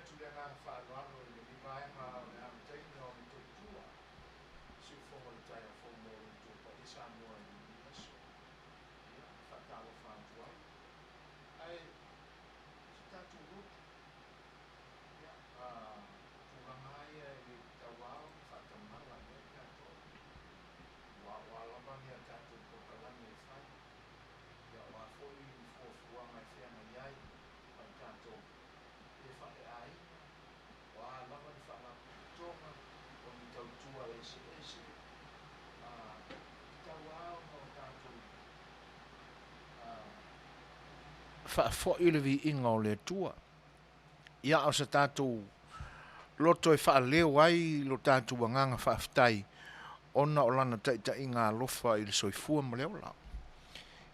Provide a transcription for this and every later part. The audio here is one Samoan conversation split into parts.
atu le agaga faaaloalo i lenei vaega o le amataina o le tautua siufofoga o le taeao fou mo lo outou paia Samoa i lenei aso. Ia, e faatalofa atu ai. Ae se tatou lotu, ia, a tulaga lava ia e le tatau lava ona faatamala i ai tatou. Aua o a lava ni a tatou polokalame e fai, ia o a foi ni fuafuaga e feagai ai ma i tatou, pe faaleaiga, o a lava ni faalapotopotoga, o ni tautua eseese, a tatau lava ona o tatou faafoi le viiga o le Atua. Ia, a o se tatou loto e faaleo ai lo tatou agaga faafetai ona o lana taitaiga alofa i le soifua ma le ola.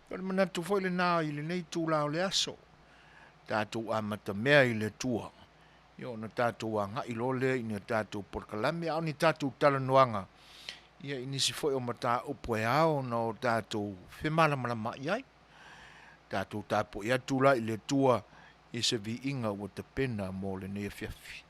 O le manatu foi lena i lenei itula o le aso, tatou amatamea i le Atua, ia ona tatou agai loa lea i ni a tatou polokalame, a o ni tatou talanoaga ia i nisi foi o mataupu e ao ona o tatou femalamalamaai ai. Tatou tapuai atu la i le Atua i se viiga ua tapena mo lenei afiafi.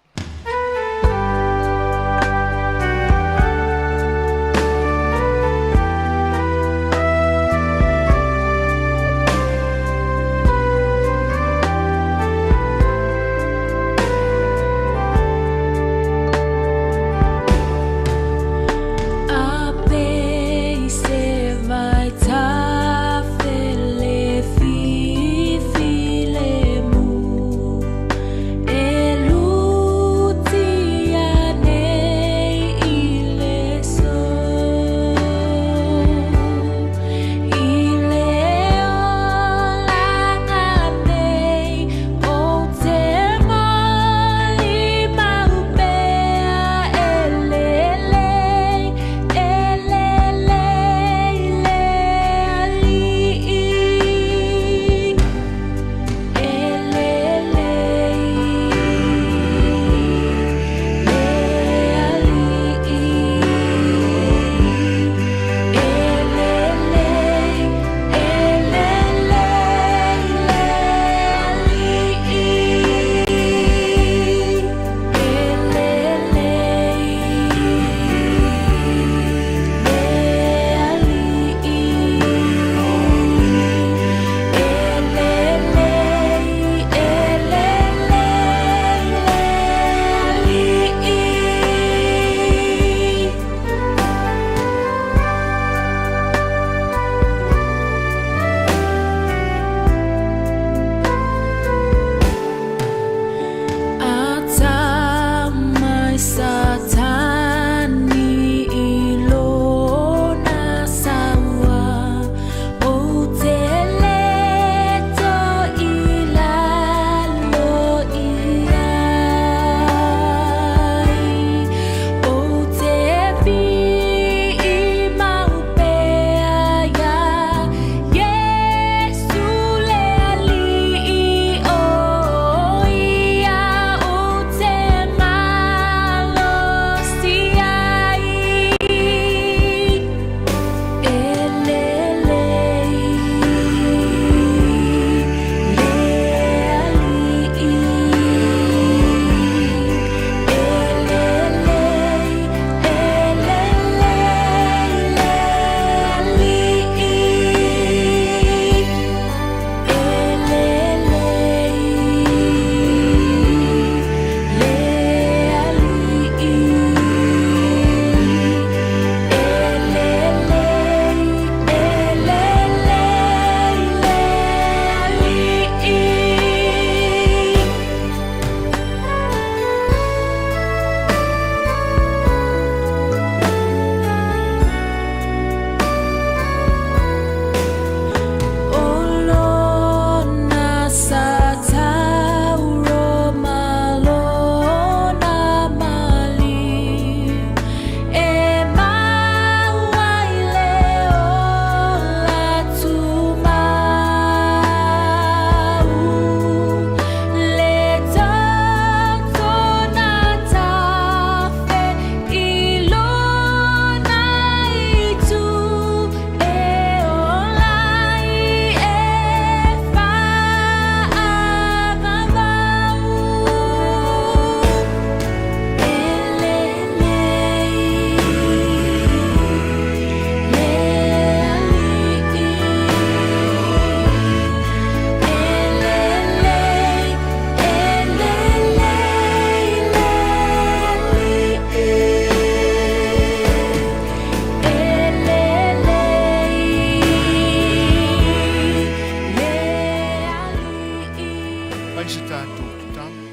fai se tatou tatalo,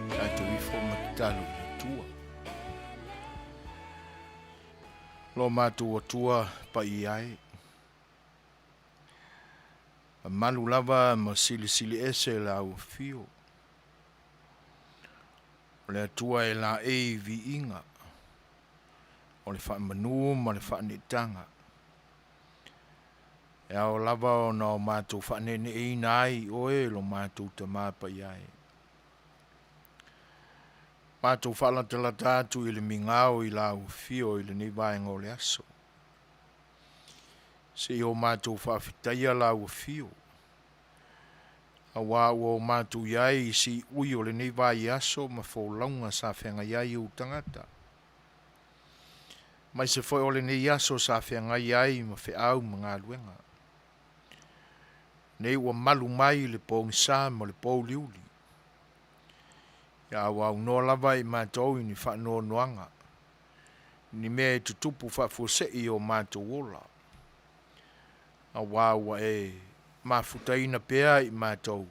tatou ifo ma tatalo i le Atua. Lo matou Atua paia e, mamalu lava ma silisili ese lau afio. O le Atua e laei viiga, o le faamanu ma le faaneetaga. E ao lava ona o matou faaneeneeina ai i Oe lo matou Tamā Paia e. Matou faalatalata atu i le migao i lau afio i lenei vaega o le aso, seia o matou faafetaia lau afio, auā ua o matou i ai i siui o lenei vaiaso ma folauga sa feagai ai ou tagata, aemaise foi o lenei aso sa feagai ai ma feau ma galuega. Nei ua malu mai le pogisa ma le pouliuli, a ua aunoa lava i matou i ni faanoanoaga, ni mea e tutupu faafuasei i o matou ola, auā ua e mafutaina pea i matou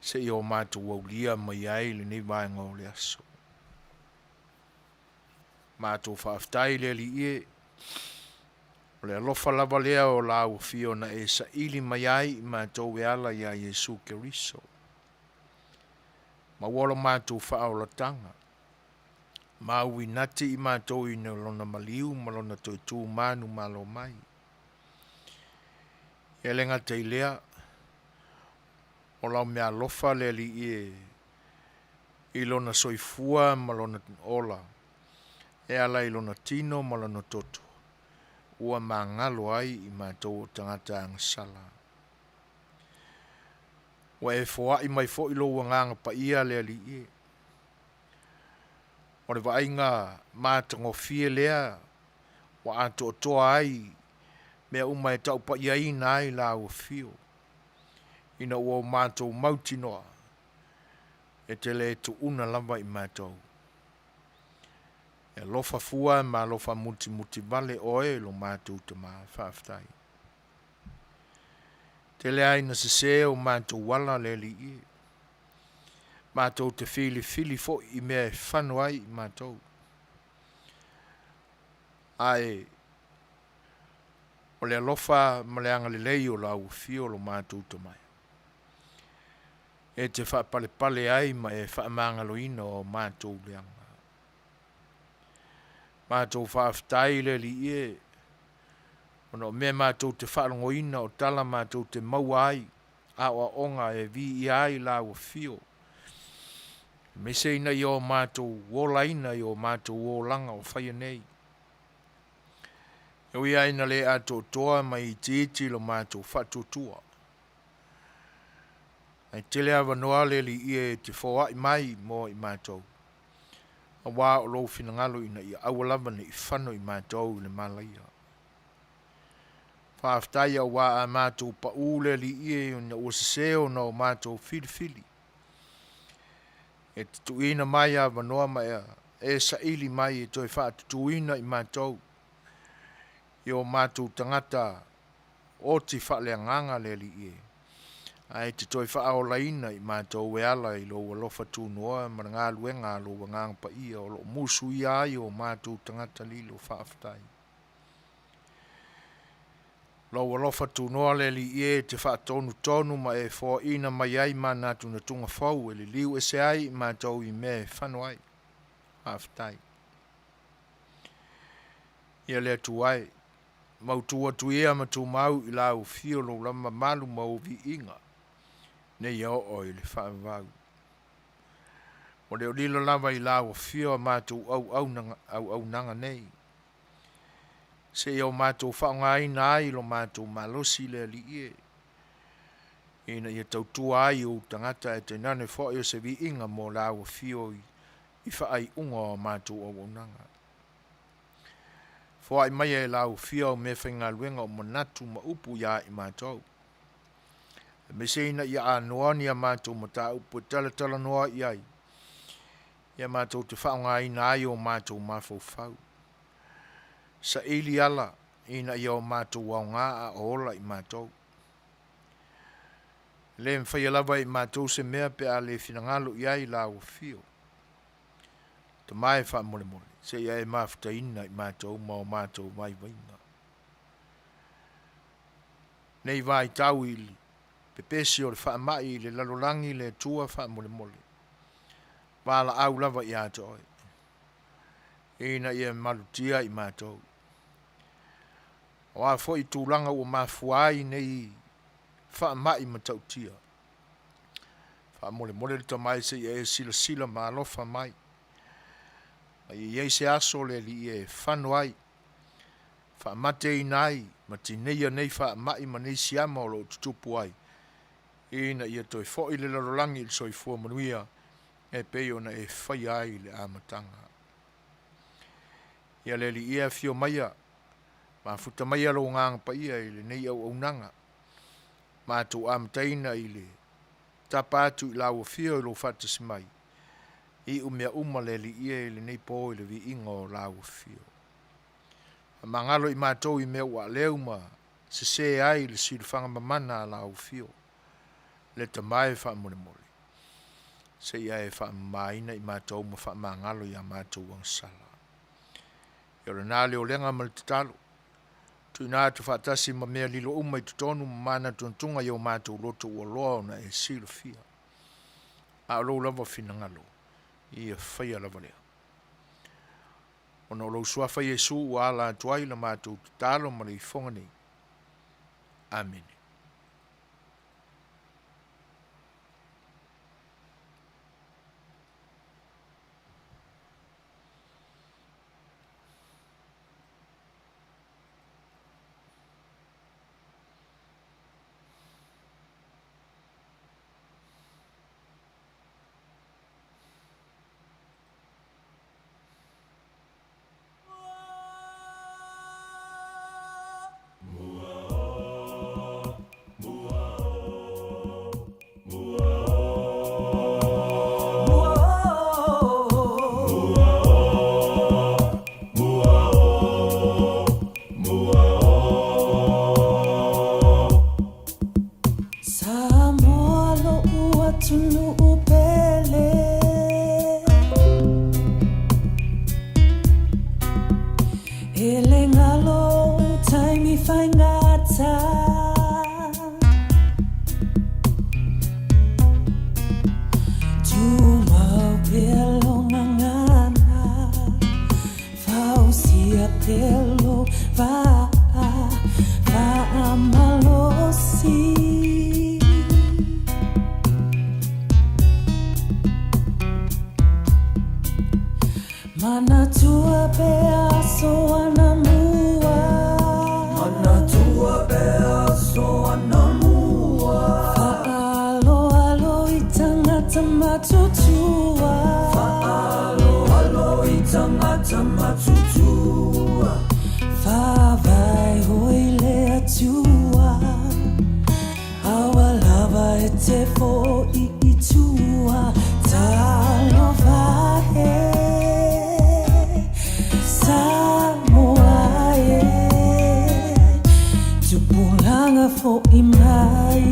seia o matou aulia mai ai lenei vaega o le aso. Matou faafetai le Alii e, o le alofa lava lea o lau afio na e saili mai ai i matou e ala ia Iesu Keriso. Maua lo matou faaolataga, mauinati i matou ina lona maliu ma lona toe tu manumalo mai. E le gata i lea, o lau meaalofa le Alii e i lona soifua ma lona ola e ala i lona tino ma lona toto ua magalo ai i matou o tagata agasala. Ua e foai mai foi lou Agaga Paia le Alii e, o le vaaiga matagofie lea ua atoatoa ai mea uma e taupaiaina ai lau afio, ina ua o matou mautinoa e te le tuuna lava i matou. E alofa fua ma alofa mutimutivale Oe lo matou Tamā, faafetai. Tele lava ina sese o matou ala le Alii e, matou te filifili foi i mea e fano ai i matou, ae o le alofa ma le agalelei o lau afio lo matou Tama e te faapalepale ai ma e faamagaloina o matou leaga. Matou faafetai le Alii e, ona o mea matou te faalogoina o tala matou te maua ai aoaoga e viia ai lau afio, aemaise ina ia o matou olaina i o matou olaga o faia nei. E ui lava ina le atoatoa ma itiiti lo matou faatuatua, ae tele avanoa le Alii e te foai mai mo i matou, auā o lou finagalo ina ia aua lava ne i fano i matou i le malaia. Faafetai auā a matou pau le Alii e ina ua sese ona o matou filifili, e te tuuina mai avanoa ma e saili mai e toe faatutuina i matou i o matou tagata oti faaleagaga le Alii e, ae te toe faaolaina i matou e ala i lou alofa tunoa ma le galuega a lou Agaga Paia o lo o musuia ai o matou tagata lilo. Faafetai. Lou alofa tunoa le Alii e te faatonutonu ma e foaina mai ai manatunatuga fou e liliu ese ai i matou i mea e fano ai. Faafetai. Ia le Atua e, mautu atu ia ma tumau i lau afio lou lava mamalu ma ou viiga, nei ia oo i le faavavau. Ua le o lilo lava i lau afio a matou auaunaga nei, seia o matou faaaogaina ai lo matou malosi le Alii e, ina ia tautua ai ou tagata ae tainane foi o se viiga mo lau afio i faaiuga o a matou auaunaga. Foai mai e lau afio au meafaigaluega o manatu ma upu ia i matou, aemaise ina ia anoa ni a matou mataupu e talatalanoa i ai, ia matou te faaaogaina ai o matou mafaufau. Saili ala ina ia o matou aoga a o ola i matou. E le mafaia lava e i matou se mea pe a le finagalo i ai lau Afio. Tama e faamolemole, se i e mafutaina i matou ma o matou vaivaiga. Nei vaitau i le pepesi o le faamai i le lalolagi le Atua faamolemole, valaau lava ia te oe, ina ia malutia i matou. O a foi tulaga ua mafua ai nei faamai matautia, faamolemole le Tama e se i e silasila ma alofa mai, a ia i ai se aso le Alii e fano ai, faamateina ai ma tineia nei faamai ma nei siama o lo o tutupu ai, ina ia toe foi le lalolagi i le soifua manuia e pei ona e faia ai i le amataga. Ia le Alii e afio maia, mafuta maia lou Agaga Paia i lenei auaunaga, matou amataina i le tapa atu i lau Afio i lou faatasi mai, iu mea uma le Alii e i lenei po i le viiga o lau Afio. Faamagalo i matou i mea ua aleu ma sese ai le silafaga mamana a lau Afio. Le Tama e faamolemole, se i e faamamaina i matou ma faamagalo i a matou agasala. Ia o lena le olega ma le tatalo, tuuina atu faatasi ma mea lilo uma i totonu ma manatunatuga i o matou loto ua loa ona e silafia. A o lou lava finagalo, ia faia lava lea. Ona o lou Suafa Iesu ua ala atu ai la matou tatalo ma le ifoga nei. Amene. Samoa lo'u atunuu pele E le galo ou taimi faigata Tumau pea lou gagana Fausia pea lou vaa Faamalosi Manatua pea aso anamua Manatua pea aso anamua Faaaloalo i tagata matutua Faaaloalo i tagata matutua Faavae hoi le Atua Aua lava e te fo'i i tua Talofa e Samoa e Tupulaga fo'i mai.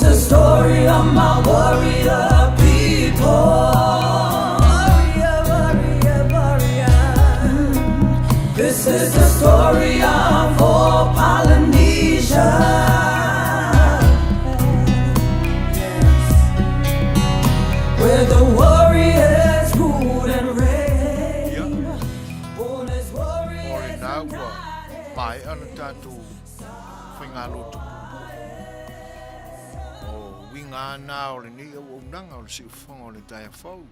the story of my warrior people. Warrior, warrior, warrior. This is the story of all Polynesia. Yes. Where the warriors rule and reign. Born as O warriors lena and ua maea le tatou faigalotu puupuu. O uiga lava na o lenei auaunaga o le siufofoga o le taeao fou.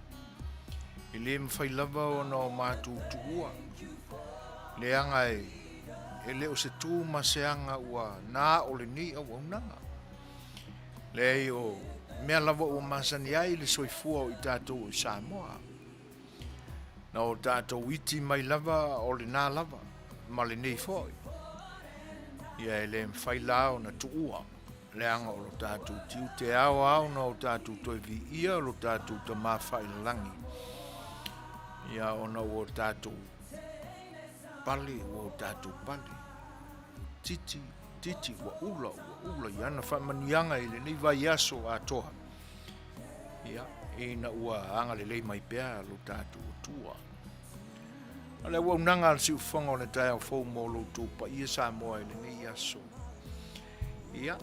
E le mafai lava ona o matou tuua, leaga e le o se tu ma se aga ua na o lenei auaunaga. Leai, o mea lava ua masani ai le soifua o i tatou i Samoa. Na o tatou iti mai lava o lena lava ma lenei foi. Ia e le mafai la ona tuua leaga o lo tatou tiute e ao lava ona o tatou toe viia lo tatou Tama failalagi, ia ona ua o tatou pale, ua o tatou pale, titi, titi, ua ula, ua ula i ana faamanuiaga i lenei vaiaso atoa, ia, ina ua agalelei mai pea lo tatou Atua. O le auaunaga a le siufofoga o le taeao fou mo lo outou paia Samoa i lenei aso. Ia,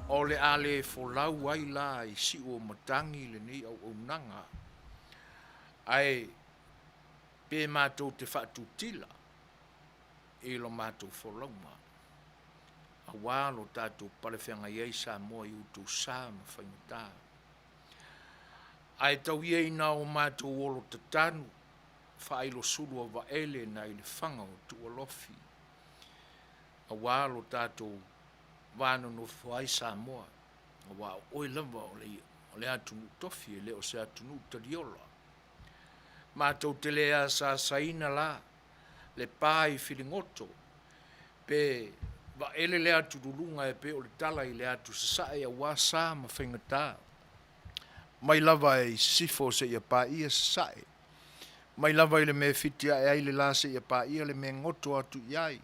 o le a le folau ai la i siu o matagi lenei auaunaga, ae pe matou te faatutila i lo matou folauga, aua lo tatou palefeagai ai Samoa i outou sa ma faigata. Ae tau ia ina o matou olo tatanu faailosulu o vaele nai le faga o Tuualofi, aua lo tatou va nonofo ai Samoa, aua o oe lava o le atunuu tofi, e le o se atunuu taliola. Matou te le asaasaina la le pa i filigoto pe vaele le atululuga e pei o le tala i le atu sasae aua sa ma faigata, mai lava i sisifo seia paia sasae, mai lava i le mea e fiti ae ai le la seia paia le mea e goto atu i ai.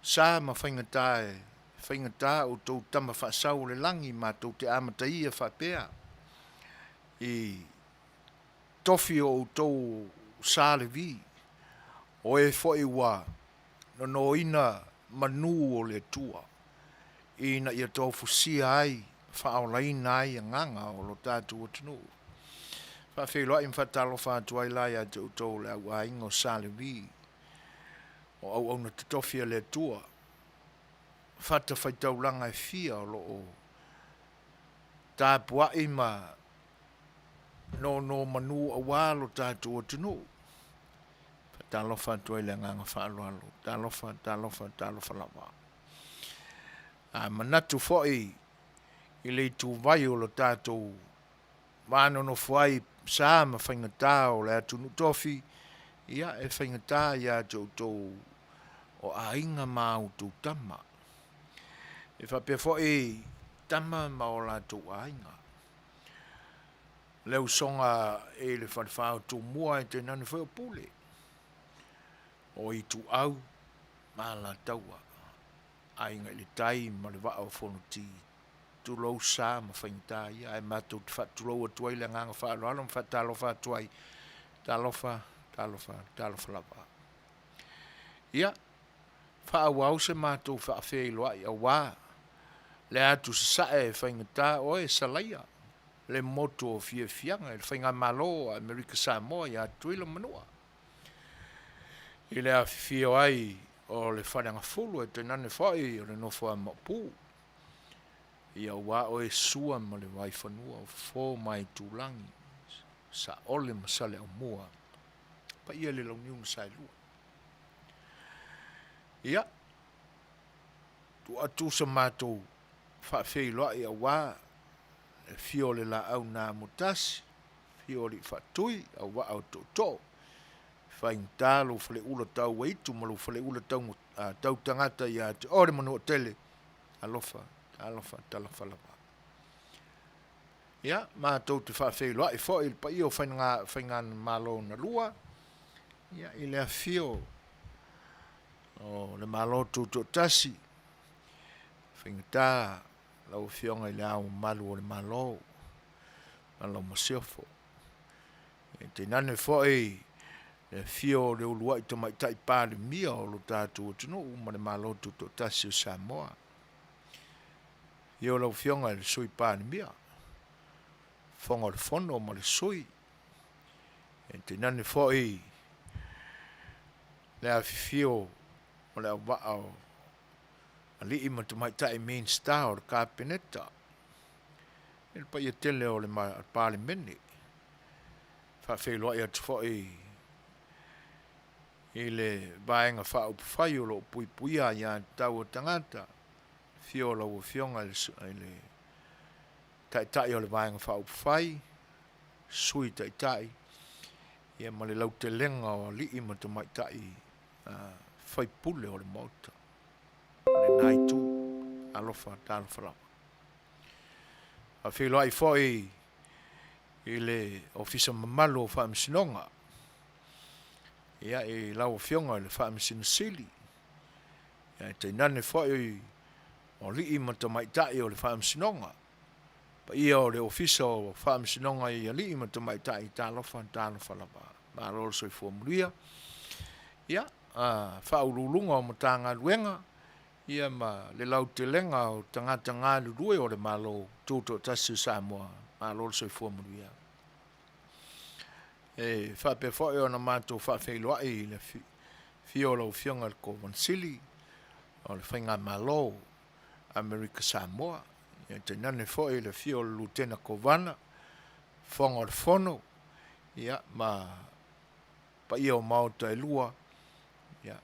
Sa ma faigata e faigata outou tama faasau o le lagi matou te amataia faapea i tofi o outou sa Levi, o e foi ua nonoina manu o le Atua ina ia tofusia ai, faaolaina ai agaga o lo tatou atunuu. Faafeiloai ma faatalofa atu ai la ia te outou le au aiga o Sa Levi, o auauna totofi a le Atua, fatafaitaulaga e fia o lo o tapuai ma nonomanu aua lo tatou atunuu. Faatalofa atu ai i le agaga faaaloalo. Talofa, talofa, talofa lava. A manatu foi i le ituvai o lo tatou va nonofo ai sa ma faigata o le atunuu tofi, ia e faigata ia te outou o aiga ma a outou tama. E faapea foi tama ma o latou aiga. Le usoga i le falefa o Tumua ae tainane foi o Pule, o Ituau ma Alataua, Aiga i le Tai ma le Vaa o Fonoti, tulou sa ma faigata ia, ae matou te faatulou atu ai le agaga faaaloalo ma faatalofa atu ai, talofa, talofa, talofa lava. Ia, faaauau se matou faafeiloai aua le atu sasae e faigata oe Salaia, le motu o fiafiaga i le Faigamalo a Amerika Samoa ia Tutuila ma Manua, i le afifio ai o le Faleagafulu ae tainane foi o le nofo a Maopu, ia aua oe Sua ma le Vaifanua, o Fofo ma Aitulagi, Saole ma Saleaaumua, paia i le Launiu na Saelua. Ia, tuu atu sa matou faafeiloai aua le afio o le Laau na Amotasi, afio o Alii Faatui, Auvaa o Tootoo, faigata lou faleula tau aitu ma lou faleula tau tagata ia te oe le Manuatele, alofa, talofa, talofa lava. Ia, matou te faafeiloai foi i le paia o Faigamalo na lua, ia, i le afifio o le Malo Tutoatasi, faigata. Lau Afioga i Le Ao Mamalu o le Malo ma lau Masiofo. E tainane foi le afio o le uluai Tamaitai Palemia o lo tatou atunuu ma le Malo Tutoatasi o Samoa. Afio lau Afioga i le Sui Palemia, Fofoga o le Fono ma le Sui, e tainane foi le afifio o le auvaa o alii ma tamaitai Minisita o le Kapeneta, le paia tele o le Palemene. E faafeiloai atu foi i le Vaega Faaupufai o lo o Puipuia Aia Tatau a Tagata, afio o lau Afioga i le Taitai o le Vaega Faaupufai, Sui Taitai, ia ma le lautelega o alii ma tamaitai faipule o le Maota o lena Itu. Alofa talofa lava. E faafeiloai foi i le Ofisa mamalu o Faamasinoga, ia i lau Afioga i le Faamasino Sili, ae tainane foi o alii ma tamaitai o le Faamasinoga, paia o le Ofisa o Faamasinoga i alii ma tamaitai, talofa talofa lava, malo le soifua manuia. Ia, Ofisa Sili o Pulega o Matagaluega, ia ma le lautelega o tagata galulue o le Malo Tutoatasi o Samoa, malo le soifua manuia. E faapea foi ona matou faafeiloai i le afio o lau Afioga i le Kovana Sili o le Faigamalo a Amerika Samoa, ia tainane foi le afio o le Lutena Kovana, Fofoga o le Fono, ia ma paia o Maota e lua, ia,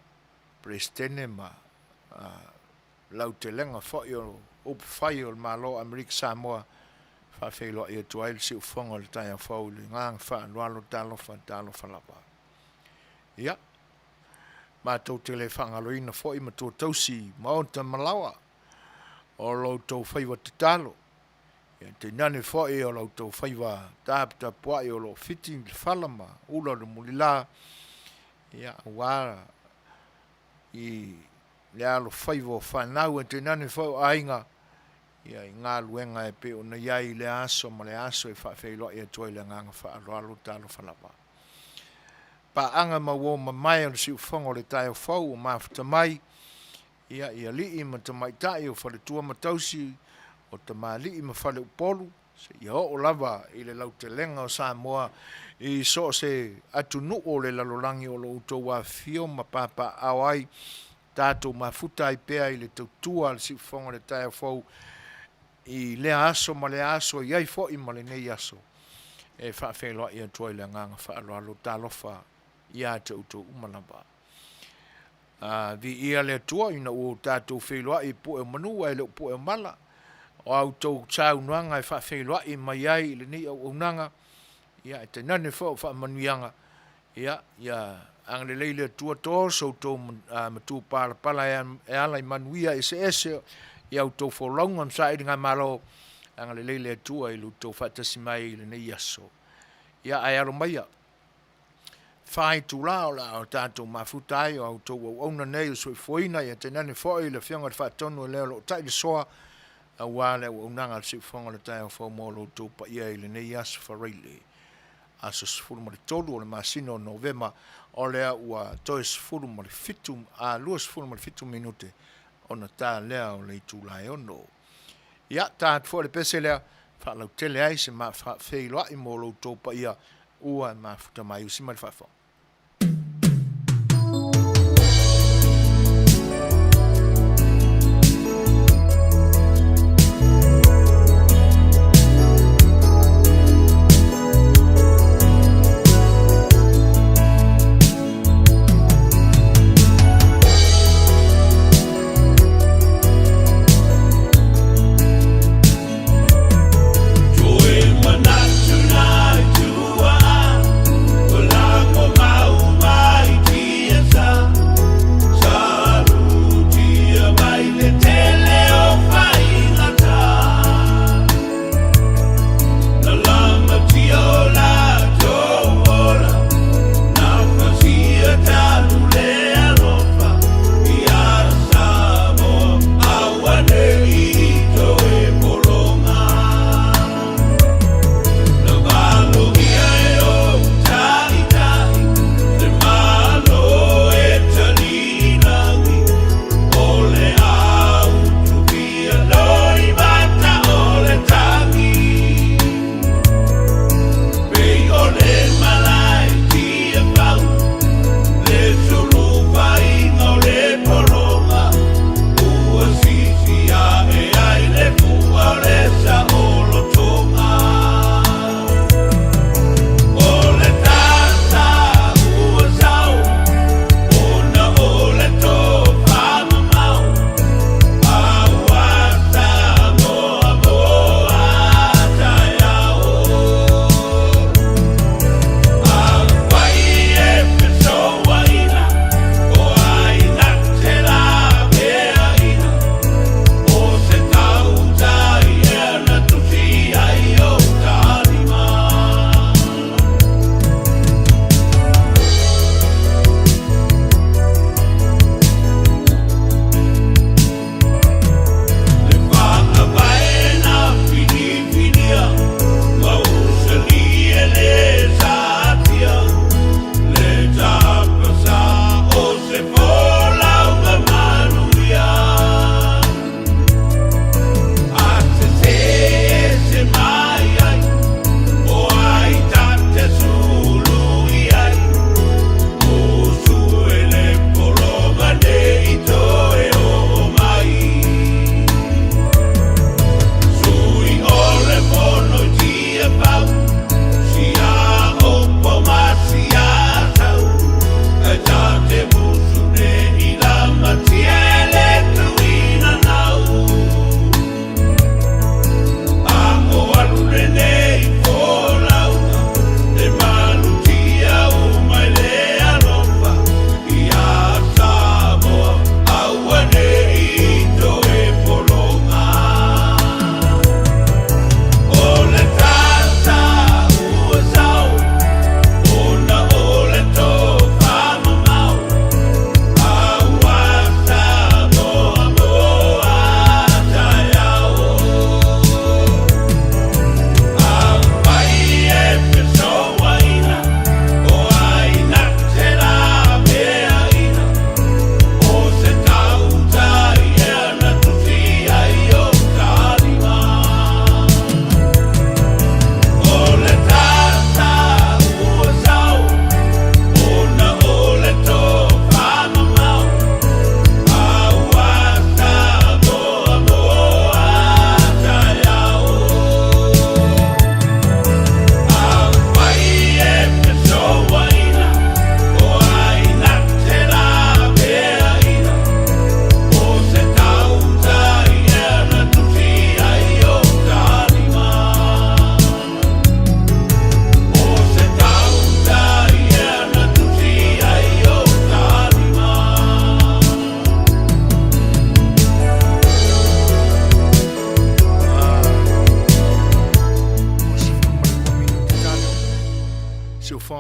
Peresetene ma lautelega foi o upufai o le Malo o Amerika Samoa, e faafeiloai atu ai le siufofoga i le taeao fou i le agaga faaaloalo, talofa talofa lava. Ia, matou te le faagaloina foi matuatausi o maota ma laoa o lo outou faiva tatalo, tainane foi o lo outou faiva taputapuai o lo o fiti le fala ma ula le mulila aua le alofaiva o fanau ae tainane foi o aiga i galuega e pei ona i ai i lea aso ma lea aso e faafeiloai atu ai i le agaga faaaloalo. Talofa lava. Paaga ma uo mamae o le siufofoga o le taeao fou ua mafuta mai i alii ma tamaitai o faletua ma tausi, o tamalii ma faleupolu, seia oo lava i le lautelega o Samoa i so o se atunuu o le lalolagi o lo o outou afifio ma papaaao ai, tatou mafuta ai pea i le tautua a le siufofoga o le taeao fou i lea aso ma lea aso, e i ai foi ma lenei aso. E faafeiloai atu ai i le agaga faaaloalo. Talofa ia te outou uma lava. Viia le Atua ina ua tatou feiloai i pue o manu ae le o pue o mala, o a outou saunoaga e faafeiloai mai ai i lenei auaunaga, ae tainane foi o faamanuiaga, ia agalelei le Atua to so outou matupalapala e ala i manuia eseese i a outou folauga ma sailigamalo, agalelei le Atua i lo outou faatasi mai i lenei aso. Ia ae alo maia, 4 itula o le a tatou mafuta ai o a outou auauna nei o le soifuaina, ae tainane foi le Afioga i le Faatonu o le o lo o tai le soa aua le auaunaga a le siufofoga o le taeao fou mo lo outou paia i lenei aso Faraile, aso 13 o le masina o Novema, o lea ua toe 27 minute ona ta lea o le itula e 6. Ia, ta atu foi le pese lea, e faalautele ai se ma faafeiloai mo lo outou paia ua mafuta mai. Usi mai le faafofoga.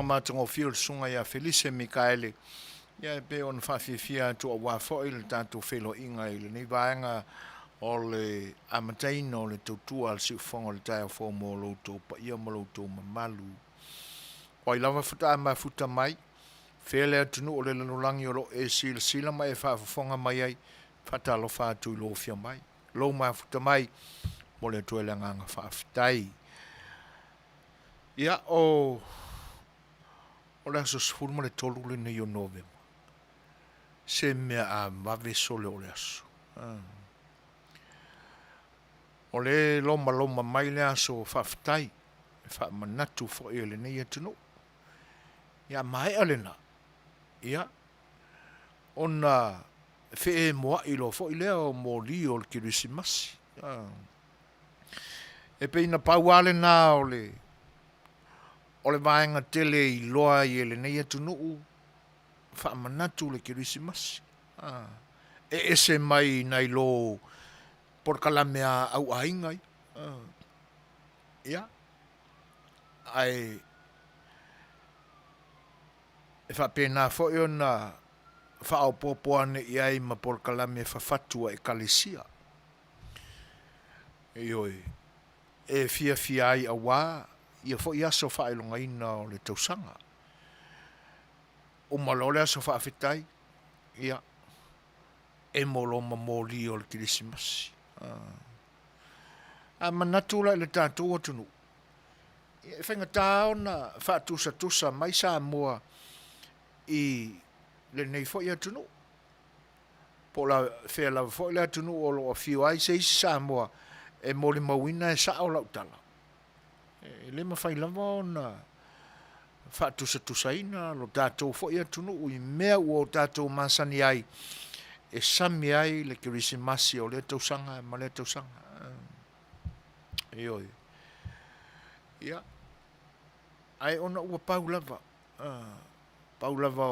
tulaga matagofie o le Susuga ia Felise Mikaele, ia e pei ona faafiafia atu aua foi le tatou feiloaiga i lenei vaega o le amataina o le tautua a le siufofoga o le taeao fou mo lo outou paia ma lo outou mamalu. O ai lava faatoa mafuta mai, fea le atunuu o le lalolagi o lo o e silasila ma e faafofoga mai ai, faatalofa atu i lou afio mai, lou mafuta mai, momoli atu ai le agaga faafetai. Ia, o o le aso 13 lenei o Novema, se mea a vave sole o le aso. O lea e lomaloma mai le aso faafetai, e faamanatu foi e lenei atunuu. Ia maea lena, ia, ona feemoa'i loa foi lea o moli o le Kerisimasi. E pei na pau lava lena o le o le vaega tele e iloa ai e lenei atunuu, faamanatu le Kerisimasi. E ese mai nai lo polokalame a au aiga ia. Ia, ae e faapena foi ona faaopoopo ane i ai ma polokalame fafatu a Ekalesia. Ioe, e fiafia ai aua ia foi aso faailogaina o le tausaga. Uma loa le aso faafetai, ia, emo loa ma moli o le Kerisimasi. A manatu la i le tatou atunuu, e faigata ona faatusatusa mai Samoa i lenei foi atunuu, po o fea lava foi le atunuu o lo o afio ai se isi Samoa e molimauina e sao lau tala, e le mafai lava ona faatusatusaina lo tatou foi atunuu i mea ua o tatou masani ai e sami ai le Kerisimasi o lea tausaga ma lea tausaga. Ioe. Ia, ae ona ua pau lava, pau lava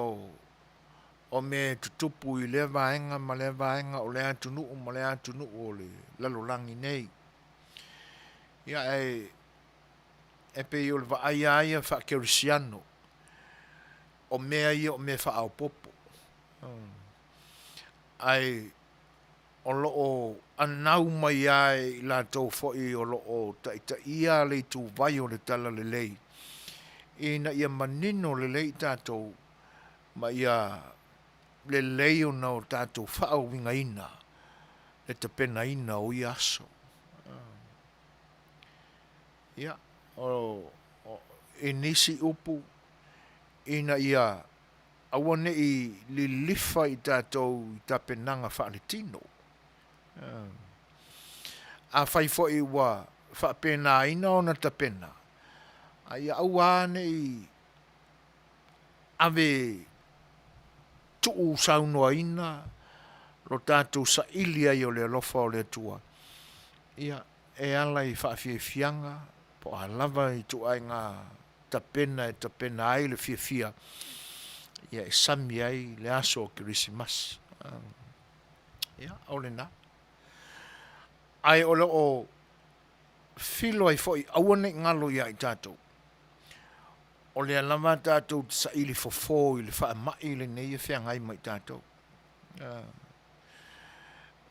o mea e tutupu i lea vaega ma lea vaega o lea atunuu ma lea atunuu o le lalolagi nei. Ia, ae e pei o le vaai lava ia faakerisiano, o mea ia o mea faaopoopo, ae o lo o anau mai lava e i latou foi o lo o taitaia le ituvai o le talalelei ina ia manino lelei i tatou ma ia lelei ona o tatou faauigaina le tapenaina o ia aso. Ia, i nisi upu ina ia aua ne i lilifa i tatou i tapenaga faaletino. Afai foi ua faapenaina ona tapena, a ia aua lava ne i ave tuusaunoaina lo tatou saili ai o le alofa o le Atua, ia, e ala i faafiafiaga po o a lava ituaiga tapena e tapena ai le fiafia ia e sami ai le aso o Kerisimasi. Ia, o lena. Ae o lo o filo ai foi, aua ne i galo ia i tatou, o lea lava tatou te saili fofo i le faamai lenei e feagai ma i tatou.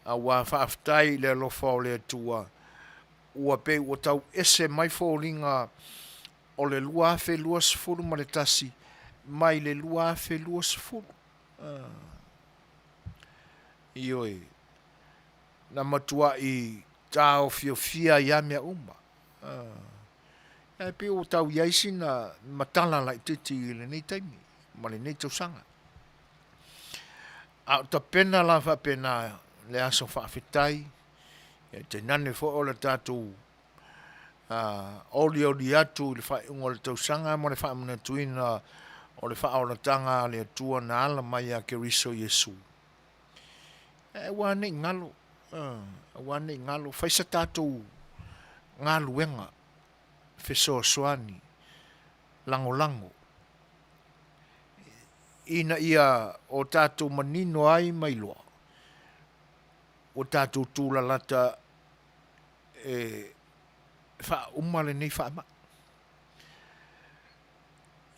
Aua faafetai i le alofa o le Atua, ua pei ua tau ese mai foliga o le 2021 mai le 2020. Ioe, na matuai taofiofia ai lava mea uma. Ae pei ua tau i ai sina matala laitiiti i lenei taimi ma lenei tausaga. A o tapena la faapena le aso faafetai, ia tainane foi o le tatou olioli atu i le faaiuga o le tausaga ma le faamanatuina o le faaolataga a le Atua na ala mai ia Keriso Iesu. Aua ne i galo, aua ne i galo, fai se tatou galuega fesoasoani, lagolago, ina ia o tatou manino ai ma iloa ua tatou tulalata e faauma lenei faamai.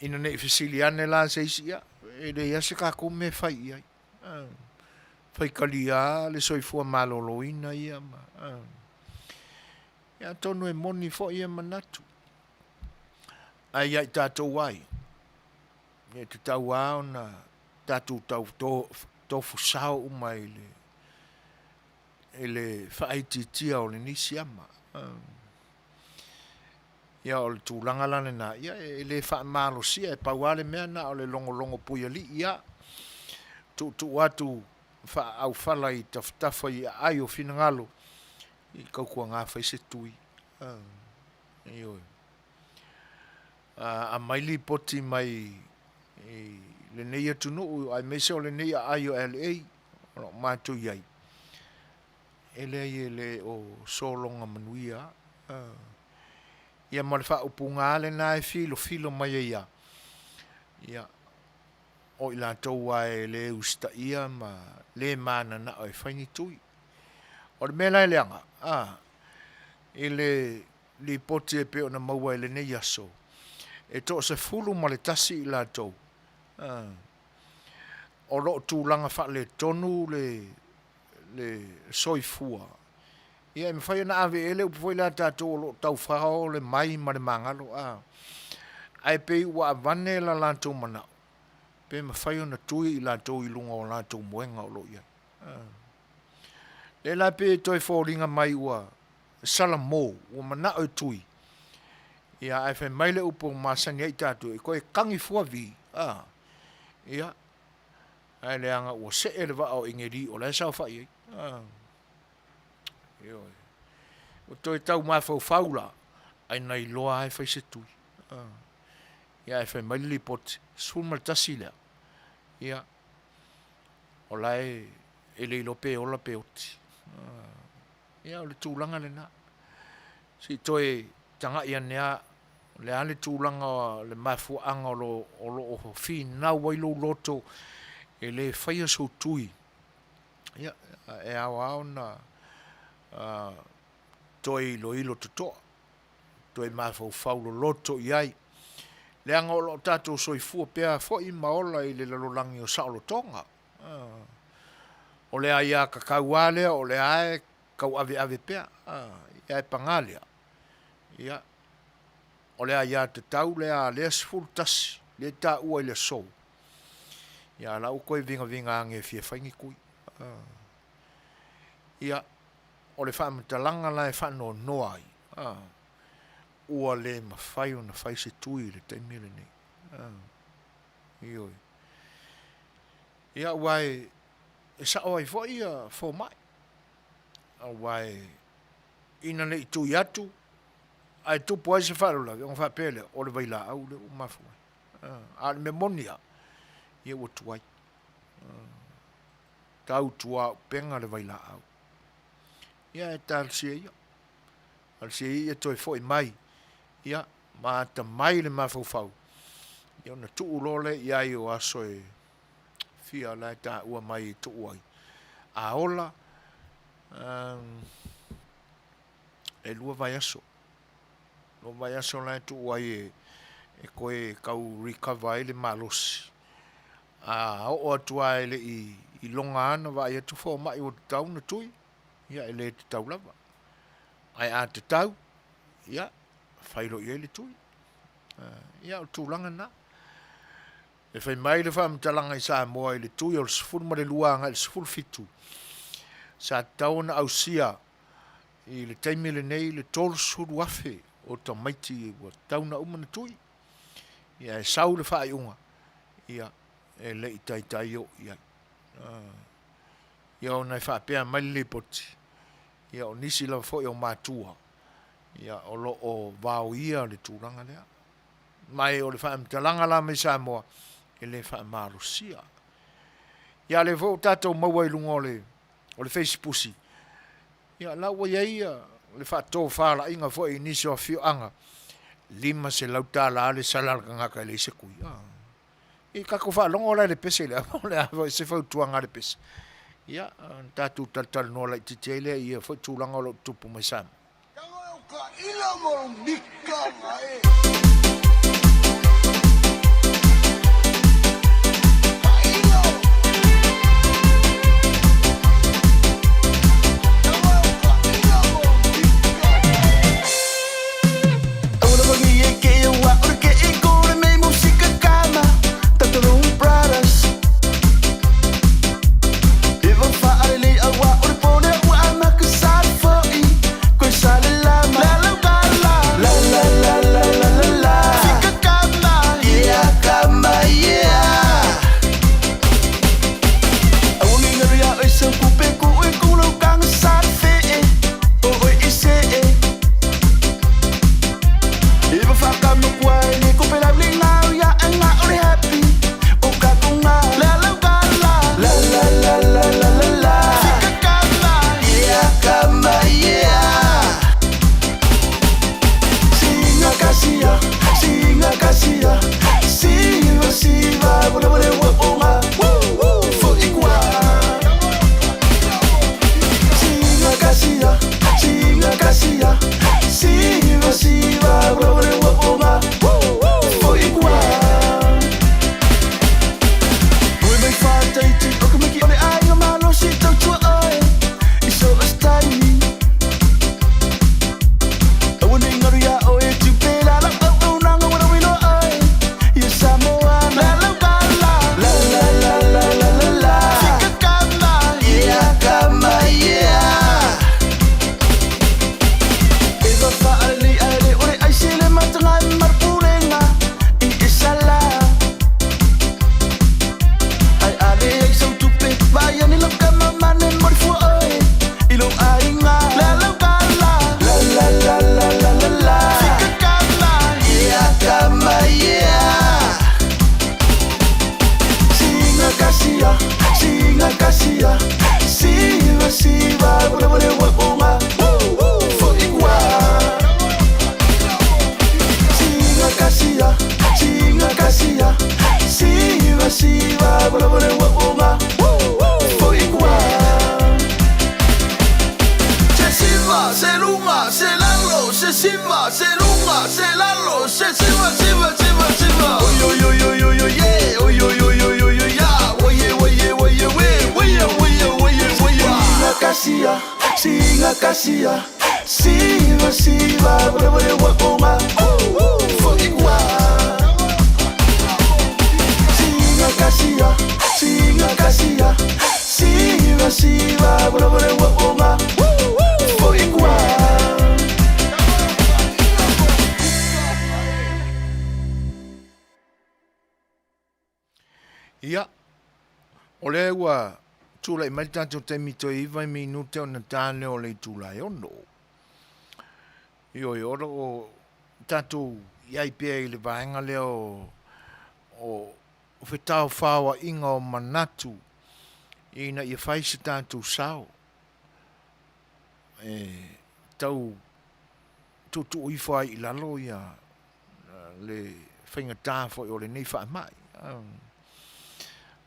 Ina ne i fesili ane la se isi, ia, e leai lava se tatou mea e fai i ai. Faitalia lava le soifua maloloina ia ma, ia atonu e moni foi ia manatu. Ae ia i tatou lava ia, e tatau lava ona tatou tau tofusao uma i le i le faaitiitia o lenei siama. Ia o le tulaga la lena, ia e le faamalosia, e pau lava le mea na o le logologo puialii lava, tuutuu atu faaaufala i tafatafa i aai o finagalo, ia tautuana fai se tui. Ioe. A aumai lipoti mai lenei atunuu aemaise o lenei aai o LA o lo o matou i ai, e leai e le o sologa manuia lava. Ia ma le faaupuga lava lena e filofilo mai ai lava, ia, o i latou lava e le usitaia ma le mananao e fai ni tui. O le mea la e leaga, i le lipoti e pei ona maua i lenei aso, e toa-11 i latou o lo o tulaga faaletonu le soifua. Ia e mafai ona ave i ai le upu foi lea a tatou o lo o taufao le mai ma le magalo, ae pei ua avane le latou manao, pe mafai ona tui i latou i luga o latou moega o lo o i ai. O lea la e pei e toe foliga mai ua salamo, ua manao e tui, ia ae fai mai le upu e masani ai tatou, e toe tagi fua vi, a, ia, ae leaga ua see le vaa o Ineli o la e saofai ai. Ioe. Ua toe tau mafaufau la, ai na iloa lava e fai se tui. Ia ae fai mai le lipoti, 11 lea, ia, o la e le iloa pe ola pe oti. Ia o le tulaga lena. Se i toe tagai ane lava, o le a le tulaga o le mafuaaga o lo o finau ai lou loto e le faia sou tui, ia, e ao lava ona toe iloilo totoa, toe mafaufau loloto i ai, leaga o lo o tatou soifua pea foi ma ola i le lalolagi o saolotoga. O le aiatatau lava lea o lea lava e tauaveave pea, ae paga lea, ia, o le aiatatau lea a lea 11 lea e taua i le aso, a o la e ua toe vigaviga ane e fia fai ni tui. Ia, o le faamatalaga la e faanoanoa ai, ua le mafai ona fai se tui i le taimi lenei. Ioe. Ia aua e sao ai foi fomai, aua ina ne i tui atu ae tupu ai se faalavelave, ona faapea lea, o le vailaau lea ua mafua ai. A o le mea moni lava, ia ua tuai, tautuaupega le vailaau. Ia ae talosia ia, talosia ia ia toe foi mai ma atamai le mafaufau, ona tuu loa lea i ai o aso e fia la e taua mai e tuu ai, a ola, e 2 vaiaso, 2 vaiaso la e tuu ai e toe tau recover ai le malosi. A oo atu lava e le i iloga lava ona vaai atu fomai ua tatau ona tui, ia e le tatau lava. Ae a tatau, ia, fai loa i ai le tui. Ia o le tulaga lena. E fai mai le faamatalaga i Samoa i le tui o le 12 agai i le 17, sa tatau ona ausia i le taimi lenei le 30,000 o tamaiti ua tatau ona uma ona tui, ae sau le faaiuga, ia, e le i taitai oo i ai. Ia ona e faapea mai le lipoti, ia o nisi lava foi o matua, ia o lo o vaoia le tulaga lea. Ma o le faamatalaga la mai Samoa, e le faamalosia. Ia a o lea foi ua tatou maua i luga o le fesipusi, ia o la ua i ai le faatofalaiga foi i nisi o afioaga, e $500 le sala a le tagata e leai se tui. Ia tatou faalogo la i le pese lea, po o le a foi se fautuaga a le pese, ia ona tatou talatalanoa laitiiti ai lea i ia foi tulaga o lo o tutupu mai Samoa. Siva, se luga, se lalo, se siva, siva, siva, siva. Oi, oi, oi, oi, oi, oi, yeah. Oi, oi, oi, oi, oi, oi, yeah. Oi, yeah, oi, yeah, oi, yeah, we. Oi, yeah, oi, yeah, oi, yeah, oi, yeah. Singa kasia, singa kasia, siva, siva, wale, wale, wa, oma. Foi wa. Singa kasia, singa kasia, siva, siva, wale, wale, wa, oma. Foi wa. Ia, o lea ua tulai mai le tatou taimi toe iva minute ona ta lea o le itula e ono. Ioe, o lo o tatou i ai pea i le vaega lea o, o fetaofaoaiga o manatu ina ia fai se tatou sao e tau tuutuu ifo ai i lalo ia le faigata foi o lenei faamai.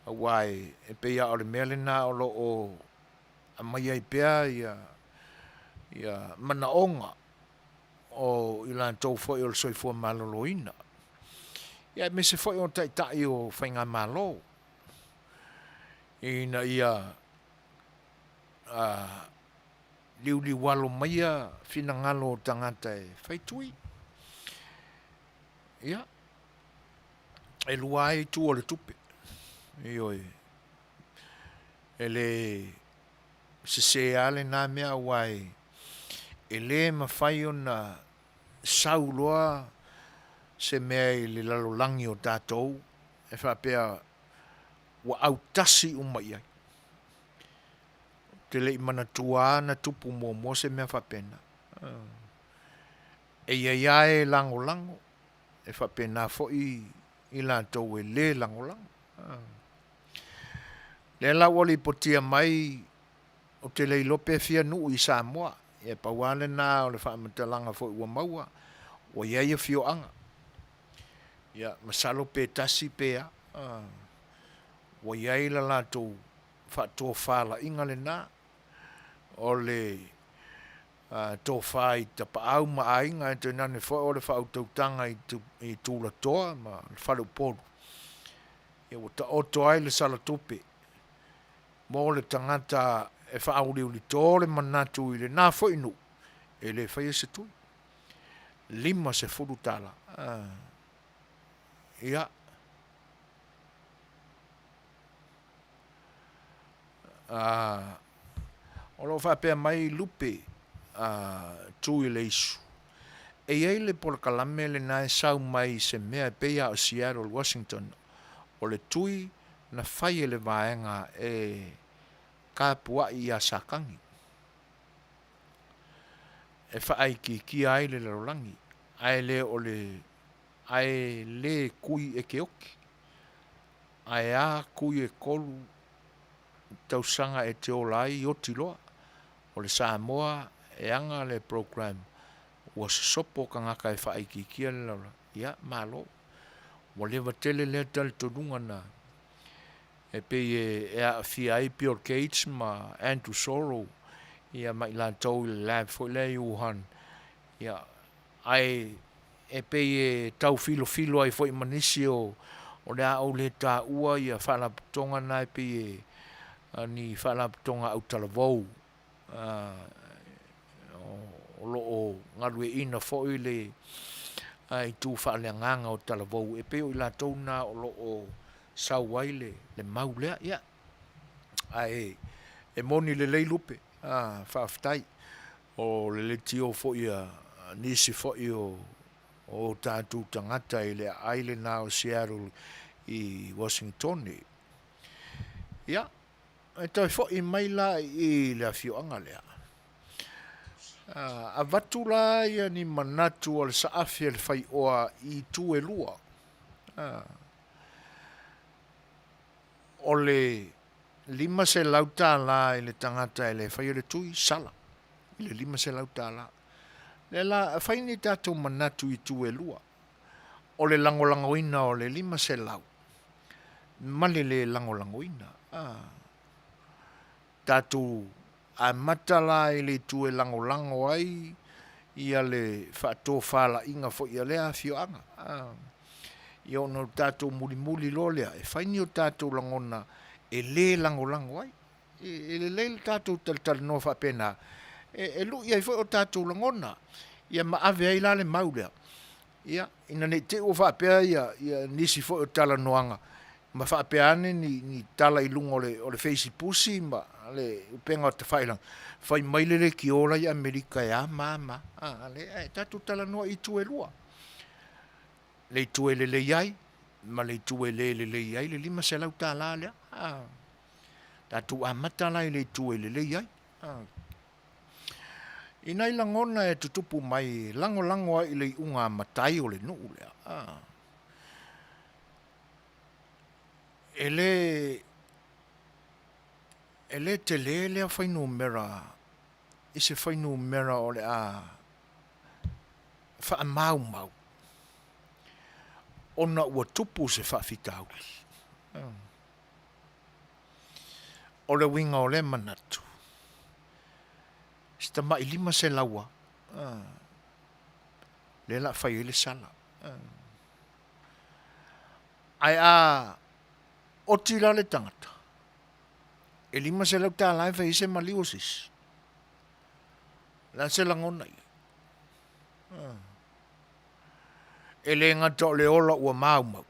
Aua e pei lava o le mea lena o lo o aumai ai pea ia manaoga o i latou foi o le soifua maloloina, ia aemaise foi o Taitai o Faigamalo, ina ia liuliualo maia finagalo o tagata e fai tui. Ia, e lua lava itu o le tupe, ioe, e le sese lava lena mea aua e le mafai ona sau loa se mea i le lalolagi o tatou e faapea ua autasi uma i ai. Ou te le i manatua lava ona tupu muamua se mea faapena. E i ai lava e lagolago, e faapena foi i latou e le lagolago. O lea la ua lipotia mai, ou te le iloa pe fia nuu i Samoa, ia pau lava lena o le faamatalaga foi ua maua, ua i ai afioaga. Ia masalo pe tasi pe a, ua i ai le latou faatofalaiga lena, o le tofa i tapaau ma aiga, ae tainane foi o le faautautaga i tulatoa ma le faleupolu, ia ua taoto ai le salatupe mo le tagata e faauliulito le manatu i lena foi nuu e le faia se tui. $50. Ia, o lo o faapea mai Lupe Tuileisu, e i ai le polokalame lena e sau mai se mea e pei lava o Seattle, Washington, o le tui na fai e le vaega e tapuai ia Satani e faaitiitia ai le lalolagi, ae le o le ae le tui e te oti, ae a tui e tolu tausaga e te ola ai oti loa. O le Samoa e ana le program ua sosopo tagata e faaitiitia le lalolagi, ia malo. Ua leva tele lea talitonuga na e pei e aafia ai Bill Gates ma Andrew Soro ia ma i latou i le lab foi lea i Wuhan, ia, ae e pei e tau filofilo ai foi ma nisi o o le a ou le taua ia faalapotopotoga na e pei e ni faalapotopotoga autalavou o lo o galueaiina foi le itu faaleagaga o talavou e pei o i latou na o lo o sau ai le mau lea. Ia, ae e moni lelei Lupe, faafetai. O le leitio foi a nisi foi o o tatou tagata i le aai lena o Seattle i Uasinitone. Ia, e toe foi mai la i le afioaga lea. Avatu la ia ni manatu a le saafi a le faioa i itu e lua. O le $500 i le tagata e le faia le tui, sala i le $500. Lea la, fai ni tatou manatu i itu e lua, o le lagolagoina o le 500 ma le le lagolagoina. Tatou amata la i le itu e lagolago ai ia le faatofalaiga foi a lea afioaga. Ia ona o le tatou mulimuli loa lea e fai ni o tatou lagona e le lagolago ai. E lelei le tatou talatalanoa faapena e lui ai foi o tatou lagona, ia ma ave ai la le mau lea, ia, ina ne i te i ua faapea nisi foi o talanoaga ma faapea ane ni tala i luga o le fesipusi ma le upega tafailagi, fai mai le leitio la e i Amerika e a ma a ma a. Ae tatou talanoa i itu e lua, le itu e lelei ai ma le itu e le lelei ai le $500 lea. Tatou amata la i le itu e lelei ai. I nai lagona e tutupu mai e lagolago ai i le iuga a matai o le nuu lea, e le tele lea fuainumera i se fuainumera o le a faamaumau ona ua tupu se faafitauli. O le uiga o lea manatu, si tamai $500 lava lea o le a fai ai le sala. Ae a oti la le tagata, e $500 e fai ai se maliu o se isi? O le a se lagona i ai? E le gata o le ola ua maumau,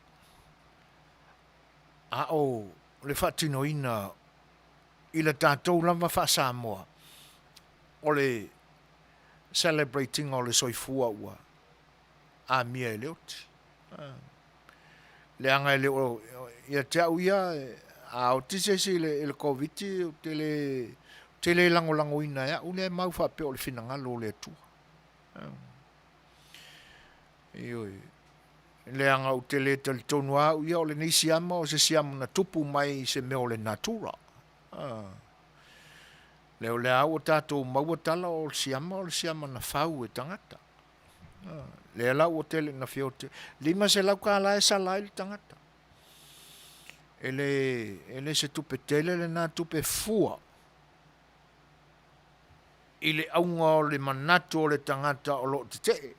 a o le faatinoina i le tatou lava faa-Samoa o le celebrate ina o le soifua ua amia e le oti. Leaga e le o, ia te au ia, a oti se isi i le Koviti ou te le lagolagoina e au lea mau faapea o le finagalo o le Atua. Ioe. Leaga ou te le talitonu lava au ia o lenei siama o se siama na tupu mai i se mea o le natura. O lea lava ua tatou maua tala o le siama o le siama na fau e tagata. Lea la ua tele ina feotiai, $500 e sala ai le tagata. E le o se tupe tele lena tupe fua i le auga o le manatu o le tagata o lo o tetee.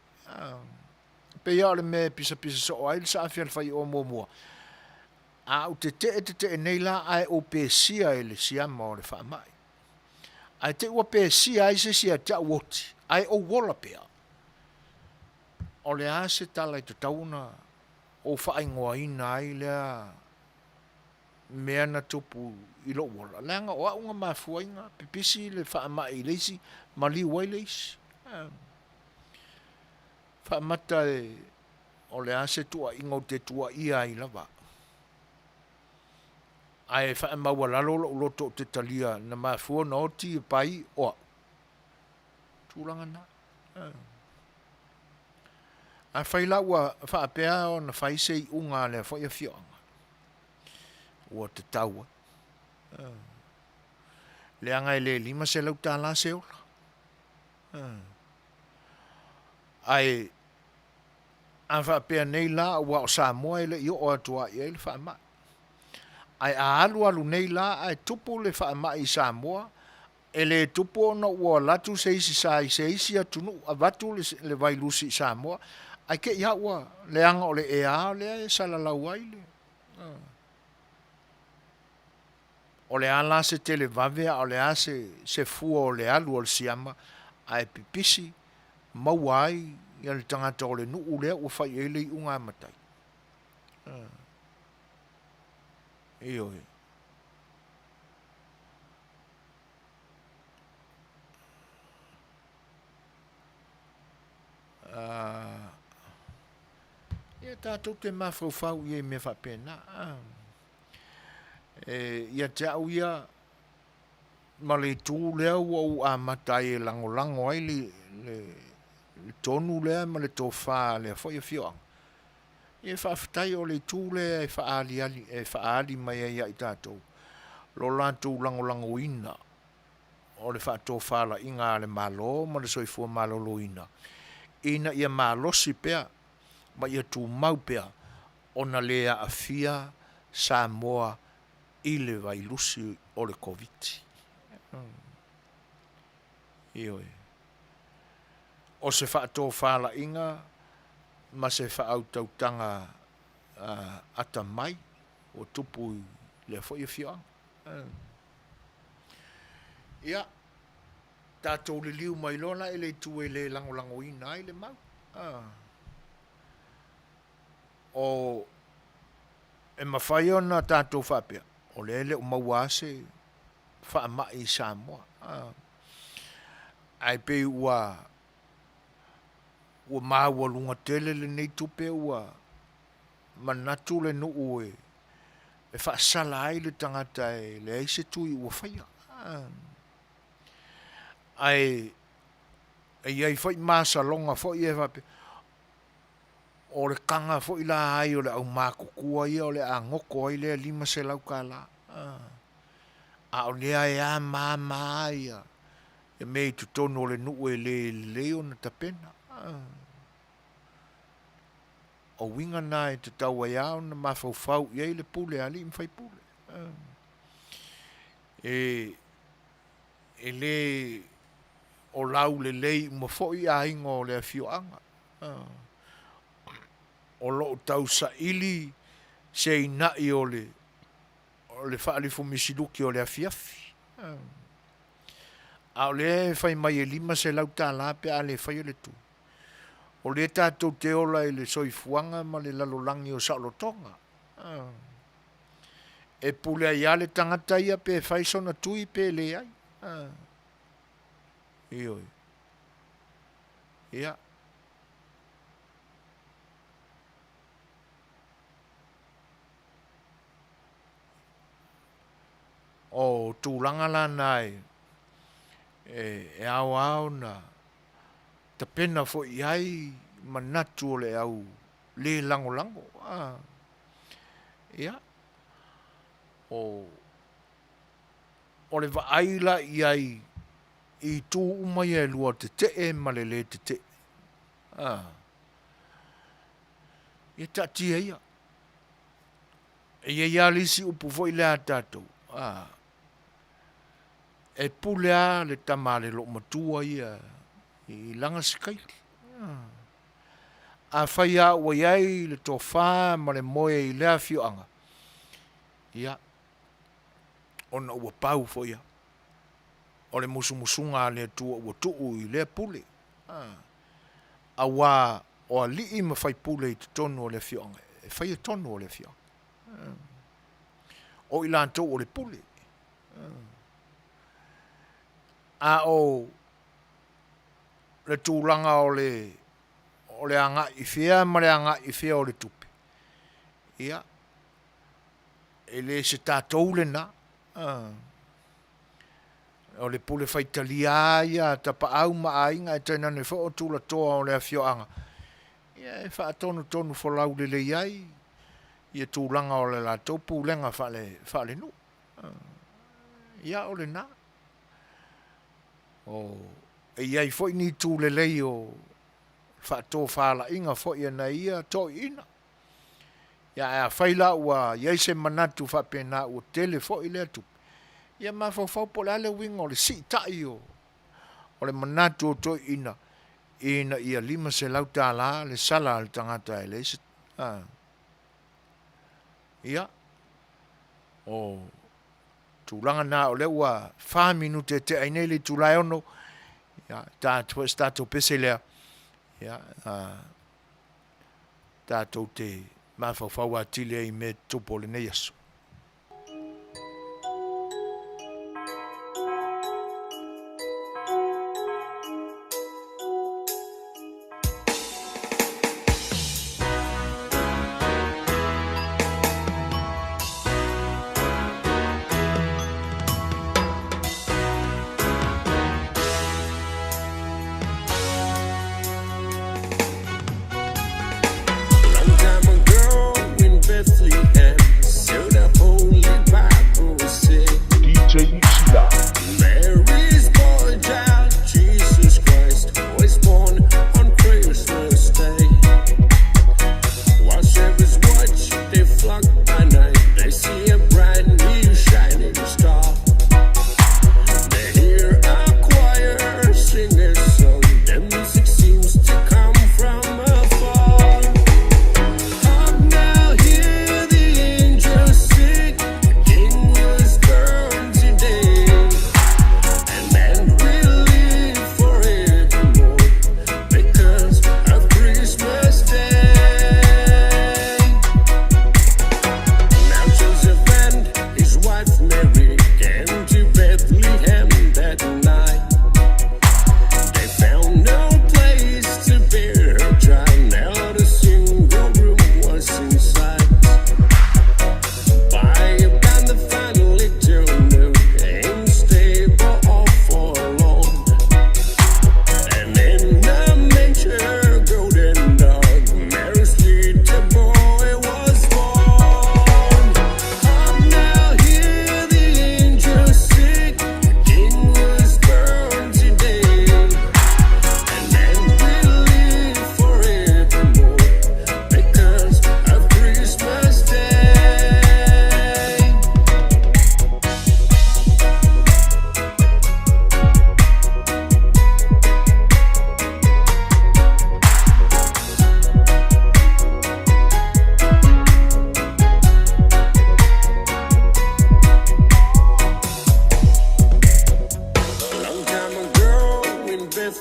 E pei lava o le mea e pisapisa soo ai le saafi a le faioa muamua, a ou tetee tetee nei la ae ou pesia i le siama o le faamai, ae te i ua pesia ai se isi ia te au ua oti ae ou ola pea, o le a se tala e tatau ona ou faaigoaina ai lea mea na tupu i lou ola? Leaga o au na mafua ai ona pipisi le faamai i le isi, maliu ai le isi. Faamata o le a se tuuaiga ou te tuuaia ai lava au? Ae faamaualalo lou loto ou te talia na mafua ona oti Pai o au. Tulaga na. Afai la ua faapea ona fai se iuga a lea foi afioaga, ua tatau ai. Leaga e le $500 se ola. Ae a faapea nei la aua o Samoa e le i oo atu lava i ai le faamai. Ae a alu alu nei la ae tupu le faamai i Samoa, e le tupu ona ua alu atu se isi sa i se isi atunuu avatu le vailusi i Samoa, ae te i lava ua leaga o le ea lea e salalau ai le… O le a la se televave a o le a se fua o le alu a le siama ae pipisi maua ai le tagata o le nuu lea ua fai i ai le iuga a matai? Ioe. Ia tatou te mafaufau i ai i mea faapena. E, ia te au ia, ma le itu lea ua ou amata ai e lagolago ai le, le, le tonu lea ma le tofa a lea foi afioaga, ia faafetai o le itu lea e faaaliali, e faaali mai ai ia i tatou lo latou lagolagoina o le faatofalaiga a le Malo ma le Soifua Maloloina ina ia malosi pea ma ia tumau pea ona le aafia Samoa i le vailusi o le Koviti. Ioe. O se faatofalaiga ma se faautautaga atamai ua tupu i lea foi afioaga. Ia, tatou liliu mai loa la i le itu e le lagolagoina ai le mau. O, e mafai ona tatou faapea, o lea e le o maua lava se faamai i Samoa, ae pei ua maualuga tele lenei tupe ua manatu le nuu e faasala ai le tagata e leai se tui ua faia. Ae e i ai foi masaloga foi ia e faapea, o le taga foi la ai o le aumatutua ia o le a goto ai lea $500. A o lea e a ma ma a ia mea i totonu o le nuu e le lelei ona tapena. O uiga na e tatau ai lava ona mafaufau i ai le pule a alii ma faipule. E le o laulelei uma foi aiga o le afioaga. O lo o tausaili se inai o le faalifumisiluki o le afiafi, a o lea e fai mai e $500 pe a le faia le tui. O lea tatou te ola i le soifuaga ma le lalolagi o saolotoga, e pule ai lava le tagata ia pe fai sona tui pe leai. Ioe. Ia. O tulaga la na e ao lava ona tapena foi i ai manatu o le au le lagolago. Ia, o le vaai la i ai i itu uma ia e lua o le tetee ma le le tetee, ia taatia ia. E i ai lava le isi upu foi lea a tatou, e pule lava le tama a le loomatua ia i lana sikaili. Afai lava ua i ai le tofa ma le moe i lea afioaga, ia, ona ua pau foi lava o le musumusuga a le Atua ua tuu i lea pule, aua o alii ma faipule i totonu o le afioaga e faia tonu a le afioaga. O i latou o le pule. A o le tulaga o le agai i fea ma le agai i fea o le tupe, ia, e le o se tatou lena, o le pule faitalia lava ia a tapaau ma aiga ae tainane foi o tulatoa o le afioaga, ia e faatonutonufolau lelei ai ia tulaga o le latou pulega faalenuu. Ia o lena. E i ai foi ni itu lelei o faatofalaiga foi a nai ia toeaiina. Ia ae afai la ua i ai se manatu faapena ua tele foi lea tupe, ia mafaufau po o le a le uiga o le siitai o le manatu o toeaiina ina ia $500 le sala a le tagata e leai se… Ia, o tulaga na o lea ua 4 minute e tea ai nei le itula e 6:00, ia, e ta atu foi se tatou pese lea, ia, tatou te mafaufau atili ai i mea tutupu o lenei aso.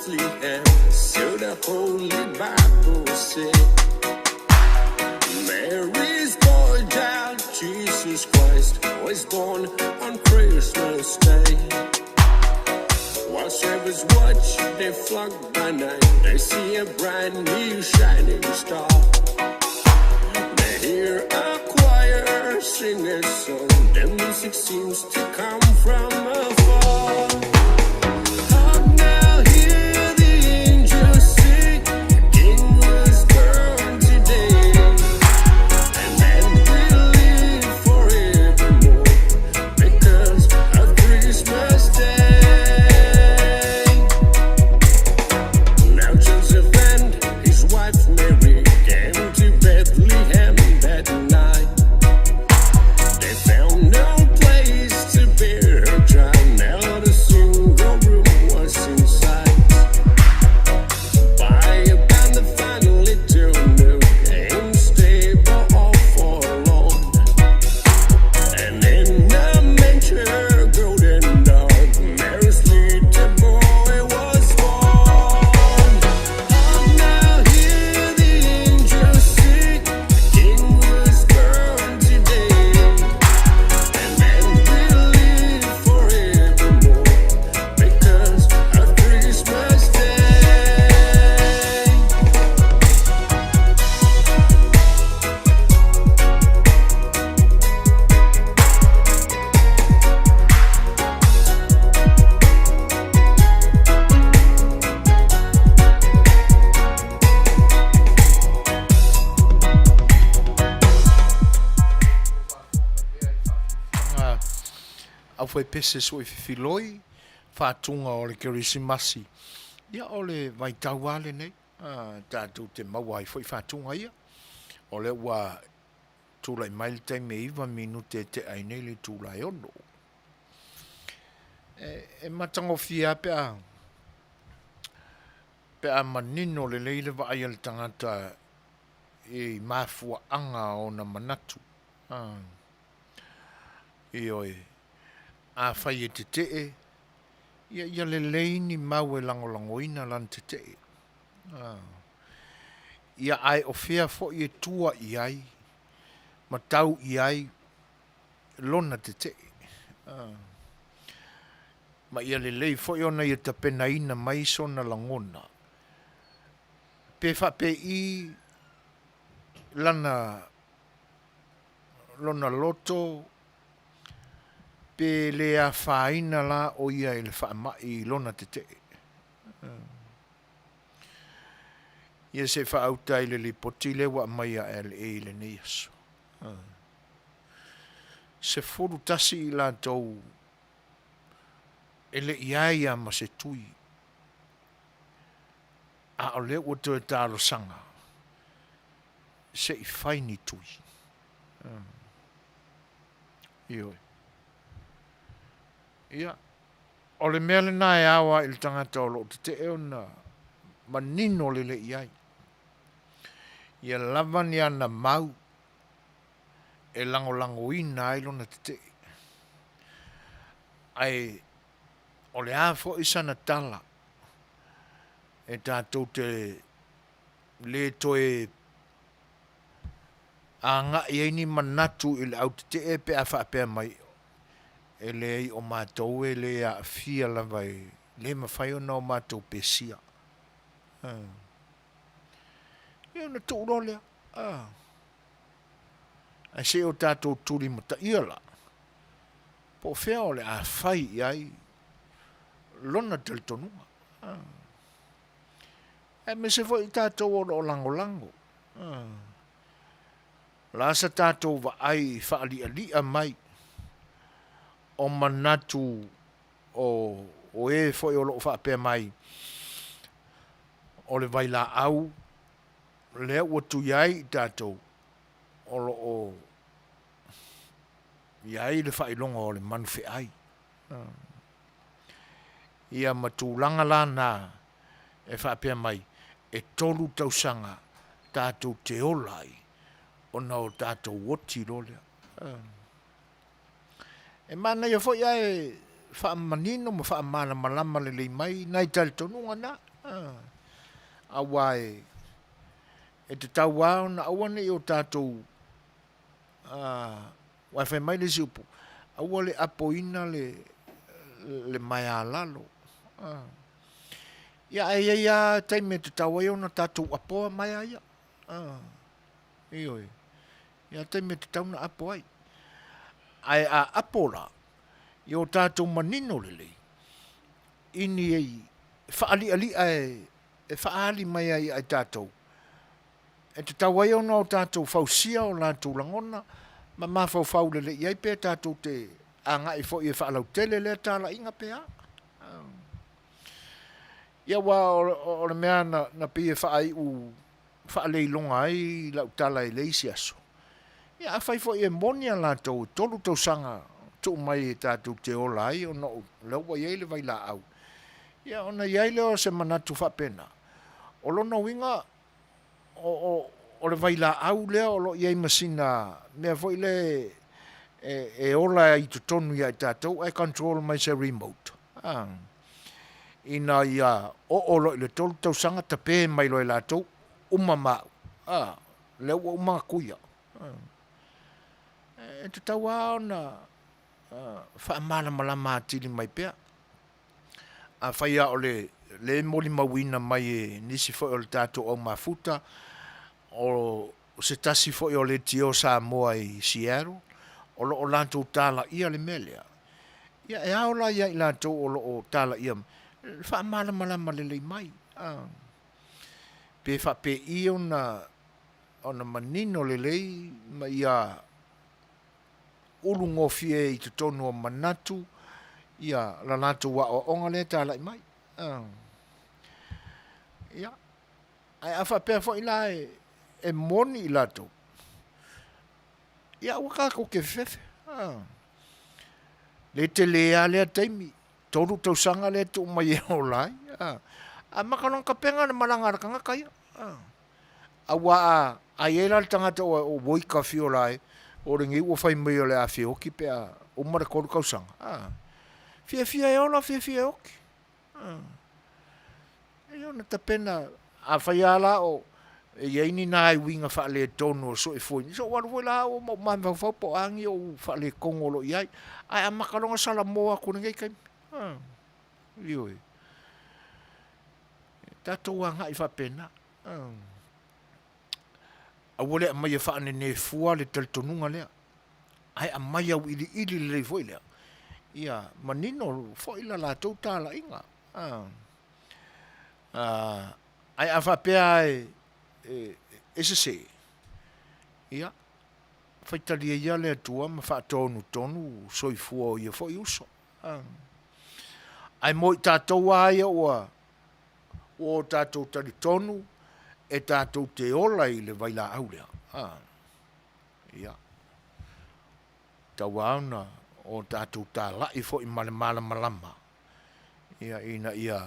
Bethlehem, so the Holy Bible say. Mary's boy child, Jesus Christ, was born on Christmas Day. While shepherds watch their flock by night, they see a bright new shining star. They hear a choir sing a song. The music seems to come from afar. Hark now, hear the angels sing. The King was born today, and man will live forevermore because of Christmas Day. Now Joseph and his wife Mary came to Bethlehem that night. They found no place to bear her child. Not a single room was in sight. By about the final little nook in stable all forlorn. And in a manger, golden dog, Mary's little boy was born. Hark now, hear the angels sing. The King was born today, and man will live forevermore because of Christmas Day. Aufaipese Soififiloi, faatuga o le Kerisimasi. Ia, o le vaitau lava lenei, tatou te maua ai foi faatuga ia. O lea ua tulai mai le taimi e 9 minute e tea ai nei le itula e 6. E, e matagofie lava pe a, pe a manino lelei le vaai a le tagata i mafuaaga o ona manatu. Ioe, afai e tetee, ia ia lelei ni mau e lagolagoina lana tetee. Ia ae o fea foi e tua i ai ma tau i ai lona tetee. Ma ia lelei foi ona ia tapenaina mai sona lagona, pe faapei lana lona loto pe le afaina la o ia i le faamai i lona tetee. Ia se i faauta i le lipoti lea ua aumai a LA i lenei aso. 11 i latou e le i ai lava ma se tui, a o lea ua toe talosaga se i fai ni tui. Ioe. Ia, o le mea lena e ao ai i le tagata o lo o tetee ona manino lelei i ai. Ia lava ni ana mau e lagolagoina ai lona tetee. Ae o le a foi sana tala e tatou te le toe agai ai ni manatu i le autetee pe a faapea mai, e leai o matou e le aafia lava e le mafai ona o matou pesia. Ia ona tuu loa lea. Ae se i o tatou tulimataia la, po o fea o le a fai i ai lona talitonuga. Aemaise foi i tatou o lo o lagolago. O le a sa tatou vaai i faalialia mai o manatu o o e foi o lo o faapea mai o le vailaau lea ua tui ai i tatou o lo o i ai le faailoga o le manufeai. Ia ma tulaga la na e faapea mai, e tolu tausaga tatou te ola ai ona o tatou oti loa lea. E manaia foi ae faamanino ma faamalamalama lelei mai nai talitonuga na. Aua e e tatau lava ona aua ne i o tatou aua e fai mai le isi upu, aua le apoina le le maea lalo. Ia ae i ai lava taimi e tatau ai ona tatou apoa maea ia. Ioe. E i ai lava taimi e tatau ona apo ai. Ae a apo la, ia o tatou manino lelei i ni faalialia e faaali mai ai ia i tatou, e tatau ai ona o tatou fausia o latou lagona ma mafaufau lelei i ai pe tatou te agai foi e faalautele lea talaiga pe a. Ia aua o le mea na pei e faaiu faaleiloga ai lau tala i le isi aso, ia afai foi e moni a latou e 3 tausaga tuu mai e tatou te ola ai ona o lea ua i ai le vailaau, ia ona i ai lea o se manatu faapena, o lona uiga o le vailaau lea o lo o i ai ma sina mea foi lea e ola ai i totonu ia i tatou ae control mai se remote, ina ia oo loa i le 3 tausaga tape mai loa e latou, uma ma au, a, lea ua uma ona kuia. E tatau lava ona faamalamalama atili mai pea. Afai lava o lea e molimauina mai e nisi foi o le tatou au mafuta, o se tasi foi o leitio Samoa i Seattle, o lo o latou talaia le mea lea, ia e ao la ia i latou o lo o talaia le faamalamalama lelei mai, pe faapei ona manino lelei ma ia ulugofie i totonu o manatu ia la latou aoaoga lea e talai mai. Ia, ae a faapea foi la e moni i latou, ia aua tatou te fefefe, le tele lava lea taimi, 3 tausaga lea e tuu mai e ola ai, a. Amata loa ona tapena le malaga a le tagata ia, aua a i ai la le tagata ua oi ta afio la e, o lenei ua fai mai o le a feoti pe a uma le 3 tausaga, a. Fiafia e ola fiafia e oti. E ona tapena, afai lava la o e i ai ni nai uiga faaletonu o soifua, se i ou alu foi la au ma ou mafaufau po o a ni ou faaletonu o lo o i ai, ae amata loa ona salamo atu i lenei taimi. Ioe. Tatou agai faapena. Aua le aumaia faanene fua le talitonuga lea, ae aumai auiliili lelei foi lea, ia manino foi le latou talaiga. Ae a faapea lava e sese, ia, faitalia ia le Atua ma faatonutonu soifua o ia foi uso. Ae mo i tatou lava ia ua o tatou talitonu e tatou te ola i le vailaau lea, ia, tatau lava ona o tatou talai foi ma le malamalama, ia, ina ia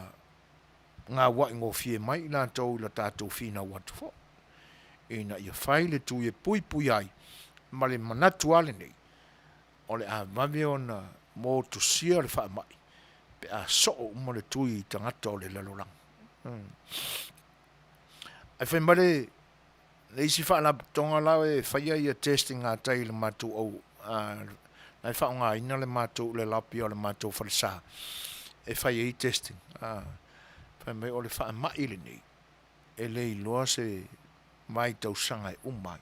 gauai gofie mai i latou i le tatou finau atu foi, ina ia fai le tui e puipui ai, ma le manatu lava lenei, o le a vave ona motusia le faamai pe a soo uma le tui i tagata o le lalolagi. Ae fai mai le le isi faalapotopotoga la e faia ia test i gatai i le matou au la e faaaogaina le matou le lobby o le matou falesa e fai ai testing. Fai mai o le faamai lenei e le iloa se vaitausaga e uma ai.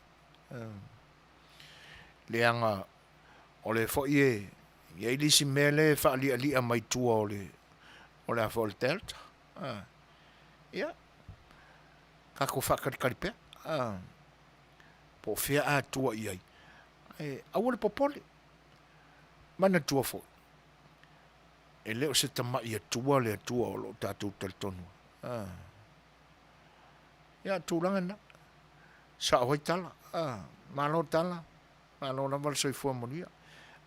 Leaga o lea foi e i ai le isi mea lea e faalialia mai tua o le o le a foi o le Delta. Ia, tatou faatalitali pea, po o fea a tua i ai, ae aua le popole. Manatua foi, e le o se tamai Atua le Atua o lo o tatou talitonu ai. Ia, o tulaga na. Sao ai tala. Malo tala, malo lava le soifua manuia.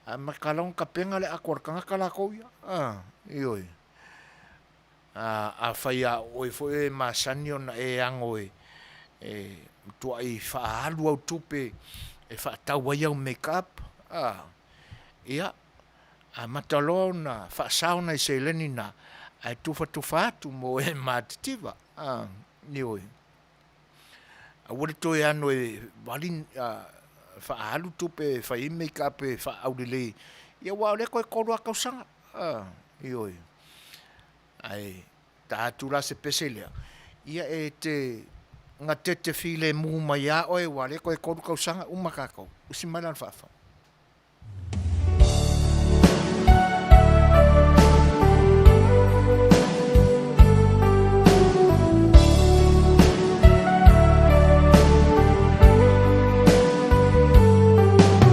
Ae amata loa ona tapena le ato a le tagata latou ia. Ioe. Afai lava o oe foi e masani ona e ano e matuai faaalu au tupe e faatau ai au make up, a, ia, amata loa ona faasao nai seleni na. Ae tufatufa atu mo e matitiva. Ioe. Aua le toe ano e vali faaalu tupe e fai ai make up e faaaulelei, ia aua o lea toe 3 lava tausaga. Ioe. Ae ta atu la se pese lea, ia e te gatete filemu mai lava oe aua o lea toe 3 tausaga uma tatou. Usi mai la le faafa.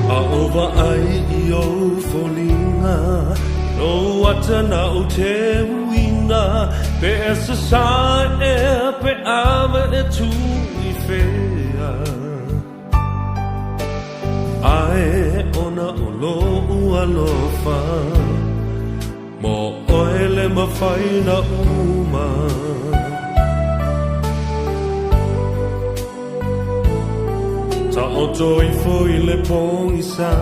A o vaai i ou foliga, lou ata na ou teuina, pe e sasae ea pe ave e tu i fea. Ae ona o lou alofa, mo oe le mafai na uma. Taoto ifo i le pogisa,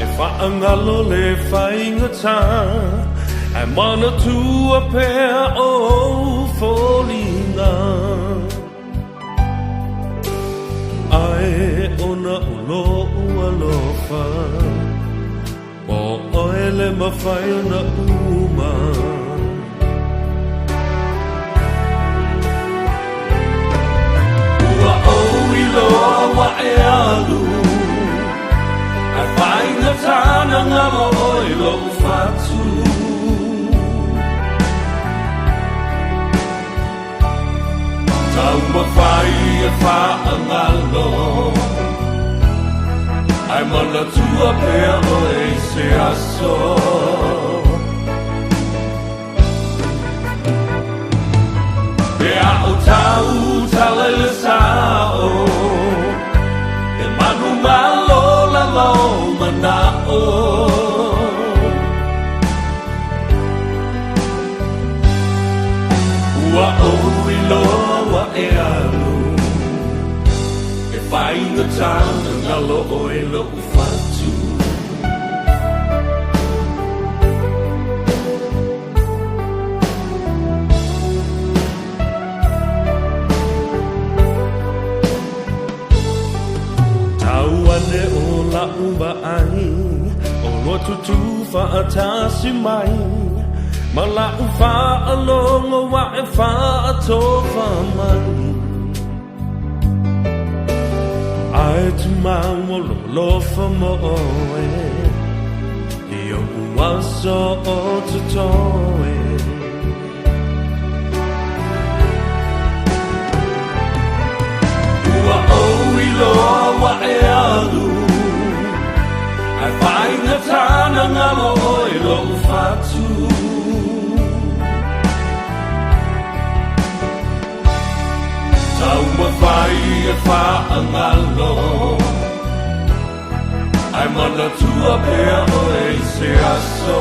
e faagalo le faigata, ae manatua pea ou foliga. Ae ona o lou alofa, mo oe le mafai ona uma. Ua ou iloa ua e alu, ae faigata na galo oe lou fatu. Taumafai e faagalo, ae manatua pea oe i se aso. Pe a o tau tala i le sao, e manumalo lava o manao. Ua ou iloa ua e alu, e faigata na galo oe lou fatu. Tau ane o la'u vaai, o lua tutū fa'atasi mai, ma la'u fa'alogo ua e fa'atofa mai. Ae tumau o lou alofa mo oe, i o'u aso o totoe. Ua ou iloa ua e alu, ae faigata na galo oe lou fatu. Taumafai e faagalo, ae manatua pea oe i se aso.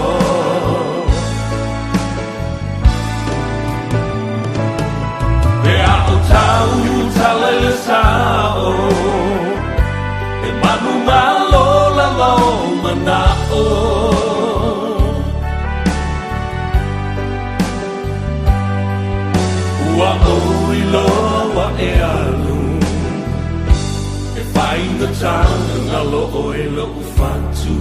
Pe a o tau tala i le sao, e manumalo lava o manao. Ua ou iloa ua e alu, e faigata na galo oe lou fatu.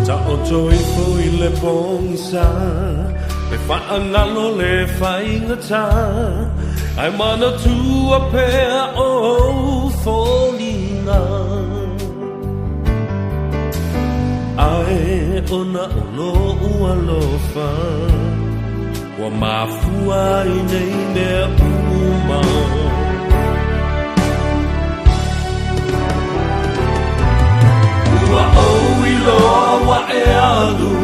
Taoto ifo i le pogisa, e faagalo le faigata, ae manatua pea ou foliga. Ae ona o lou alofa, ua mafua ai nei mea uma. Ua ou iloa ua e alu,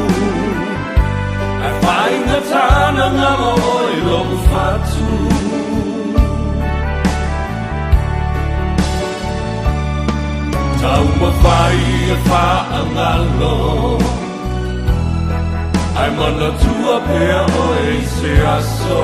ae faigata na galo oe lou fatu. Taumafai e faagalo, ae manatua pea oe i se aso.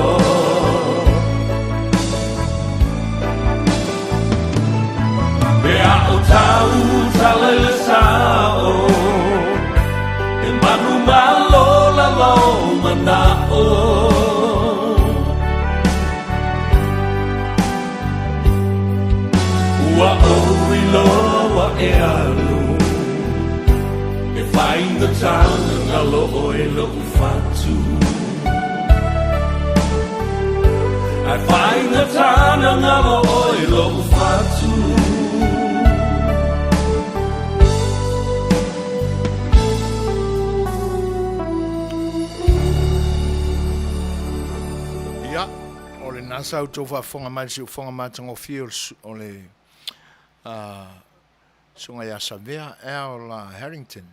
loa e alu E faigata ona galo ʻoe loʻu fatu Ae faigata ona galo ʻoe loʻu fatu. Ia, o lena sa outou faafofoga mai i le siufofoga matagofie o le Susuga ia Savea Al Harrington,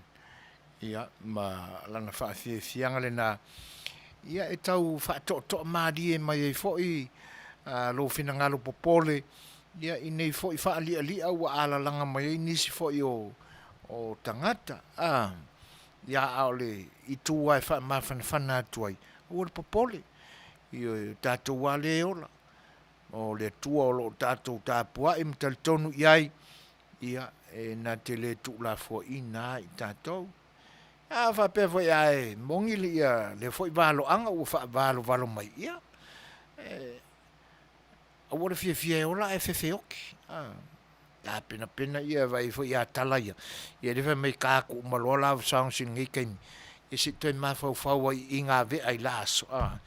ia, ma lana faafiafiaga lena, ia, e tau faatoatoa malie mai ai foi lou finagalo popole, ia, i nei foi faalialia ua alalaga mai ai nisi foi o tagata, a, ia, a o le itu lava e faamafanafana atu ai, aua le popole, ioe, o tatou lava lea e ola. O le Atua o lo o tatou tapuai ma talitonu i ai, ia, e na te le tuulafoaiina lava i tatou. A faapea foi a e moni le ia lea foi valoaga ua faavalovalo mai, ia, e, aua le fiafia e ola ae fefeoki. A, tapenapena ia vaai foi ia tala ia, ia lea fai mai ka atu uma loa love songs i lenei taimi, ia se i toe mafaufau ai i gavea i la aso, a,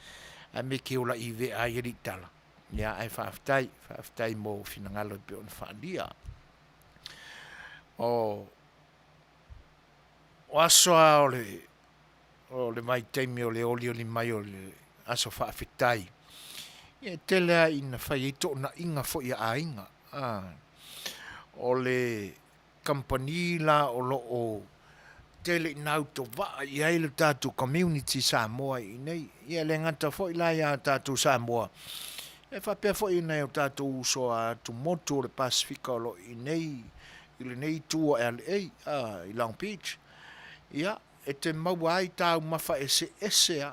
ae me ke ola i vea ai alii tala. Ia, ae faafetai, faafetai mo finagalo e pei ona faaalia. O, o aso lava o le, o le vaitaimi o le olioli mai o le aso faafetai, ia e tele lava ina fai ai toonaiga foi a aiga. A, o le kamupani la o lo o tele ina autovaa i ai le tatou community Samoa i inei. Ia e le gata foi la ia tatou Samoa, e faapea foi i nai o tatou uso a atumotu o le Pasefika o lo o i inei i lenei itu o LA, a, i Long Beach. Ia, e te maua ai taumafa eseese a,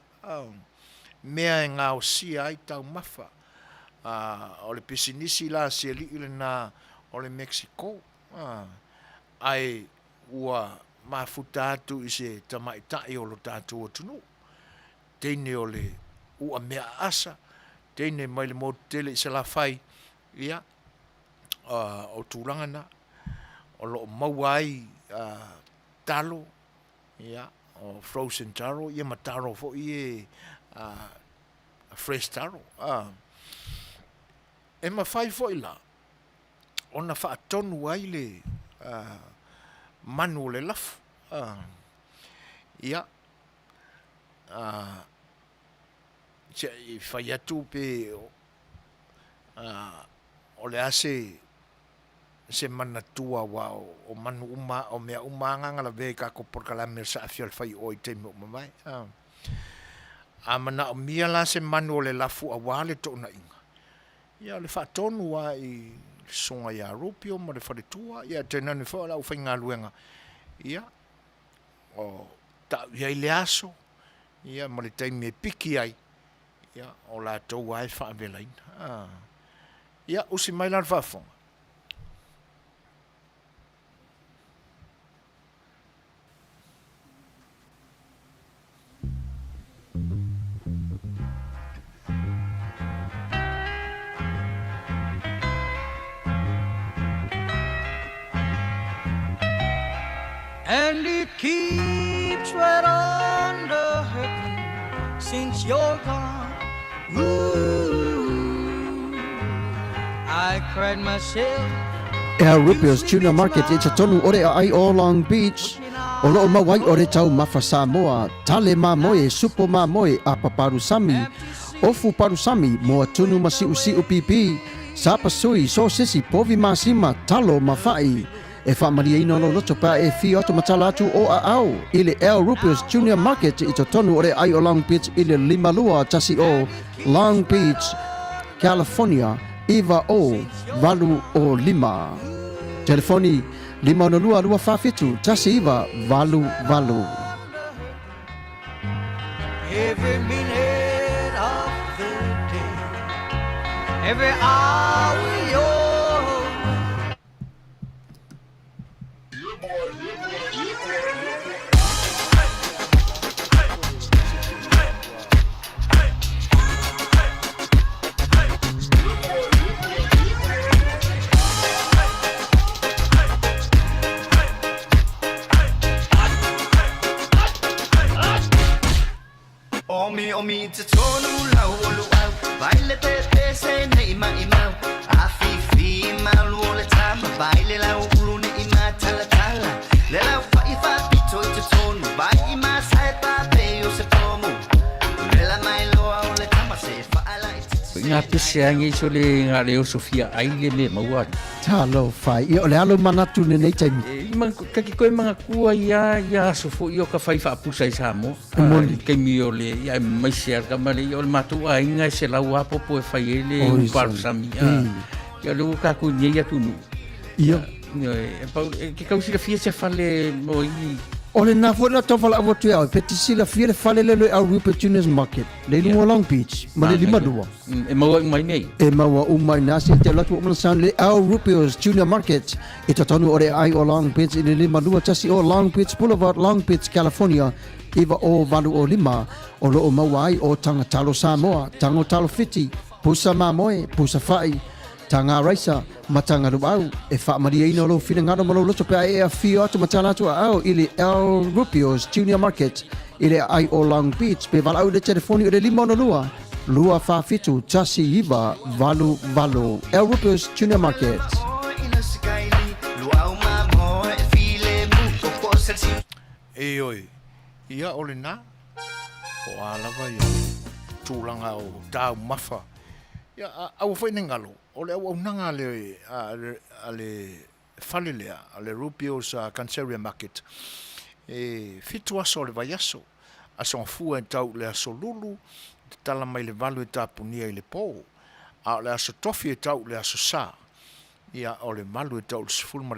mea e gaosia ai taumafa. A, o le pisinisi la a si alii lena o le Mexico, a, ae ua mafuta atu i se tamaitai o lo tatou atunuu, teine o le uamea aasa, teine mai le motu tele i Salafai, ia, o tulaga na, o lo o maua ai talo, ia, o frozen taro, ia ma taro foi ia fresh taro. E mafai foi la ona faatonu ai le manu o le lafu. Ia, se i fai atu pe o le a se se manatua aua o manu uma, o mea uma lava na lavea i tatou polokalame o le saafia o le faioa i taimi ua mavae. A manaomia la se manu o le lafu aua le toonaiga, ia o le faatonu lava i le susuga ia Rupio ma le faletua, ia tainane foi o le aufaigaluega, ia o tau i ai le aso, ia ma le taimi e piki ai, ia o latou lava e faavelaina. Ia, usi mai la le faafofoga. And it keeps right on the hurting since you're gone. Ooh, I cried myself. El Rupio's Tuna Market i totonu o le aai o Long Beach, o loo mau ai o le taumafa Samoa, tale mamoe, supo mamoe, apa palusami, ofu palusami, moa tunu ma siusiu pipi, sapasui, sosesi, povi masima, talo ma fa'i. E faamalieina lou loto pe a e fio atu ma tala atu o aao i le El Rupio's Junior Market i totonu o le aai o Long Beach i le 5210 Long Beach, California 90805. Telefoni 562 247 1988. Every minute of the day, every hour you're Nga pese a ngi so le nga le oso fia ai le me maua. Talofa e. Ia o le alo manatu lenei taimi. E, ma, ka ke koe mangatua ia ia aso fo'i o ka fai faapusa i Samoa. E moni. I taimi o le ia aemaise a kama le ia o le matou aiga e selau lava popo e fai ai le Oi, palusami. Ah, ia o lea ua tatou i nei atunuu. Ia. Ioe, e pau, e ke tau silafia se fale mo i O lena foi na tau valaau atu ia oe, pe te silafia le fale lea le Au Rupe Tunas Market, le i luga o Long Beach, ma le 52. E maua uma ai mea ia. E maua uma i na se te alu atu ua uma ona sound le Au Rupe's Tuna Market i totonu o le aai o Long Beach i le 52 o Long Beach Boulevard, Long Beach, California 90805 o lo o maua ai o taga talo Samoa, tago talo Fiti, pusa mamoe, pusa fa'i, taga raisa, ma taga luau. E faamalieina lou finagalo ma lou loto pe a e afio atu ma tala atu aao i le El Rubio's Junior Market i le aai o Long Beach pe valaau i le telefoni o le 562 247 1988. El Rubio's Junior Market. Ioe, ia o lena, po o a lava ia tulaga o taumafa. Ia, aua foi ne galo, o le auaunaga a le, a le fale lea, a le Rubio's Canceria Market, e fitu aso o le vaiaso, aso gafua e tau i le aso lulu, tatala mai le valu e tapunia i le po, a o le aso tofi e tau i le aso sa, ia o le valu e tau i le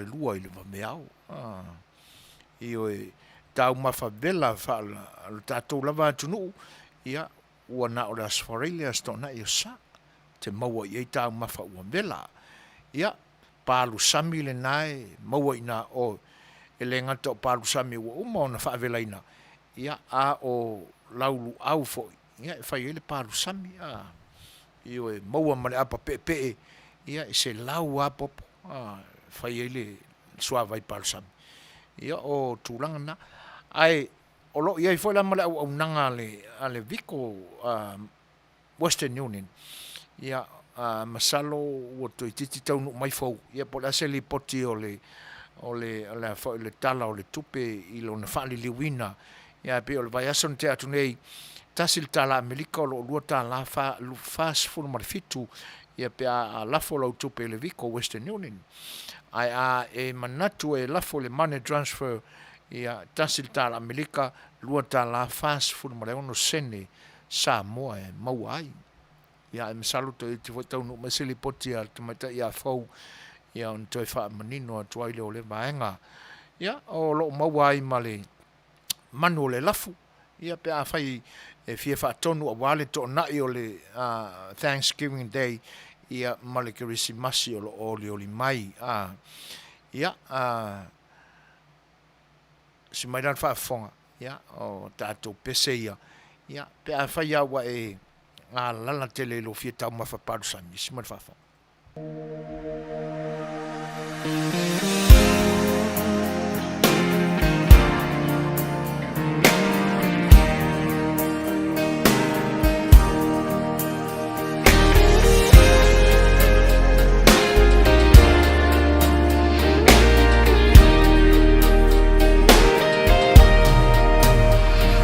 12 i le vaveao. Ioe, taumafa vela faale tatou lava atunuu, ia, ua na o le Aso Faraile, Aso Toonai o Sa, te maua i ai taumafa ua vela. Ia, palusami lena e maua i na o, e le gata o palusami ua uma ona faavelaina, ia, a o lauluau foi, ia, e fai ai le palusami, a, ioe, maua ma le apa peepee, ia, e selau lava popo, a, e fai ai le suavai palusami. Ia, o tulaga na. Ae o lo o i ai foi la ma le auaunaga a le, a le Viko Western Union, ia, masalo ua toeitiiti taunuu mai fou, ia po o le a se lipoti o le, o le, o le a foi le Tala o le Tupe i lona faaliliuina. Ia ae pei o le vaiaso na tea atu nei, tasi le tala Amerika o lo o lua tala fa, 47, ia pe a lafo lau tupe i le Viko Western Union. Ae a e manatu e lafo i le money transfer, ia, tasi le tala Amerika, lua tala 46 sene Samoa e maua ai. Ia, ae masalo toeitiiti foi taunuu mai se lipoti a le tamaitai ia Fou, ia ona toe faamanino atu ai lea o lea vaega. Ia, o lo o maua ai ma le manu o le lafu, ia pe afai e fia faatonu aua le toonai o le Thanksgiving Day, ia ma le Kerisimasi o lo o olioli mai. Ia, si mai la le faafofoga, ia, o tatou pese ia, ia, pe afai lava ua e galala tele i lou fia taumafa palusami, si mai le faafofoga.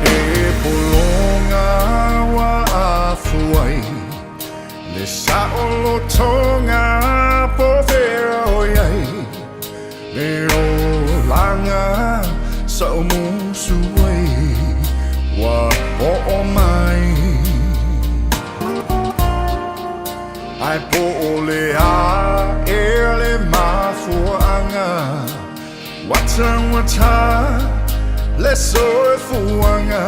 E pologa ua afu ai Le saolotoga po fea o i ai Le olaga sa o musu ai Ua oo mai Ae po o le a ea le mafuaaga Ua taugata le soifuaga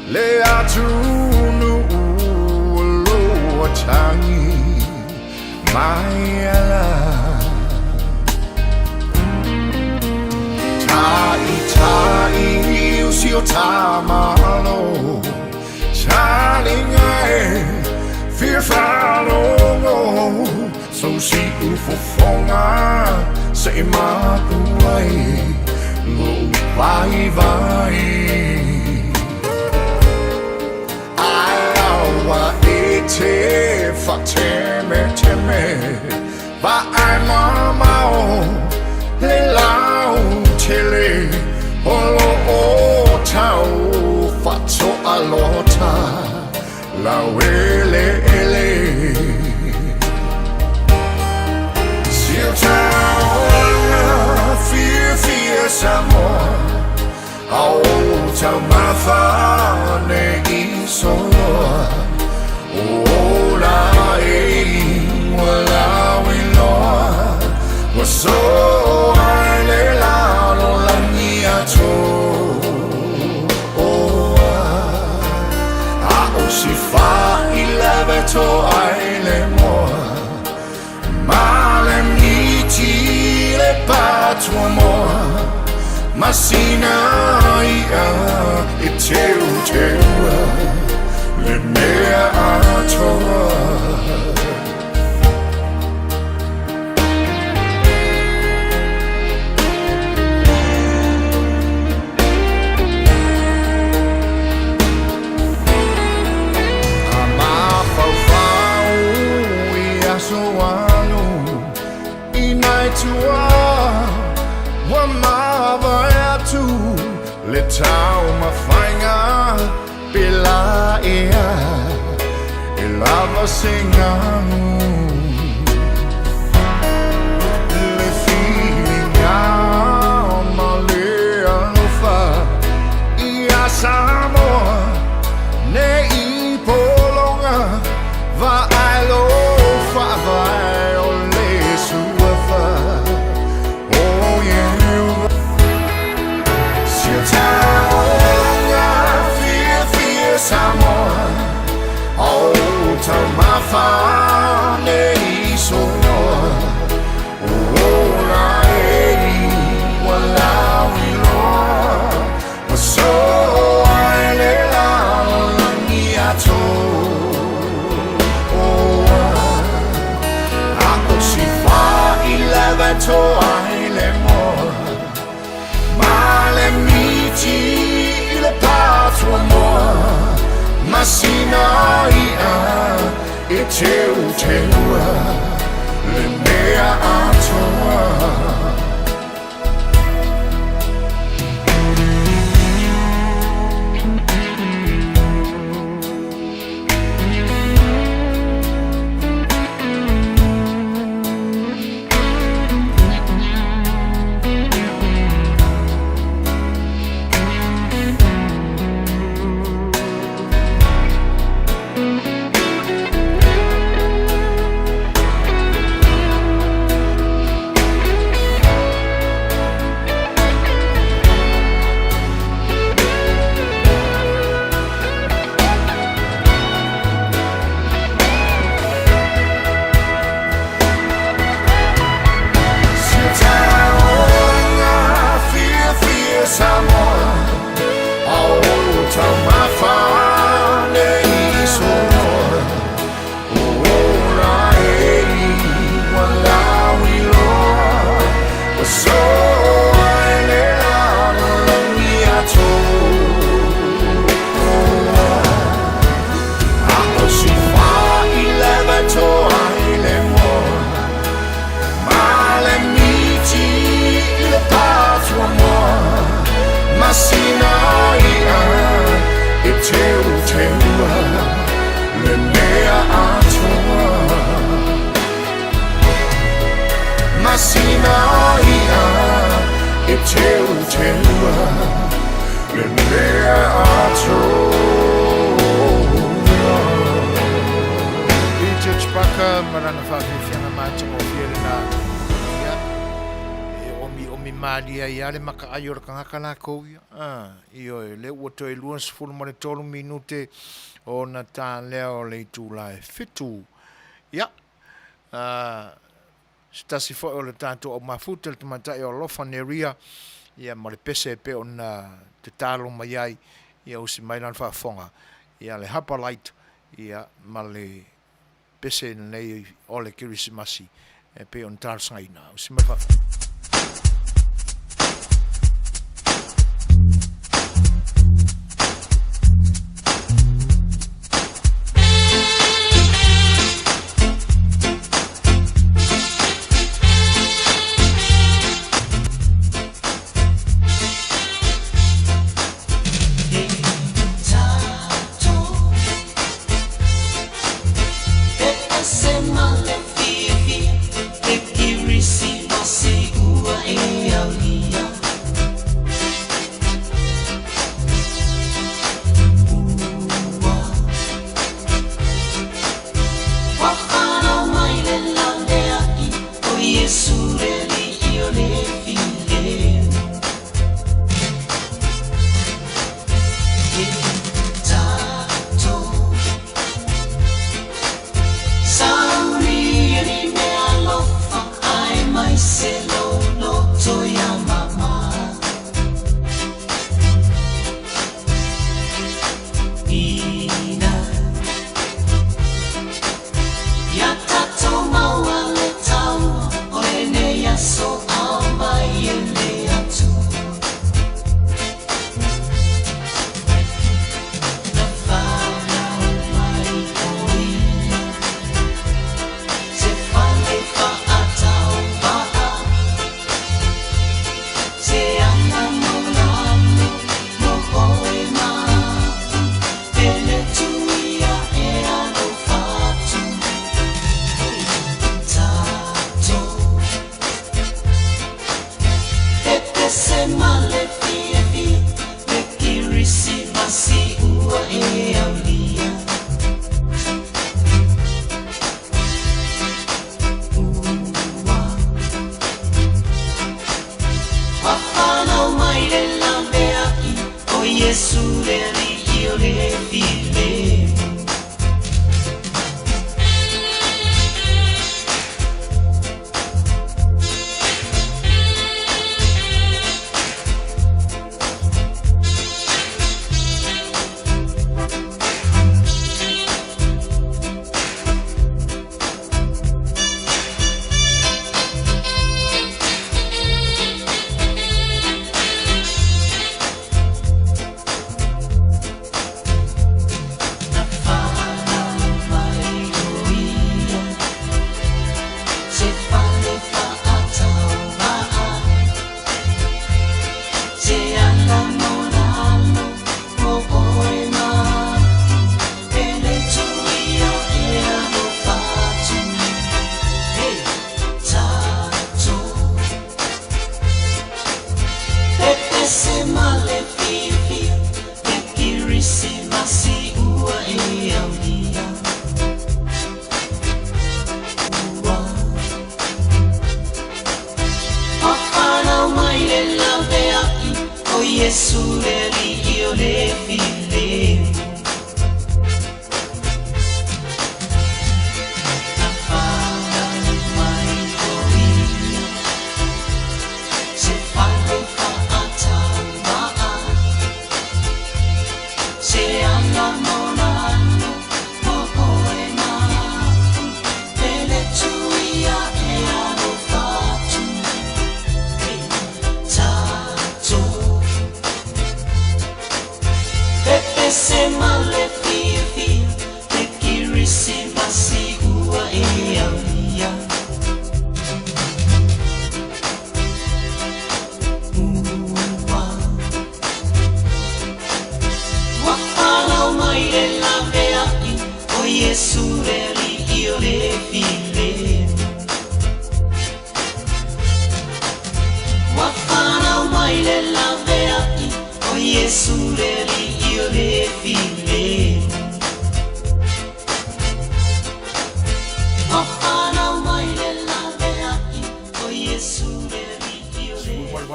Le atunuu o lo o tagi mai ala Ta'ita'i i si o ta Malo Talinga e fia faalogo So si'u fofoga se i mapu ai Lo'u vaivai. te faatemeteme, vaai mamao le lautele o lo o tau faatoalota laueleele. Siutaoga fiafia Samoa, a o taumafa nei soloa, o ola e ua lauiloa, ua soa i le lalolagi atoa. A o si faailewe toa i le moa, ma le miti le patuamoa, ma sina i'a e teuteua le mea atoa. A mafaufau i aso alu i nai tua ua mavae atu le taumafaiga pe la ea e lava se galu. Le filiga ma le alofa ia Samoa nei pologa vaai lo faavae o le suafa o Ieova. Siutaoga fiafia Samoa, o taumafa nei soloa, o ola e ua lauiloa, ua soa i le lalolagi atoa. A o si faailewe toa i le moa, ma le miti i le patuamoa, ma sina i'a e teuteua le mea atoa. Siutaoga fiafia Samoa, a o taumafa nei soloa, o ola e ua lauiloa, ua soa i le lalolagi atoa. A o si faailewe toa i le moa, ma le miti i le patuamoa, ma sina i'a e teuteua le mea atoa. Ma sina i'a e teuteua le mea atoa. I Church Parker ma lana faafiafiaga matagofie lena. Ia, e omiomi malie ai lava le makaai o le tagata lakou ia. A, ioe, lea ua toe 23 minute ona ta lea o le itula e 7. Ia, a, se tasi foi o le tatou aumafuta le tamaitai o Alofa Neria, ia ma le pese e pei ona tatalo mai ai, ia usi mai lana faafofoga, ia le Hapa Light, ia ma le pese lenei o le Kerisimasi e pei ona talosagaina. Usi mai faafofoga.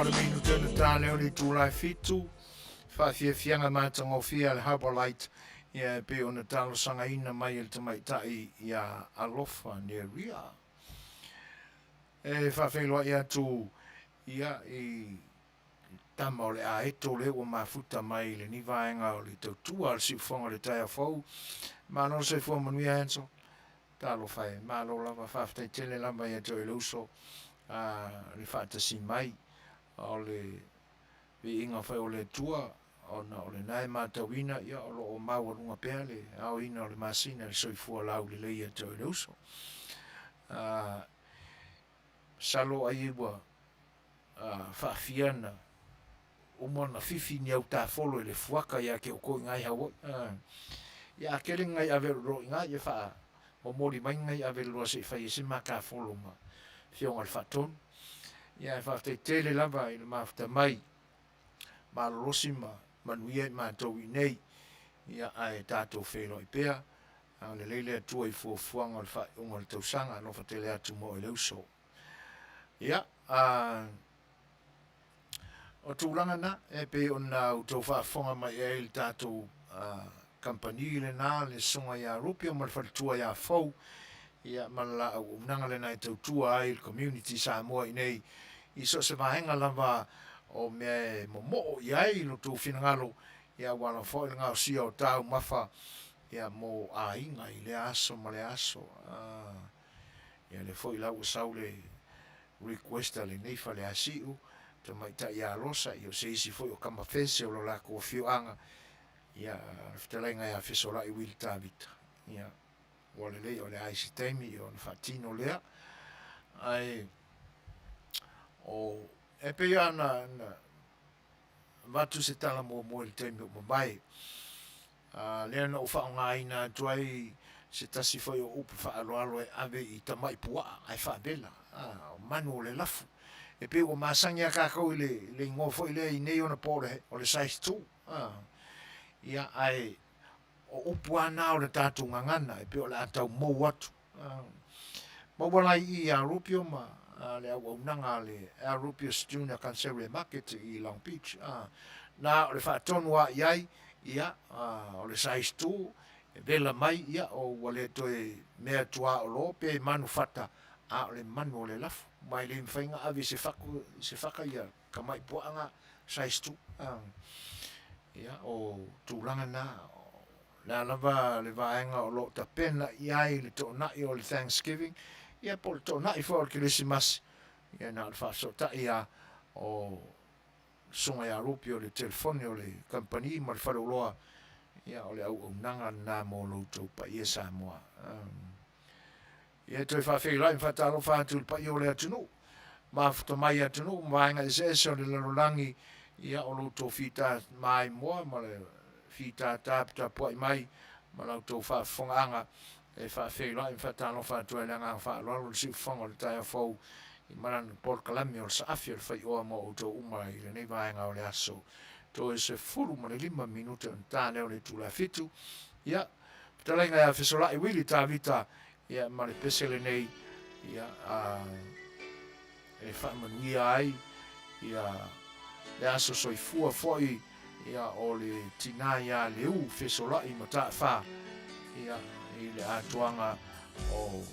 18 minute ona ta lea o le itula e fitu, faafiafiaga matagofie a le Harbourlight ia e pei ona talosagaina mai e le tamaitai ia Alofa Neria. E faafeiloai atu ia i tama o le aeto lea ua mafuta mai i lenei vaega o le tautua a le siufofoga o le taeao fou. Malo le soifua manuia Hansel. Talofa e, malo lava, faafetai tele lava ia te oe le uso a le faatasi mai o le viiga foi o le Atua ona o lena e matauina ia o lo o maualuga pea le aoina o le masina i le soifua laulelei ia te oe le uso. A, masalo ai ua faafia na uma ona fifi ni au tafolo i le fuaka ia te outou i ina i Hawaii. Ia a tele ni nai ave o lo o i ina, ia faa momoli mai ni nai ave loa se i fai ai se ma tafolo ma Afioga i le Faatonu. Ia ae faafetai tele lava i le mafuta mai malolosi ma manuia i matou i inei, ia ae tatou feiloai pea, agalelei le Atua i fuafuaga o le faaiuga o le tausaga, alofa tele atu mo oe le uso. Ia, a o tulaga na e pei ona outou faafofoga mai ai i le tatou kamupani lena, le Susuga ia Rupio ma le faletua ia Fou, ia ma le la auaunaga lena e tautua ai le community Samoa i inei i so o se vaega lava o mea e momoo i ai lo outou finagalo, ia aua lava foi le gaosia o taumafa ia mo aiga i lea aso ma lea aso. Ia lea foi la ua sau le request a lenei Faleasiu, tamaitai ia Losa, ia o se isi foi o kamafese o lo latou afioaga, ia le fetalaiga ia Fesolai Wili Tavita. Ia ua lelei o le a i se taimi ia ona faatino lea. Ae o e pei lava ona na avatu se tala muamua i le taimi ua mavae, a lea na ou faaaogaina atu ai se tasi foi o upu faaaloalo e ave i tamai puaa ae faavela, a, o manu o le lafu. E pei ua masani lava tatou i le, le igoa foi lea i nei ona po o le size two, a, ia, ae o upu lava na o le tatou gagana e pei o le a tau mou atu. Maua la i i ia Rupio ma le auaunaga a le Al Rupius Junior Canceria Market i Long Beach. Na o le faatonu lava i ai, ia, o le size 2, e vela mai, ia, o ua le toe mea tuaolo pe manu fata, a o le manu o le lafu. Ma e le mafai ona ave i se fatu, i se faka ia tamai puaa na, size 2. Ia, o tulaga na, O le a lava le vaega o lo o tapena i ai le toonai o le Thanksgiving, ia po o le toonai foi o le Kerisimasi, ia na o le faafesootai lava o le Susuga ia Rupi o le telefoni o le kamupani ma le faleoloa, ia o le auaunaga lena mo lo outou paia Samoa. Ia toe faafeiloai ma faatalofa atu i le paia o le atunuu, mafuta mai atunuu ma vaega eseese o le lalolagi, ia o lo outou fita maimoa ma le fita taputapuai mai ma la outou faafofogaaga e faafeiloai ma faatalofa atu ai le agaga faaaloalo i le siufofoga o le taeao fou i ma lana polokalame o le saafi o le faioa mo outou uma i lenei vaega o le aso. Toe 15 minute ona ta lea o le itula 7. Ia, fetalaiga ia Fesolai Wili Tavita Ia, ma le pese lenei, ia, a, e faamanuia ai, ia, le aso soifua foi, ia, o le tinā iā Leu Fesolai Mataafa, ia, i le atoaga o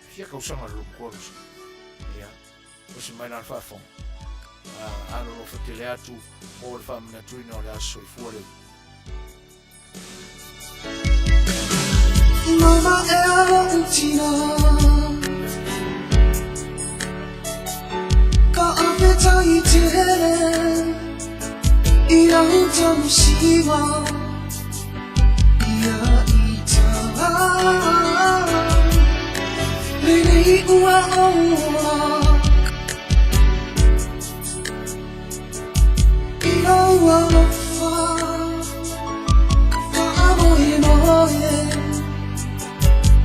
fia tausaga le lomatua Losa. Ia, osi mai la le faafofoga. A, alolofa tele atu mo le faamanatuina o le aso soifua Leu. Mama e lo'u tina Fa'afetai tele I lau tausiga Ia ita Lenei ua ola I lou alofa Faamoemoe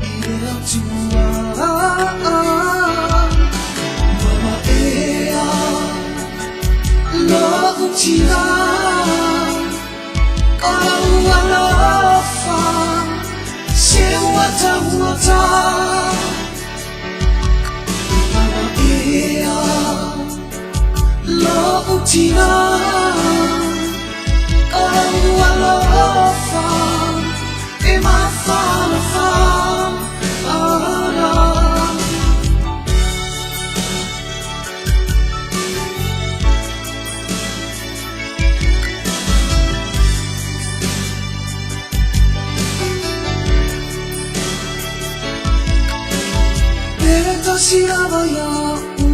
I le Atua Mama ea Lo'u tina O lou alofa Se ua taugata Mama ea Lo'u tina O lou alofa E mafanafa ana. E tasi lava ia'u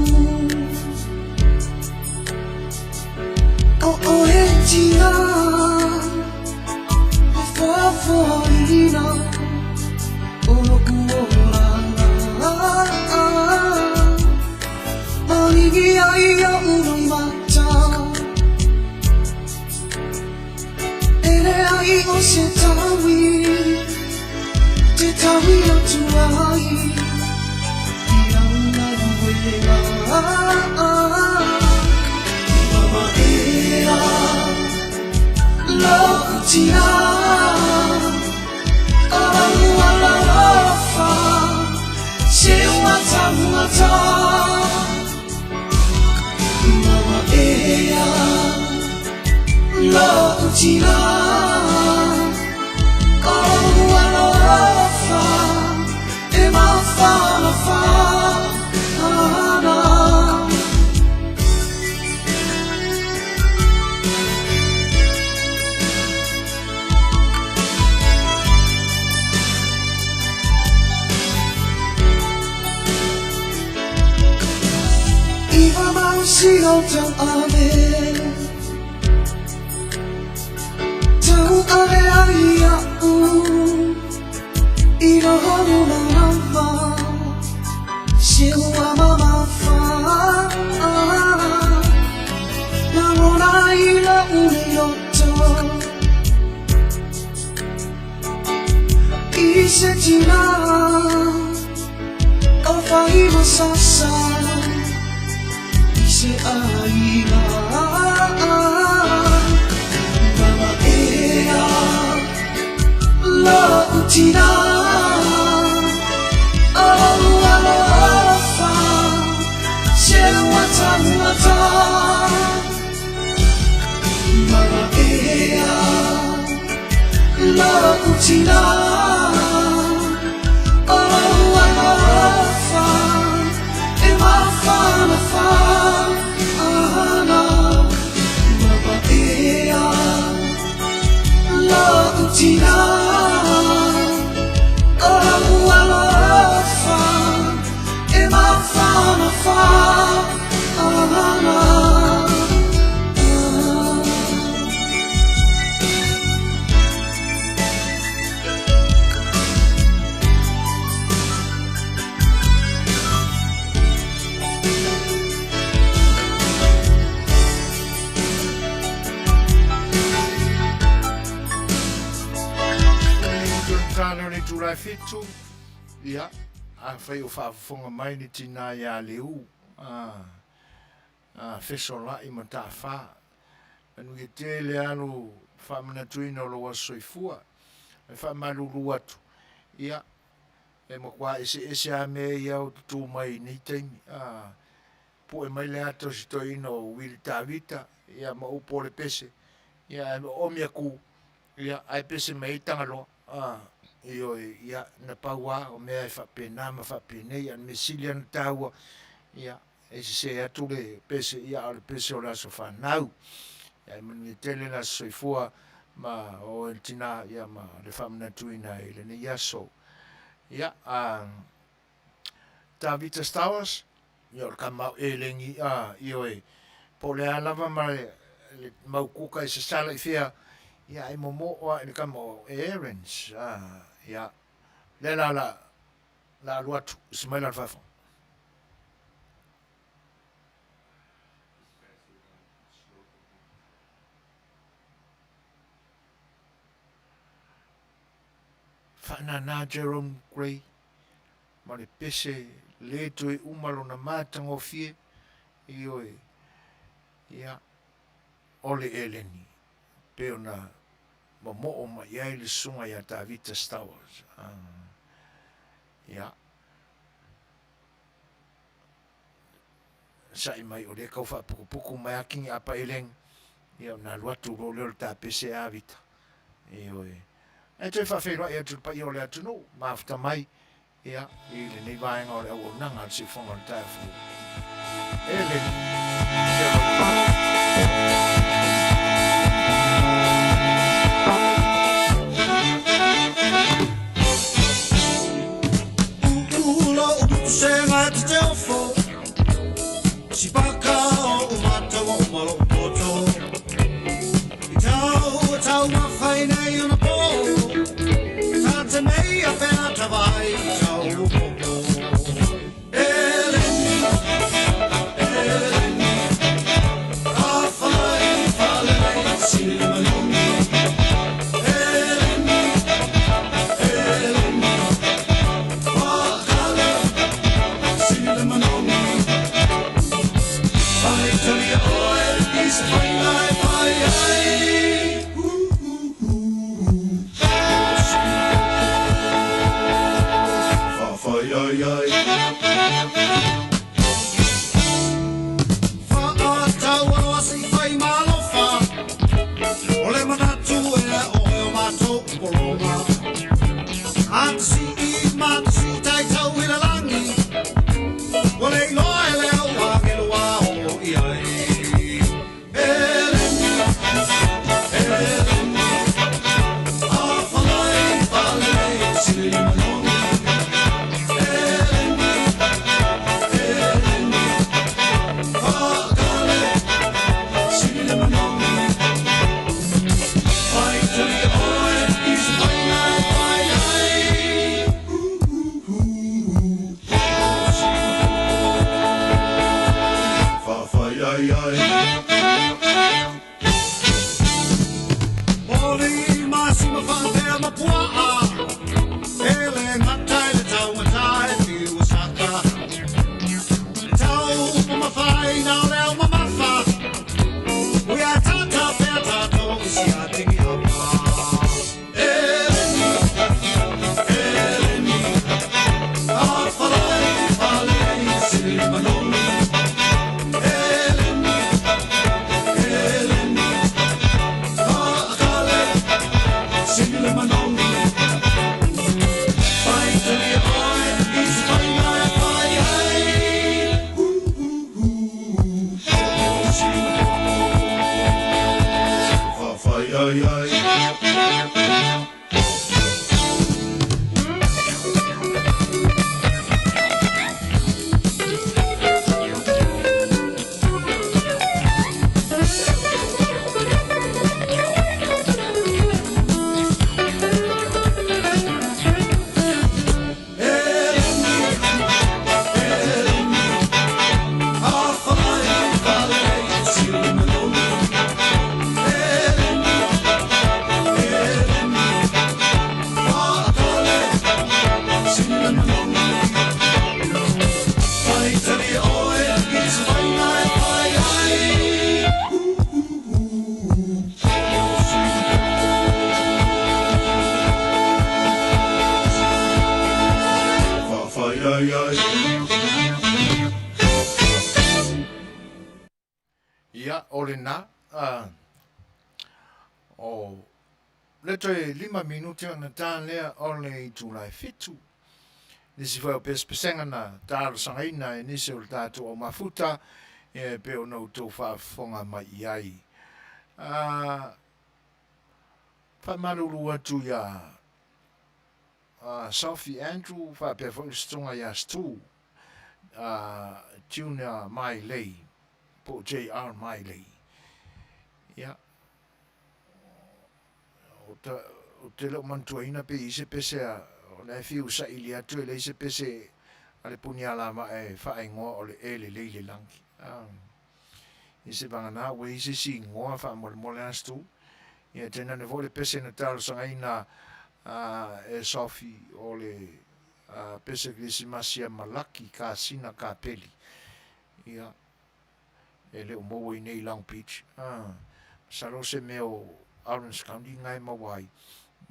O oe tina E foafoaina O lo'u olaga Maligi ai ia'u loimata E leai o se taui Te taui atu ai I lau galuega. Mama ea Lo'u tinā O lou alofa Se ua taugata Mama ea Lo'u tinā O lou alofa E mafanafana I malosi o tauave Tauave ai iaʻu I lou lava Se ua mamafa Lagona i loʻu nei loto I se tinā O Faimasasa I se ʻaiga Mama ea Loʻu tinā O lou alofa Se ua taugata Mama ea Loʻu tinā O lou alofa E mafanafana Mama ea Loʻu tinā O lou alofa E mafanafana. Tala o le itula e fitu, ia, afai o faafofoga mai le tinā iā Leu, a, a fesola'i ma Tafā, manuia tele lou faamanatuina o lou aso soifua, e faamalulu atu, ia, e matua eseese lava mea ia o tutū mai i nei taimi, a, pue mai le ata o si toeaina o Wili Tavita, ia ma upu o le pese, ia ae oomi aku, ia ae pese mai ai Tagaloa, a, ioe, ia, na pau lava o mea e faapena ma faapenei, a o le mea sili lava ona taua, ia, e sese atu le pese, ia a o le pese o le aso fanau. Ia e manuia tele le aso soifua ma oe le tinā, ia ma le faamanatuina i lenei aso. Ia, a Tavita Stowers, ia o le kama o Eleni, a, ioe, po o le a lava ma le mau kuka e sasala i fea, ia e momoo lava i le kama o Aarons, a, ia, lea la la, la alu atu, usi mai la le faafofoga. Faanana Jerome Grey ma le pese le toe uma lona matagofie, ioe, ia, o le eleni, pei ona momoo mai ai le susuga ia Tavita Stowers. Ia, sa'i mai o lea e tau faaputuputu mai a kini apa eleni, ia ona alu atu loa lea o le tapese a Vita. Ioe. Ae toe faafeiloai atu i le paia o le atunuu, mafuta mai, ia, i lenei vaega o le auaunaga a le Siufono o le Taeao Fou. Eleni, Gerald Park. Talia oe i se faiga e fai ai. Faafai ai ai. Faataualoa se i fai malofa. O le manatu ea oe o matou pologa. Atasii ma atasii taitau i le lagi. Ua le iloa e le au agelo a oo i ai. Eleni, Eleni, afalai falelei sili le manogi. Eleni, Eleni, faakale sili le manogi. Faitalia oe i se faiga e fai ai. Faafai ai ai. Poli masima faapea ma puaa. E le gata i le taugata e fiu o saka. Le tau mamafaina o le au mamafa. Ua tata pea tatou i siatigi apa. Eleni, Eleni, afalai falelei sili le manogi. Eleni, Eleni, faakale sili le manogi. Faitalia oe i se faiga e fai ai. Faafai ai ai. Eleni, Eleni, afalai falelei sili le manogi. Eleni, Eleni, faakale sili le manogi. Faitalia oe i se faiga e fai ai. Faafai ai ai. Ia, o lena, o le toe lima minute ona ta lea o le itula e fitu. Nisi foi o pesepesega na talosagaina e nisi o le tatou au mafuta, ia e pei ona outou faafofoga mai i ai. Faamalulu atu ia Sophie Andrew faapea foi le susuga ia Stu Junior Mailei po o JR Mailei. Ia, ou te le o manatuaina pe i ai se pese a, o la e fiu saili atu e leai se pese a le punialavaa e faaigoa o le E Lelei le Lagi. Ia se vagana ua i ai se isi igoa faamolemole a Stu. Ia tainane foi le pese na talosagaina e Sophie o le pese kerisimasi a Malaki Kasina Kapeli. Ia, e le o maua i nei i Long Beach. Masalo o se mea o Orange County na e maua ai.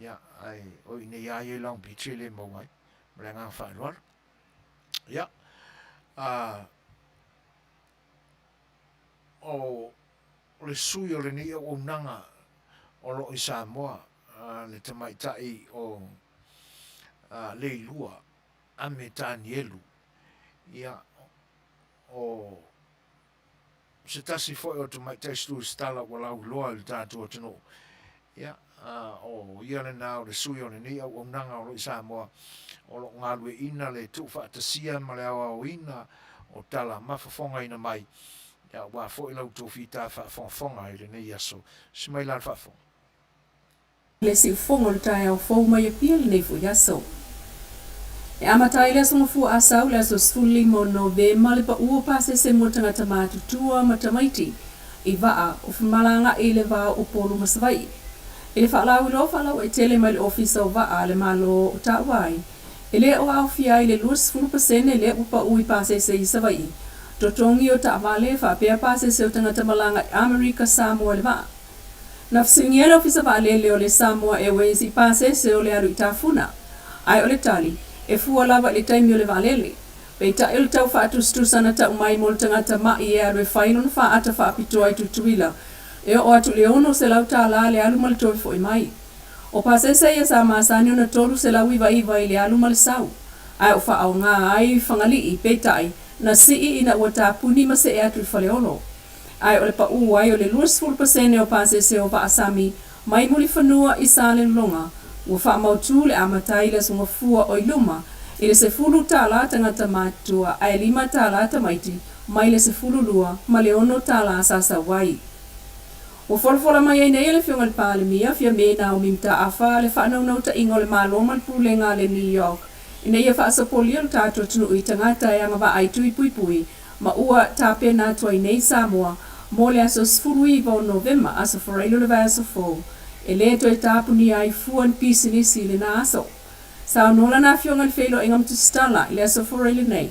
Ia, ae o i nei a ia i Long Beach e le maua ai. Ma le agaga faaaloalo. Ia, o le sui o lenei auaunaga o lo o i Samoa, le tamaitai o Leilua Ame Tanielu, ia, o se tasi foi o tamaitai Sluistala ua lauiloa i le tatou atunuu. Ia, o ia lena o le sui o lenei auaunaga o lo o i Samoa, o lo o galueaiina le tuufaatasia ma le aoaoina o tala mafofogaina mai, ia, aua foi la outou fita faafogafoga i lenei aso. Si mai la le faafofoga. Le siufogo o le taeao fou mai Apia lenei foi aso. E amata ai le Aso Gafua Asau le aso 15 o Novema le pau o pasese mo tagata matutua ma tamaiti i vaa o femalagaai i le va o Upolu ma Savaii. I le faalauiloa faalauaitele mai le Ofisa o Vaa a le Malo o taua ai, e le o aofia ai le 20% lea ua pau i pasese i Savaii, totogi o taavale faapea pasese o tagata malaga i Amerika Samoa i le vaa. Na fesiligia le Ofisa Vaalele o le Samoa Airways i pasese o le alu i Tafuna, ae o le tali, e fua lava i le taimi o le vaalele. Peitai o le tau faatusatusa na tau mai mo le tagata ma'i e alu e fai lona faata faapitoa i Tutuila, e oo atu i le $600 le alu ma le toe foi mai. O pasese ia sa masani ona $399 i le alu ma le sau, ae o faaaoga ai Fagalii, peitai, na sii ina ua tapuni ma see atu i Faleolo. Ae o le paū ai o le 20% o pasese o vaa sami mai Mulifanua i Salelologa ua faamautū le amata ai i le Aso Gafua o i luma i le $10 tagata matutua ae $5 tamaiti mai le $12.60 sa sau ai. Ua folafola mai ai nei e le Afioga i le Palemia, Fiame Naomi Mataafa, le faanaunautaiga o le Malo ma le Pulega a le NEOC ina ia faasopolia lo tatou atunuu i tagata e agavaa i tui puipui ma ua tapena atu ai nei Samoa mo le aso 19 o Novema, Aso Faraile o le vaiaso fou, e le toe tapunia ai fua ni pisinisi i lena aso. Saunoa lana Afioga i le Feiloaiga ma Tusitala i le Aso Faraile nei,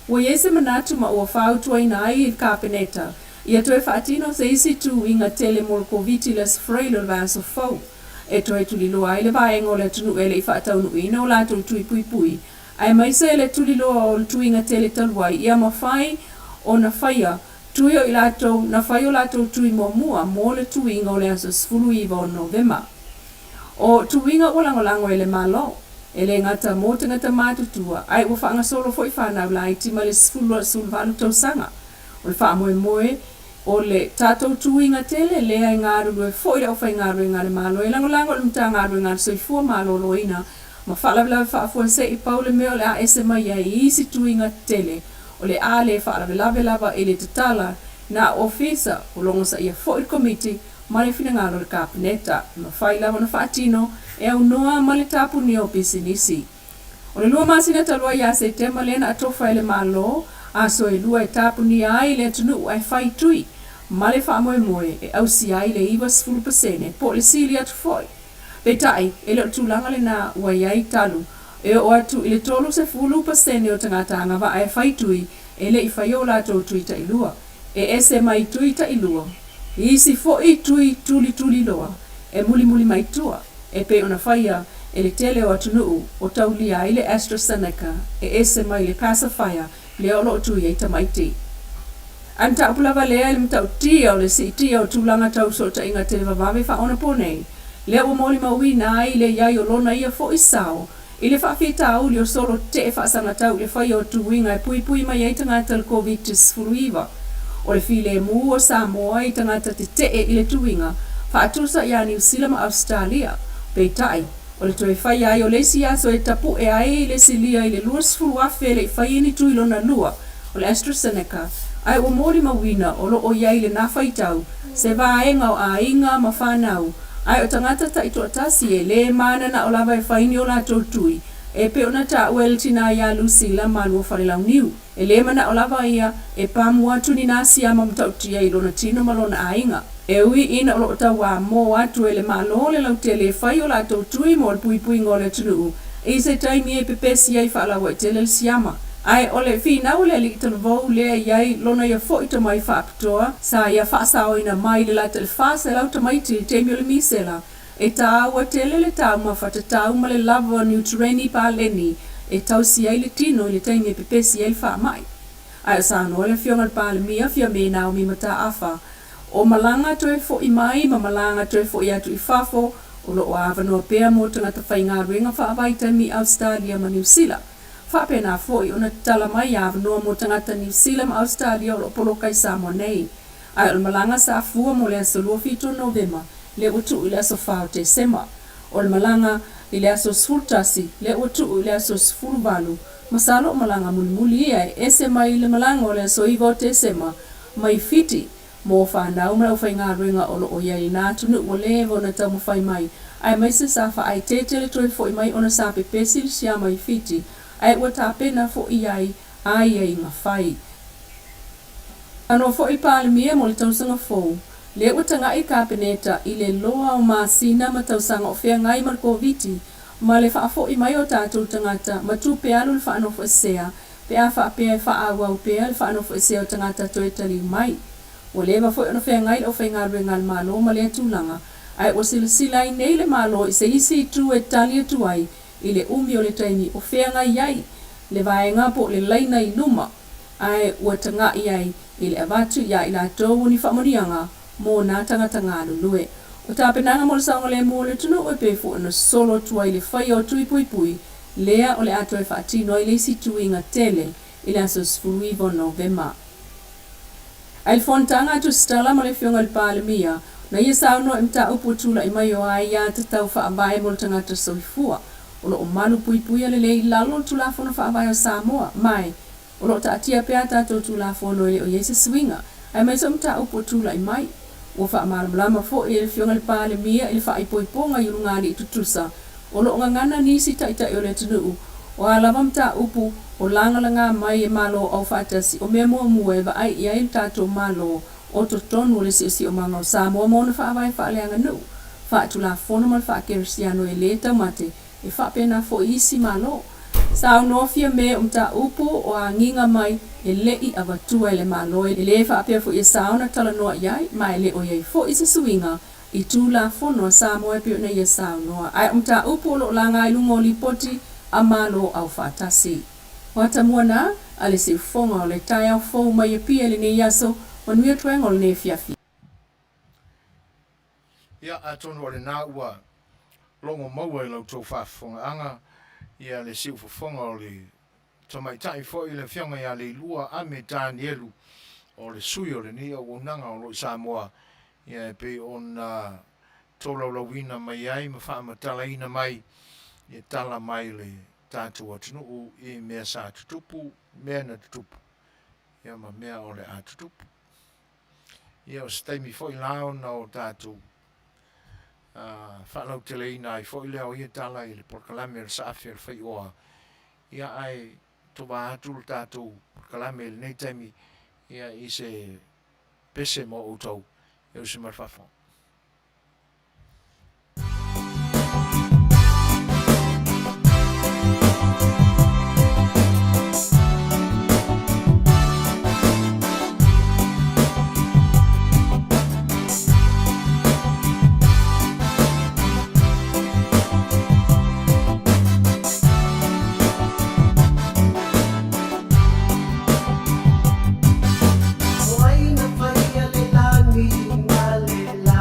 ua i ai se manatu ma ua fautuaina ai i le Kapeneta ia toe faatino se isi tuiga tele mo le Koviti i le Aso Faraile o le vaiaso fou, e toe tuliloa ai le vaega o le atunuu e le i faataunuuina o latou tui puipui, aemaise le tuliloa o le tuiga tele talu ai ia mafai ona faia tui o i latou na fai o latou tui muamua mo le tuiga o le aso 19 o Novema. O tuiga ua lagolago e le Malo, e le gata mo tagata matutua, ae ua faagasolo foi fanau laiti mai le 12 18 tausaga. O le faamoemoe o le tatou tuiga tele lea e galulue foi le aufaigaluega a le Malo e lagolago i le Matagaluega a le Soifua Maloloina ma faalavelave faafuasei pau le mea o le a ese mai ai i isi tuiga tele o le a le faalavelave lava i le tatala na o ofisa o logosaia foi le Komiti ma le finagalo o le Kapeneta e mafai lava ona faatino e aunoa ma le tapunia o pisinisi. O le 2 masina talu ai ia Setema lea na atofa e le Malo aso e 2 e tapunia ai le atunuu ae fai tui ma le faamoemoe e ausia ai le 90% po o le sili atu foi. Peitai, e le o le tulaga lena ua i ai talu e oo atu i le 30% o tagata agavaa e fai tui e le i faia o latou tui tailua. E ese mai tui tailua i isi foi tui tulituliloa e mulimuli mai tua, e pei ona faia e le tele o atunuu o taulia ai le AstraZeneca e ese mai le pacifier lea o lo o tui ai tamaiti. Ae mataupu lava lea i le matautia o le siitia o tulaga tau fesootaiga televavave faaonaponei, lea ua molimauina ai le i ai o lona ia foi sao i le faafitauli o solo tetee faasagatau i le faia o tuiga e puipui mai ai tagata i le Koviti-19. O le filemu o Samoa i tagata tetee i le tuiga faatusa ia Niu Sila ma Ausetalia. Peitai, o le toe faia ai o le isi aso e tapu'e ai le silia i le 20,000 e le i faia ni tui lona lua o le AstraZeneca, ae ua molimauina o lo o i ai lena faitau se vaega o aiga ma fanau, ae o tagata taitoatasi e le mananao lava e fai ni o latou tui, e pei ona taua e le tina ia Lucilla Maluafalelauniu. E le manao lava ia e pamu atu ni nā siama matautia i lona tino ma lona aiga. E ui ina o lo o tauamo atu e le Malo le lautele e fai o latou tui mo le puipuiga o le atunuu i se taimi e pepesi ai faalauaitele le siama. Ae o le finau o le alii talavou lea e i ai lona ia foi tomai faapitoa sa ia faasaoina mai le lata i le 400 tamaiti i le taimi o le misela. E tāua tele le taumafa tatau ma le lava o niutereni paleni e tausi ai le tino i le taimi e pepesi ai le faamai. Ae o saunoa le Afioga i le Palemia, Fiame Naomi Mataafa, o malaga toe foi mai ma malaga toe foi atu i fafo o lo o avanoa pea mo tagata faigaluega faavaitaimi i Ausetalia ma Niu Sila. Faapena foi ona tatala mai avanoa mo tagata Niu Sila ma Ausetalia o lo o poloka i Samoa nei. Ae o le malaga sa fua mo le aso 27 o Novema lea ua tuu i le aso 4 o Tesema. O le malaga i le aso 11 lea ua tuu i le aso 18, masalo o malaga mulimuli ia e ese mai le malaga o le aso 9 o Tesema mai Fiti mo fanau ma le aufaigaluega o lo o i ai i lena atunuu ua leva ona taumafai mai, aemaise sa faaeteete le toe foi mai ona sa pepesi le siama i Fiti ae ua tapena foi i ai aiaiga fai. Ano foi le Palemia mo le tausaga fou, lea ua tagai le Kapeneta i le loa o masina ma tausaga o feagai ma le Koviti ma le faafoi mai o tatou tagata ma tupe alu i le faanofoesea. pe a faapea e faaauau pea le faanofoesea o tagata toe taliu mai. Ua leva foi ona feagai le aufaigaluega a le Malo ma lea tulaga, ae ua silasila ai nei le Malo i se isi itu e tali atu ai i le umi o le taimi o feagai ai le vaega po o le laina i luma, ae ua taga'i ai i le avatu iā i latou o ni faamanuiaga mo nā tagata galulue. O tapenaga mo le saogalemu o le atunuu e pei foi ona sosolo atu ai le faia o tui puipui lea o le a toe faatino ai le isi tuiga tele i le aso 19 o Novema. Ae i le fonotaga a Tusitala ma le Afioga i le Palemia, na ia saunoa i mataupu ua tulai mai o aia tatau faavae mo le tagata soifua, o lo o malu puipuia lelei i lalo o le Tulafono Faavae o Samoa, ma o lo o taatia pea a tatou Tulafono e le o i ai se suiga, aemaise o mataupu ua tulai mai. Ua faamalamalama foi e le Afioga i le Palemia i le faaipoipoga i ulugalii tutusa o lo o gagana nisi taitai o le atunuu, o a lava mataupu o lagalaga mai e Malo Aufaatasi, o mea muamua e vaai i ai le tatou Malo o totonu o le siosiomaga o Samoa ma ona faavae faaleaganuu, faatulafono ma le faakerisiano e lē taumate e faapena foi isi Malo. Saunoa Fiame o mataupu o agiga mai e le i avatua e le Malo e lē faapea foi e sao ona talanoa i ai, ma e le o i ai foi se suiga i Tulafono a Samoa e pei ona ia saunoa, ae o mataupu o lo o laga i luga o Lipoti a Malo Aufaatasi. O atamua na a le siufofoga o le taeao fou mai Apia i lenei aso, manuia toega o lenei afiafi. Ia, atonu o lena ua logo maua i la outou faafofogaaga ia le siufofoga o le tamaitai foi le Afioga ia Leilua Ame Tanielu, o le sui o lenei auaunaga o lo o i Samoa, ia e pei ona tolaulauina mai ai ma faamatalaina mai ia tala mai le tatou atunuu i mea sa tutupu, mea na tutupu, ia ma mea o le a tutupu. Ia o se taimi foi la ona o tatou faalauteleina ai foi lea o ia tala i le polokalame o le Saafi a le Faioa, ia ae tova atu le tatou polokalame i lenei taimi ia i se pese mo outou e usi mai fafo. O ai na faia le lagi ma le.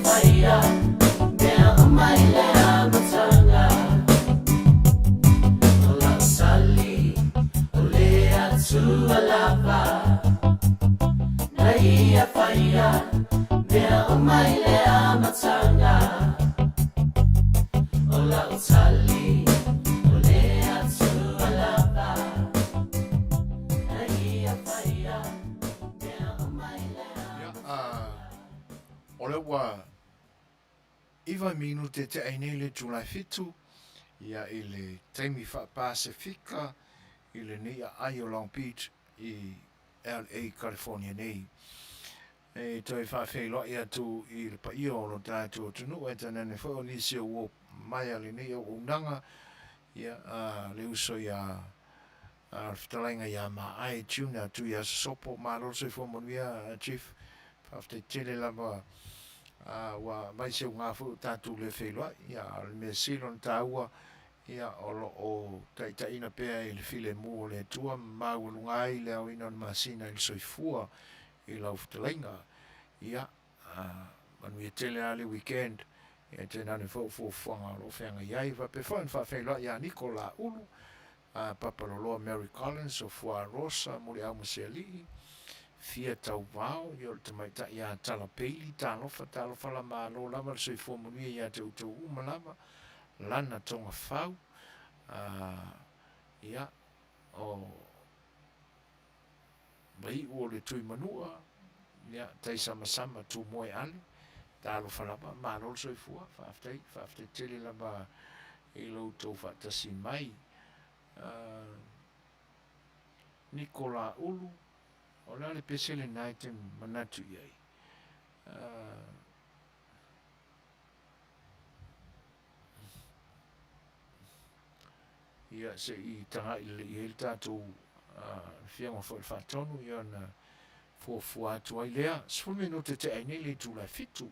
Ia, o lea ua iva minute tea ai nei le itula e fitu, ia i le taimi faa-Pasefika i lenei aai o Long Beach i LA, California nei. E toe faafeiloai atu i le paia o lo tatou atunuu ae tainane foi o nisi o uo maea lenei auaunaga, ia, a le uso ia a le fetalaiga ia Maae Junior Tuiasosopo. Malo le soifua manuia Chief, faafetai tele lava ua aumai se uga foi ua tatou le feiloai. Ia a o le mea sili ona taua, ia o lo o taitaiina pea i le filemu o le Atua ma maualuga ai le aoina o le masina i le soifua i lau fetalaiga. Ia, manuia tele lava le weekend, ia tainane foi o fuafuaga o lo o feagai ai. Faapea foi ona faafeiloai ia Niko Laulu, a Papaloloa Mary Collins, o Fua Rosa, Muliau ma Sealii, Fia Tauvao, ia o le tamaitai ia Tala Bailey, talofa, talofa la malo lava le soifua manuia ia te outou uma lava, Lana Togafau, a, ia, o Vaiu o le Tuimanua, ia, Taisamasama Tumoe Ale, talofa lava, malo le soifua, faafetai, faafetai tele lava i lo outou faatasi mai. Niko Laulu, o le a le pese lena e te manatu i ai? Ia, se i tagai lelei i ai le tatou Afioga foi i le Faatonu, ia ona fuafua atu ai lea. 10 minute tea ai nei le itula e fitu.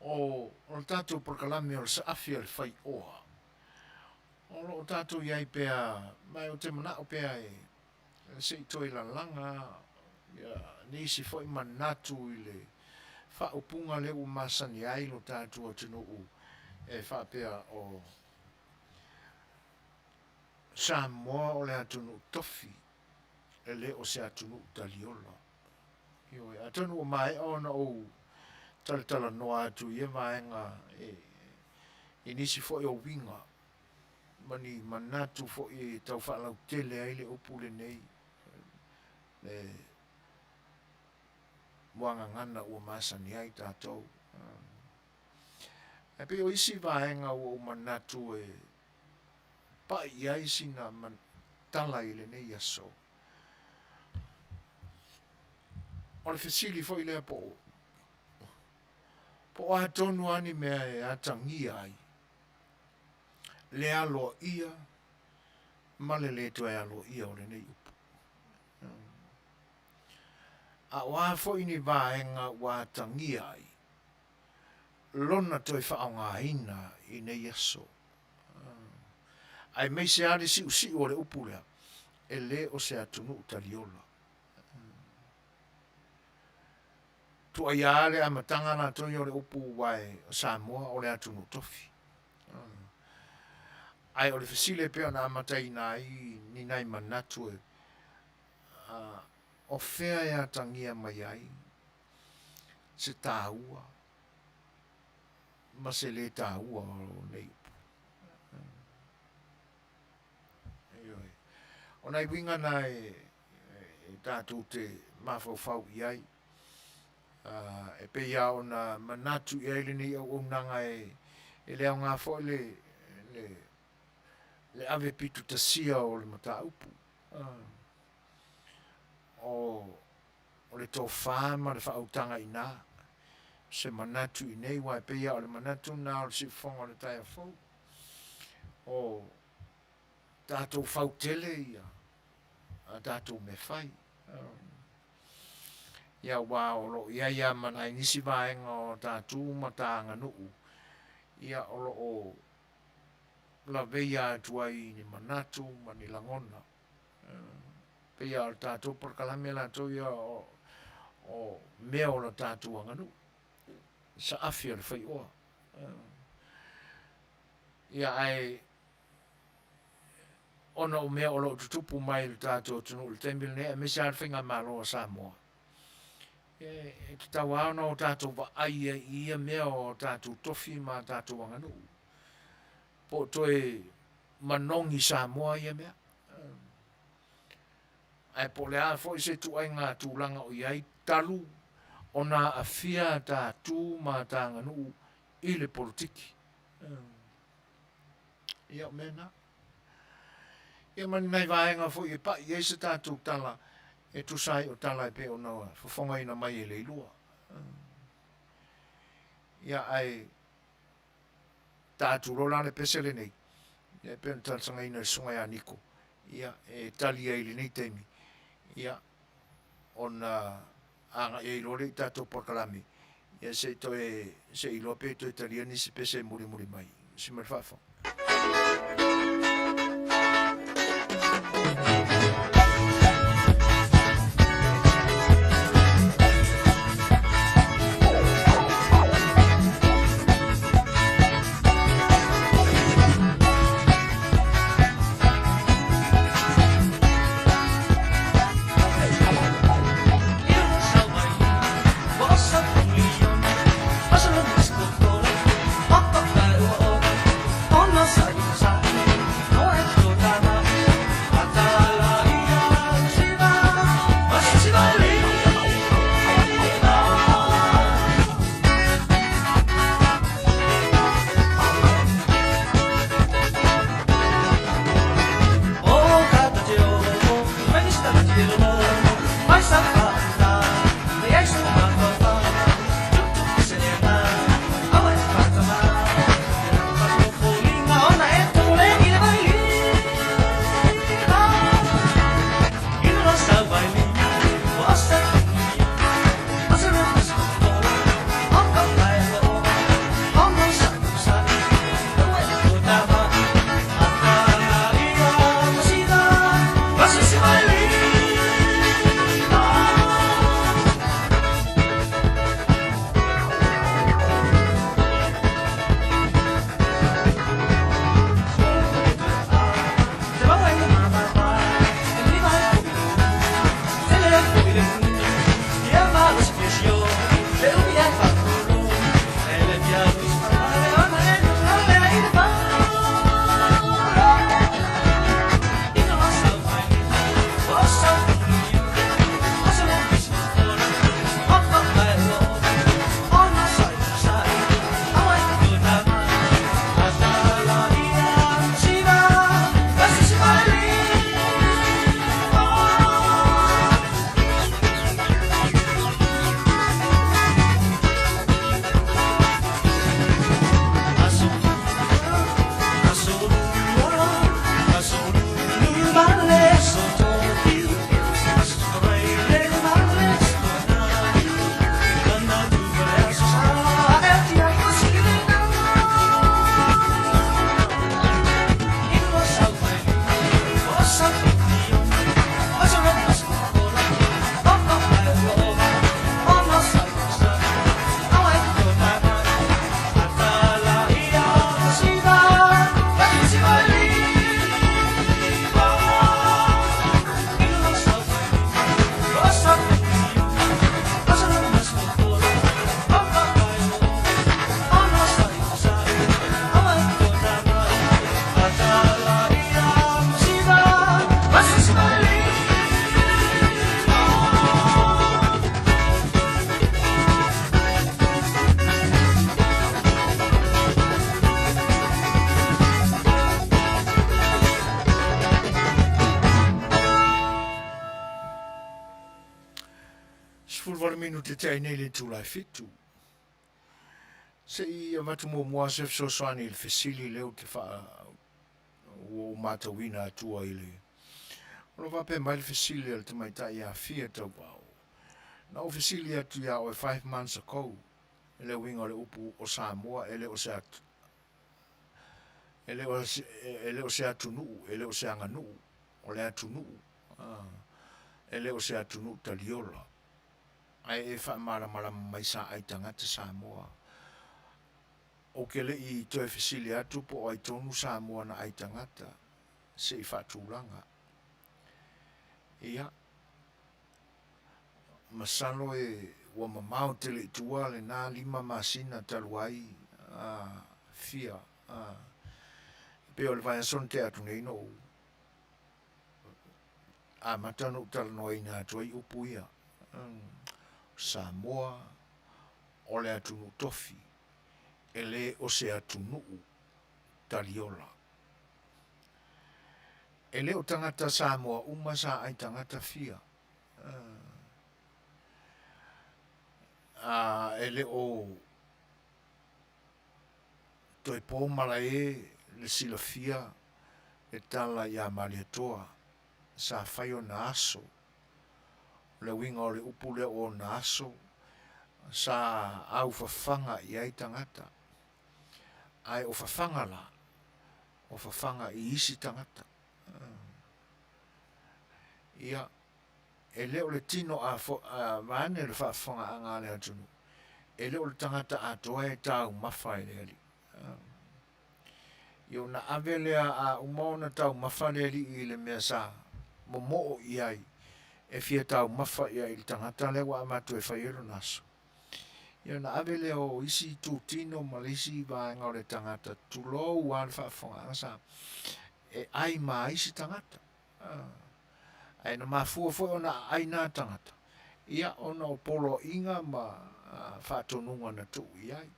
O, o le tatou polokalame o le saafi a le faioa. O lo o tatou i ai pea, ma ou te manao pea e se i toe lalaga ia nisi foi manatu i le faaupuga lea ua masani ai lo tatou atunuu e faapea o Samoa o le atunuu tofi e le o se atunuu taliola. Ioe, atonu ua maea ona ou talatalanoa atu i ia vaega i nisi foi o uiga ma ni manatu foi e tau faalautele ai le upu lenei, le muagagana ua masani ai tatou. Ae pei o isi vaega ua ou manatu e pai i ai sina tala i lenei aso. O le fesili foi lea po o po o a tonu lava ni mea e atagia ai le aloaia ma le lē toe aloaia o lenei upu. A o a foi ni vaega ua atagia ai lona toe faaaogaina i nei aso, aemaise lava le siusiu o le upu lea, e le o se atunuu taliola. Tuaia lava le amataga latou ia o le upu aua o Samoa o le atunuu tofi. Ae o le fesili e pei ona amataina ai ni nai manatu e, o fea e atagia mai ai se taua ma se lē taua o nei upu. Ioe. O nai uiga na e, e tatou te mafaufau i ai. E pei lava ona manatu i ai lenei auaunaga e, e le aoga foi le, le, le ave pitutasia o le mataupu. O, o le tofa ma le faautaga i ina, se manatu i inei, aua e pei lava o le manatu lena o le siufofoga o le taeao fou, o tatou fautele ia a tatou mea fai. Ia aua o lo o i ai lava ma nai nisi vaega o ta tu ma ta aganuu, ia o lo o laveia atu ai i ni manatu ma ni lagona. Pei lava o le tatou polokalame latou ia o mea o le tatou aganuu. Saafi o le faioa. Ia ae ona o mea o lo o tutupu mai i le tatou atunuu i le taimi lenei aemaise lava le faigamalo a Samoa, e tatau lava ona o tatou vaai ai i ia mea o tatou tofi ma tatou aganuu, po o toe manogi Samoa ia mea. Ae po o le a foi se ituaiga tulaga o i ai talu ona aafia ta tu ma ta aganuu i le polotiki. Ia o mea na. Ia ma ni nai vaega foi e pai i ai se tatou tala e tusa ai o tala e pei ona fofogaina mai e Leilua. Ia ae ta atu loa la le pese lenei, ia e pei ona talosagaina e le Susuga ia Niko, ia e tali ai i lenei taimi, ia ona agai ai loa lea i tatou polokalame, ia se i toe se i iloa pe toe talia nisi pese e mulimuli mai. Usi mai le faafofoga. 18 minute tea ai nei le itula e fitu. Se i avatu muamua se fesoasoani i le fesili lea ou te faa ua ou matauina atua i le o lo faapea mai le fesili a le tamaitai ia Fia Tauvao. Na ou fesili atu iā oe 5 months ago i le uiga o le upu o Samoa e le o se e le o e le o se atunuu, e le o se aganuu, o le atunuu, e le o se atunuu taliola. Ae e faamalamalama mai sa ai tagata Samoa. Ou ke le i toe fesili atu po o ai tonu Samoa na ai tagata se i faatulaga. Ia, masalo e ua mamao tele i tua lena lima masina talu ai a fia a pei o le vaiaso na tea atu nei na ou amata ona ou talanoaina atu ai upu ia. Samoa o le atunuu tofi, e le o se atunuu taliola. E le o tagata Samoa uma sa ai tagata fia. A e le o toe po malae le silafia le tala ia Malietoa sa fai ona aso. O le uiga o le upu lea o ona aso, sa aufafaga i ai tagata. Ae o fafaga la, o fafaga i isi tagata. Ia, e le o le tino a vaeane le faafofogaaga a le atunuu, e le o le tagata atoa e taumafa e le Alii. Ia ona ave lea a uma ona taumafa le Alii i le mea sa momoo i ai e fia taumafa i ai i le tagata lea ua avatu e fai ai lona aso. Ia ona ave lea o isi itutino ma le isi vaega o le tagata, tulou lava le faafofogaaga sa e ai ma isi tagata. Ae na mafua foi ona aai na tagata, ia ona o poloaiga ma faatonuga na tuu i ai.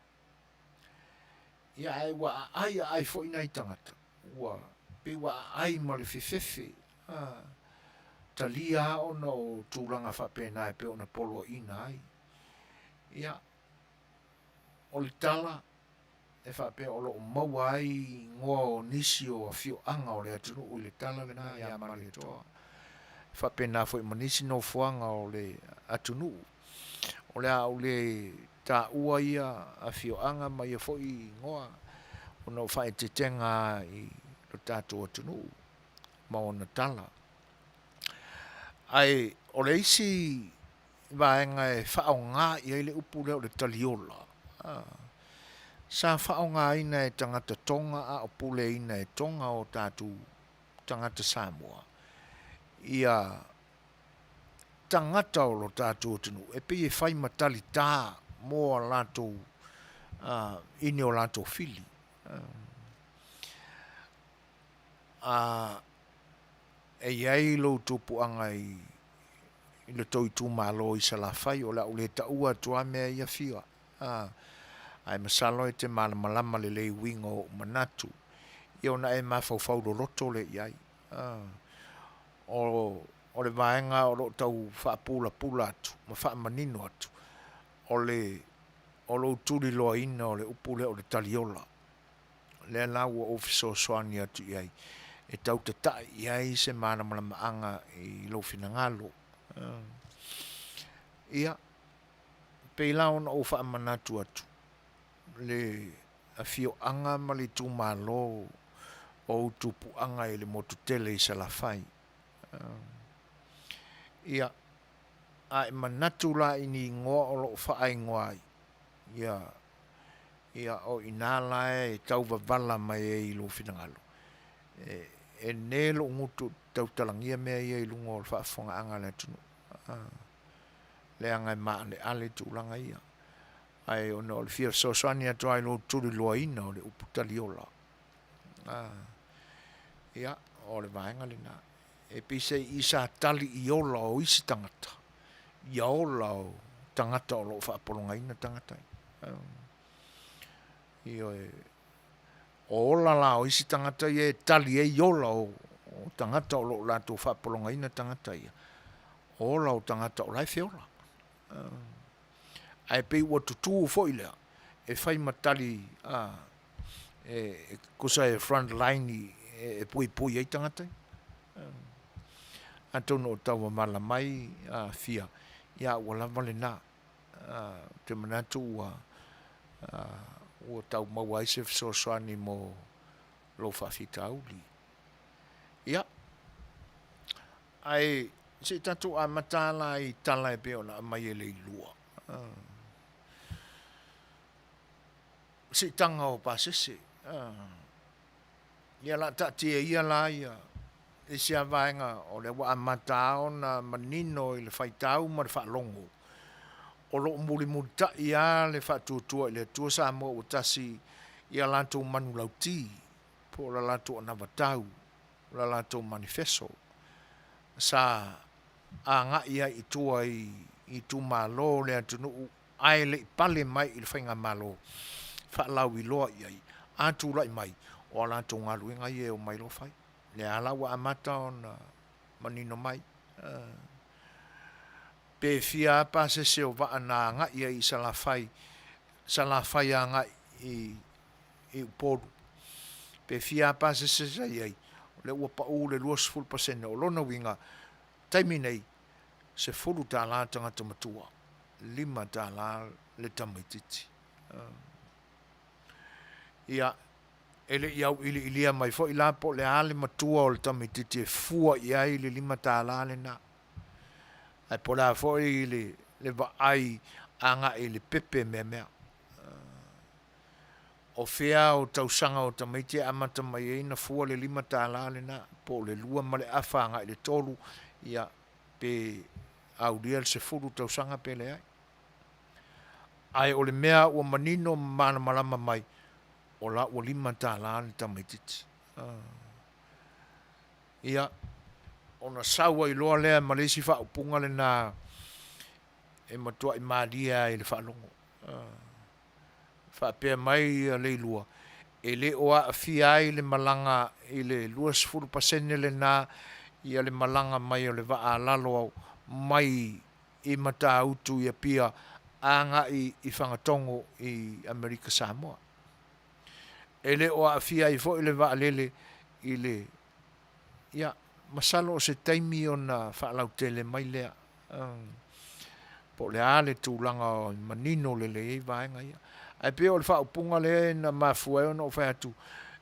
Ia ae ua aai aai foi nai tagata, ua pei ua aai ma le fefefe, a, talia lava ona o tulaga faapena e pei ona poloaiina ai. Ia, o le tala e faapea o lo o maua ai igoa o nisi o afioaga o le atunuu i le tala lena ia Malietoa, e faapena foi ma nisi nofoaga o le atunuu. O le a ou le taua ia afioaga ma ia foi igoa ona o faaeteetega i lo tatou atunuu ma ona tala. Ae o le isi vaega e faaaoga i ai le upu lea o le taliola, sa faaaogaina e tagata Tonga a o puleaina e Tonga o tatou tagata Samoa ia tagata o lo tatou atunuu e pei e fai ma talitā mo a latou i ni o latou fili. A e i ai lou tupuaga i lo tou itumalo i Salafai, o le a ou le taua atu lava mea ia fia, ae masalo e te malamalama lelei i uiga o ou manatu, ia ona e mafaufau loloto lea i ai. O le vaega o lo o tau faapulapula atu ma faamanino atu, o le o lou tuliloaina o le upu lea o le taliola. Lea la ua ou fesoasoani atu i ai e tau tata'i i ai se malamalamaaga i lou finagalo. Ia, pei la ona ou faamanatu atu le afioaga ma le itumalo o ou tupuaga i le motu tele i Salafai. Ia, a e manatu la i ni igoa o lo o faaigoa ai, ia, ia o i ina la e tau wavala mai ai i lou finagalo. E, e ne lou gutu tautalagia mea ia i luga o le faafofogaaga a le atunuu, leaga e maaleale tulaga ia. Ae ona o le fia fesoasoani atu lava i lou tuliloaina o le upu taliola. Ia, o le vaega lena. E peiseai i sa tali i ola o isi tagata, ia ola o tagata o lo o faapologaina tagata ia. Ioe. O ola la o isi tagata ia e tali ai ola o tagata o lo o latou faapologaina tagata ia, o ola o tagata o la e feola. Ae pei ua tutū foi lea e fai ma tali e tusa e front line e puipui ai tagata ia. Atonu o taumamala mai fia, ia ua lava lena. Ou te manatu ua ua tau maua ai se fesoasoani mo lou faafitauli. Ia, ae. Se i tatou amata la i tala e pei ona aumai e Leilua. Siitaga o pasese. Ia o le a taatia ia la ia isi lava vaega o lea ua amata lava ona manino i le faitau ma le faalogo, o lo o mulimulitai lava le Faatuatua i le Atua Samoa ua Tasi i a latou manulauti po o le latou anavatau, o le latou manifeso sa agai ai i tua i itumalo o le atunuu ae le i pale mai i le faigamalo, faalauiloa i ai, a tulai mai, o a latou galuega ia e omai loa fai. O lea lava la ua amata ona manino mai, pe fia lava pasese o vaa na agai ai i Salafai, Salafai agai i Upolu, pe fia lava pasese sa i ai, o lea ua pau le 20%. O lona uiga, o le taimi nei, $10 le tagata matua, $5 le tamaitiiti. Ia, e le i auiliilia mai foi la po o le a le matua o le tamaitiiti e fua i ai le $5 lena, ae po o le a foi le vaai agai i le pepe meamea. O fea o tausaga o tamaiti e amata mai ai ona fua le $5 lena, po o le lua ma le afa agai i le tolu, ia, pe aulia le 10 tausaga pe leai. Ae o le mea ua manino ma malamalama mai, o la ua $5 le tamaitiiti. Ia, ona sau ai loa lea ma le isi faaupuga lena e matuai malie lava i le faalogo. Faapea mai Leilua, e le o aafia ai le malaga i le 20% lena ia le malaga mai o le vaa a lalo mai i Matautu i Apia agai i Fagatogo i Amerika Samoa. E le o aafia ai foi le vaalele i le, ia, masalo o se taimi ona faalautele mai lea, po o le a le tulaga e manino lelei ai vaega ia. Ae pei o le faaupuga lea na mafua ai ona ou fai atu,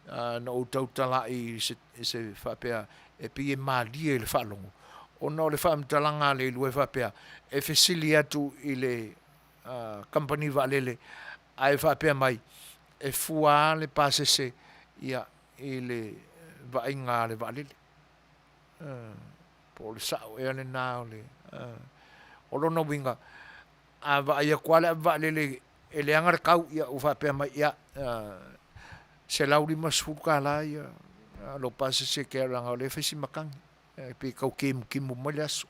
na ou tautalai i se faapea e pei e malie i le faalogo, ona o le faamatalaga a Leilua e faapea, e fesili atu i le kamupani vaalele ae faapea mai, e fua lava le pasese ia i le vaaiga a le vaalele. Po o le sao ea lena o le... O lona uiga, a vaai atu lava le ave vaalele e leaga le tau, ia ua faapea mai, ia, $150 ia lou pasese e te alu leaga o lea e fai si matagi, e pei e tau kimutimu mai le aso.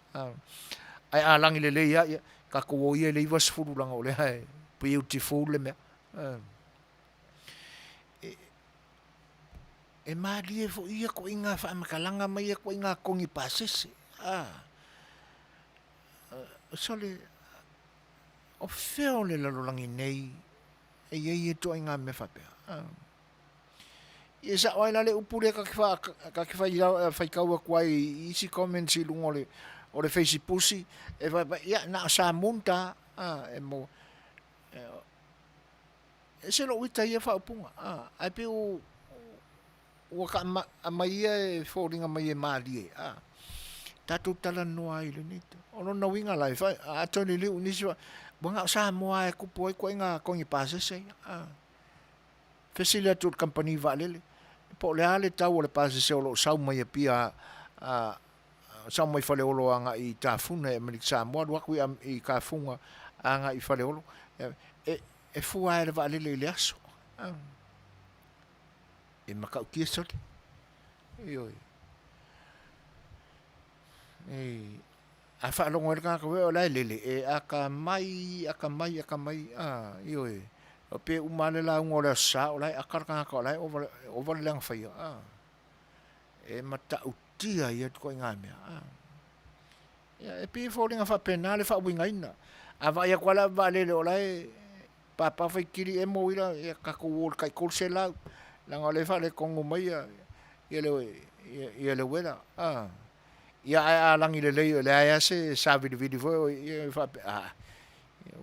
Ae a lagi lelei lava, ia tatou o ia i le 90 leaga o lea e beautiful le mea. E malie foi ia ituaiga faamatalaga ma ia ituaiga togi pasese. Sole, o fea o le lalolagi nei e i ai ituaiga mea faapea? Ia e sao ai la le upu lea ta te faitau atu ai i isi comments i luga o le feisipusi, e faapea, ia na o Samun ta, e maua. E ese lou ita i ia faaupuga, ae pei ua ta aumai ia e foliga mai e malie, tatou talanoa ai i lenei taimi. O lona uiga la, a toe liliu i nisi, ua na o Samoa lava e tupu ai ituaiga togi pasese ia. Fesili atu i le kamupani vaalele, po o le a le tau o le pasese o lo o sau mai Apia, sau mai Faleolo agai i Tafuna i Amerika Samoa, alu atu i Tafuga agai i Faleolo, e fua lava e le vaalele i le aso. E matautia sole. Ioe. A faalogo ai le tagata foi o la e lele, e atamai, atamai, atamai, a, ioe. Pe uma lava le lauga o le Aso Sa o la e aka le tagata o la e ova le leaga faia, a. E matautia ia ituaiga mea, a. Ia, e pei e foliga faapena le faauigaina. A vaai atu lava le ave vaalele o la e papa faitili emo uila, ia tatou o i le tai 300, leaga o lea e faaletonu mai le uela, a. Ia ae a lagi lelei e leai lava se savilivili foi o i ai, ia faapea, a,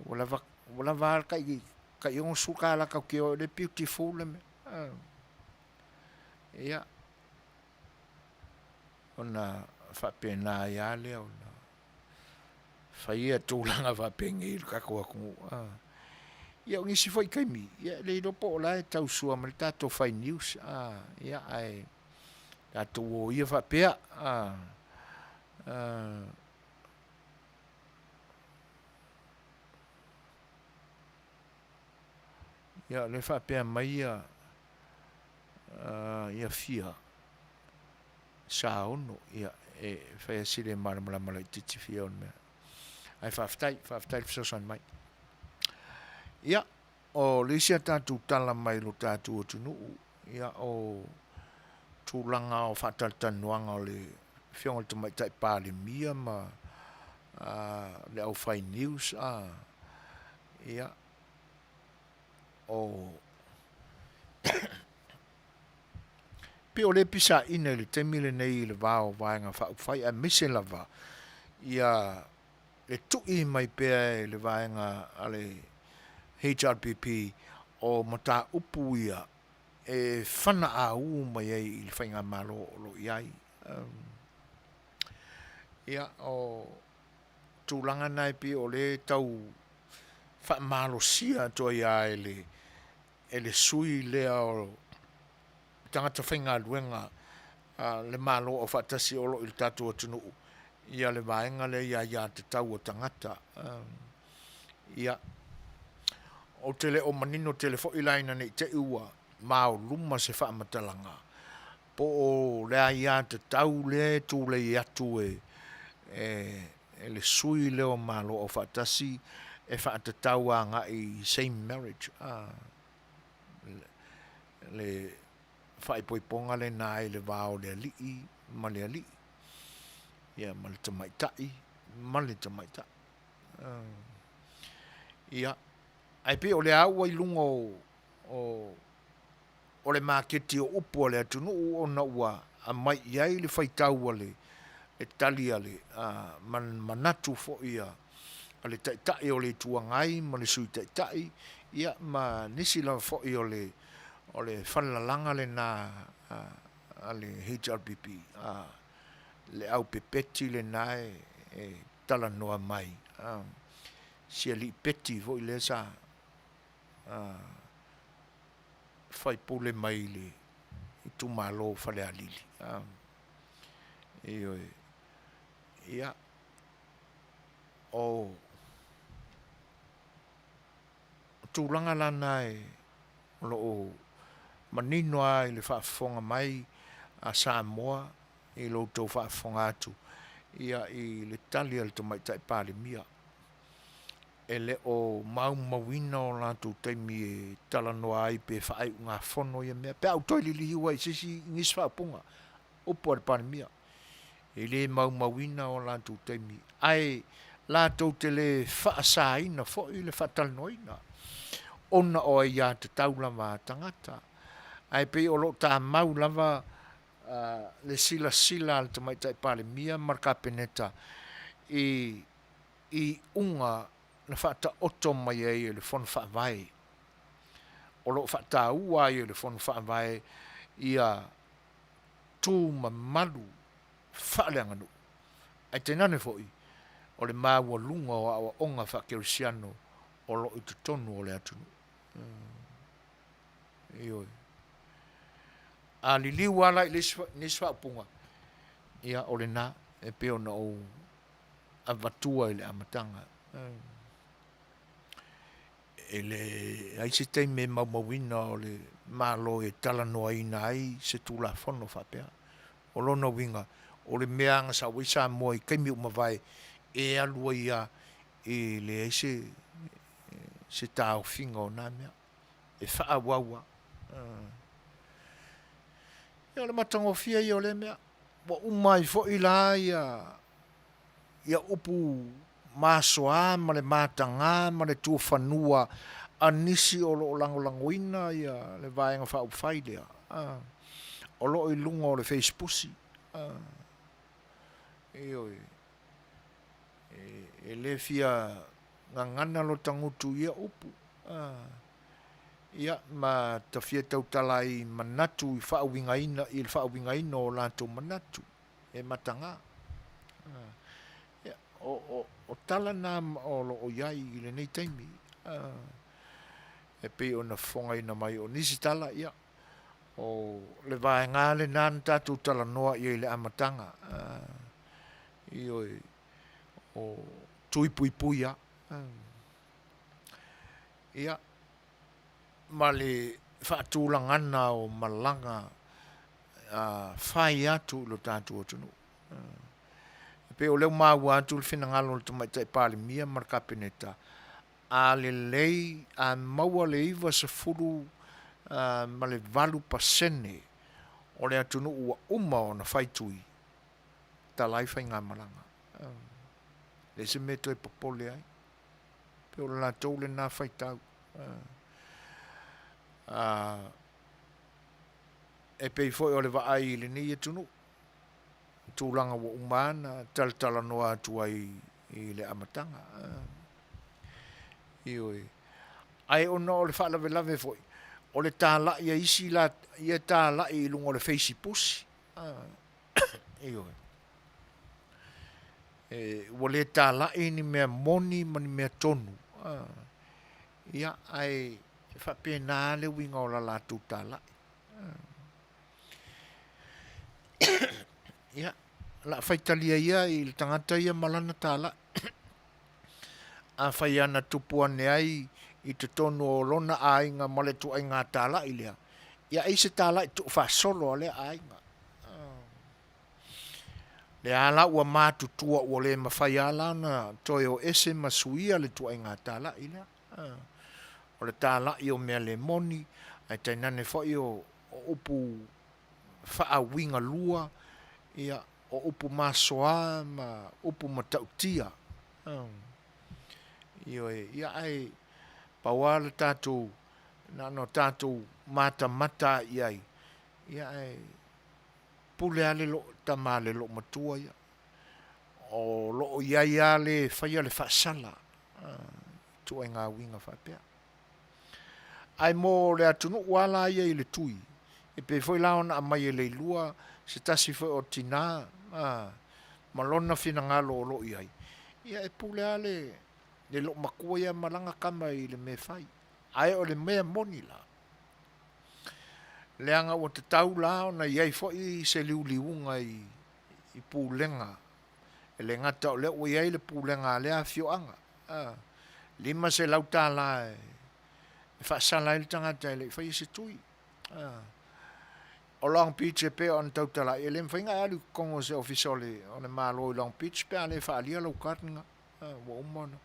ua lava, ua lava a le tai $60 tatou te o ai o lea e beautiful le mea. Ia, ona faapena ai lava lea ona. fai ia tulaga faapenei i le tatou atunuu. A. Ia o nisi foi taimi, ia e le iloa po o la e tausua mai le tatou fai news, a, ia ae tatou o ia faapea. A, a, ia o lea e faapea mai ia, a, ia fia Saono, ia, e fai lava si le malamalama laitiiti fia o le mea. Ae faafetai, faafetai le fesoasoani mai. Ia, o le isi a tatou tala mai lo tatou atunuu, ia, o tulaga o faatalatalanoaga o le Afioga i le Tamaitai Palemia ma le aufai news, a, ia, o Pei o lea e pisaina i le taimi lenei i le va o Vaega Faaupufai aemaise lava ia le tui mai pea e le vaega a le HRPP o mataupu ia e fanaauu mai ai i le faigamalo o lo o i ai. Ia, o tulaga na e pei o lea e tau faamalosia atu ai lava e le sui lea o tagata faigaluega a le Malo Aufaatasi o lo o i le tatou atunuu ia le vaega lea i aiatatau a tagata. Ia, ou te le o manino tele foi la ina ne i te i ua maoluma se faamatalaga po o le aiatatau lea e tulei atu e le sui lea o Malo Aufaatasi e faatatau agai i same marriage, le faaipoipoga lena i le va o le alii ma le alii, ia ma le tamaitai ma le tamaitai. Ia, ae pei o lea ua i luga o o le maketi o upu a le atunuu ona ua aumai i ai le faitau a le tali a le ma le manatu foi a le Taitai o le Itu Agai ma le Sui Taitai ia ma nisi lava foi o le o le falelalaga lena a le HRPP, a le au pepeti lena e talanoa mai, si alii peti foi lea sa faipule mai le itumalo o Falealili. Ioe. Ia, o tulaga la na e, o lo o manino lava i le faafofoga mai a Samoa i lo outou faafofoga atu ia i le tali a le Tamaitai Palemia. E le o maumauina o latou taimi e talanoa ai pe faaiugafono ia mea, pe a ou toe liliu ai i se isi, i nisi faaupuga, upu a le Palemia, e le maumauina o latou taimi, ae latou te le faasaina foi le faatalanoaina, ona o aiatatau lava a tagata. Ae pei o lo o tamau lava le silasila a le Tamaitai Palemia ma le Kapeneta i iuga na faataoto mai ai e le Fono Faavae. O lo o faataua ai e le Fono Faavae ia tu mamalu faaleaganuu, ae tainane foi o le maualuga o aoaoga faakerisiano o lo o i totonu o le atunuu. Ioe. A liliu lava la i le isi, nisi faaupuga, ia o lena e pei ona ou avatua i le amataga. E leai se taimi e maumauina o le Malo e talanoaina ai se Tulafono faapea. O lona uiga, o le mea e agasao ai Samoa i taimi ua mavae, e alu ai lava e leai se se taofiga o na mea, e faaauau lava. Ia o le matagofie ia o lea mea. Ua uma ai foi la ia ia upu masoa ma le mataga ma le tuafanua a nisi o lo o lagolagoina ia le Vaega Faaupufai lea, o lo o i luga o le Fesipusi. Ioe. E le fia gagana lo ta gutu i ia upu. Ia, ma ta fia tautala ai i manatu i faauigaina, i le faauigaina o latou manatu e mataga. Ia. O, o, o tala na o lo o i ai i lenei taimi, e pei ona fofogaina mai o nisi tala, ia, o le vaega lena na tatou talanoa i ai i le amataga, ioe, o tui puipui lava. Ia, ma le faatulagana o malaga fai atu i lo tatou atunuu. E pei o lea ua maua atu le finagalo o le Tamaitai Palemia ma le Kapeneta, a lelei, a maua le 98% o le atunuu ua uma ona fai tui, tala ai faigamalaga. E leai se mea e toe popole ai. Pei o le latou lena faitau. E pei foi o le vaai i lenei atunuu, tulaga ua uma ona talatalanoa atu ai i le amataga. Ioe. Ae ona o le faalavelave foi, o le talai a isi ia e talai i luga o le feisipusi. Ioe. E, ua le talai ni mea moni ma ni mea tonu. Ia, ae faapena le uiga o la latou talai. Ia, o le a faitalia ia i le tagata ia ma lana talai. Afai lava na tupu ane ai i totonu o lona aiga ma le ituaiga talai lea, ia ai se talai tuufaasolo a lea aiga. Lea la ua matutua ua le mafai lava la ona toe o ese ma suia le ituaiga talai lea. O le talai o mea le moni, ae tainane foi o upu faauigalua, ia, o upu masoa ma upu matautia. Ioe, ia ae pau lava le tatou, na ona tatou matamata lava i ai, ia ae pule lava le tama le loomatua ia. O lo o i ai lava le e faia le faasala, ituaiga uiga faapea. Ae mo le atunuu lava la ia i le tui, e pei foi la ona aumai e Leilua se tasi foi o tina ma lona finagalo o lo o i ai, ia e pule lava le le loomatua ia ma lana tama i le mea e fai. Ae o le mea moni la, leaga ua tatau la ona i ai foi se liuliuga i pulega, e le gata o lea ua i ai le pulega a lea afioaga, $500 e faasala ai le tagata e le i faia se tui. O Long Beach e pei ona tautala i ai, e le mafai ona e alu i totonu o se ofisa o le Malo i Long Beach pe a le faaalia lou card lena, ua uma ona,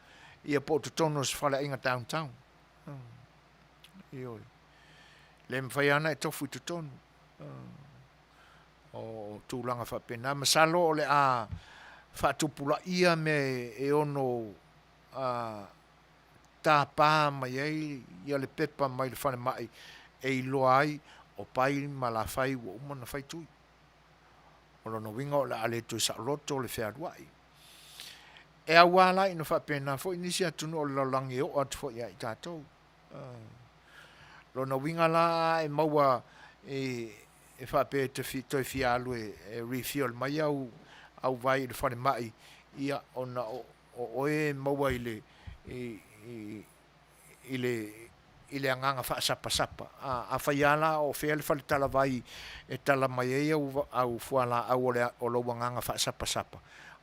ia po o totonu o se faleaiga downtown. Ioe. Le mafai lava ona e tofu i totonu. O tulaga faapena. Masalo o le a faatupulaia mea e ono tapa mai ai ia le pepa mai le falemai e iloa ai o Pai ma Lafai ua uma ona fai tui. O lona uiga o le a le toe saoloto le fealuai. E au lava la ina faapena foi nisi atunuu o le lalolagi e oo atu foi ia i tatou. Lona uiga la a e maua e faapea e te toe fia alu e refill mai au au vai i le falemai, ia ona o oe e maua i le i le i le agaga faasapasapa. Afai lava la o fea le fale talavai e tala mai ai au au fualaau o le o lou agaga faasapasapa,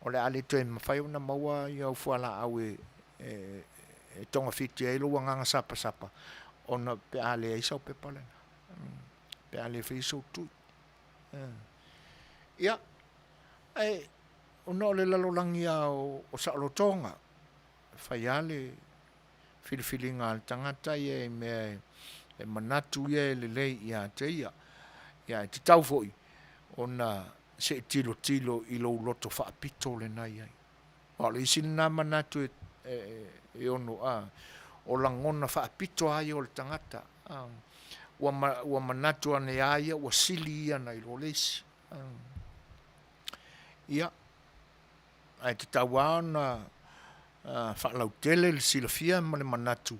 o le a le toe mafai ona maua au fualaau e e togafiti ai lou agaga sapasapa ona pe a leai sau pepa lena, pe a le faia sou tui. Ia, ae ona o le lalolagi lava o saolotoga, e fai lava le filifiliga a le tagata ia i mea e manatu ia e lelei ia te ia. Ia ae tatau foi ona se i tilotilo i lou loto faapito lena e i ai. Aua o le isi lena manatu e ono, a, o lagona faapito lava ia o le tagata, a, ua manatu ane lava ia ua sili ia nai lo le isi. Ia, ae tatau lava ona faalautele le silafia ma le manatu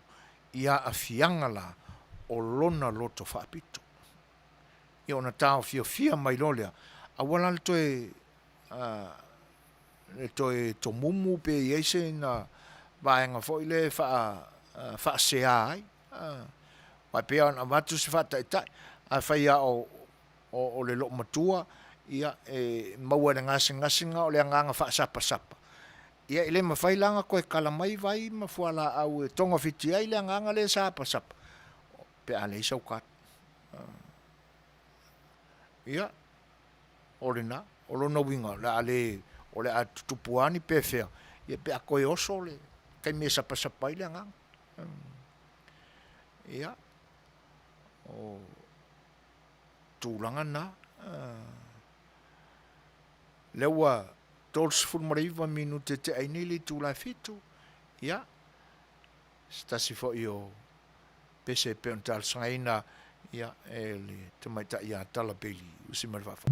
i aafiaga la o lona loto faapito. Ia ona taofiofia mai loa lea, aua la le toe. le toe tomumu pe i ai sina vaega foi lea e faa, faasea ai. Aua e pei lava ona avatu se faataitai, afai lava o, o le loomatua, ia, e maua i le gasegase lena o le agaga faasapasapa, ia e le mafai la ona toe tala mai vai ma fualaau e togafiti ai le agaga lea e sapasapa pe a leai sau card. Ia, o lena. O lona uiga, o le a le, o le a tutupu lava ni pefea pe a toe oso le taimi e sapasapa ai le agaga. Ia, o tulaga na. O lea ua 39 minute e tea ai nei le itula e 7, ia, se tasi foi o pese e pei ona talosagaina ia, e le tamaitai ia Tala Bailey Usi mai le Faafofoga.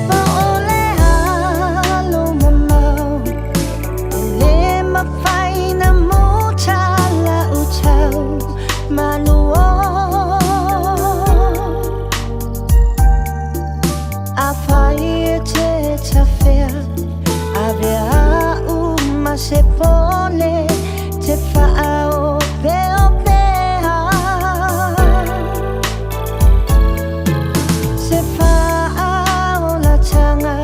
Po o le a lou mamao, e le mafai na muta la'u tau manu o. Afai e te tafea, avea a'u ma se pole te faaopeopea. Se faaolataga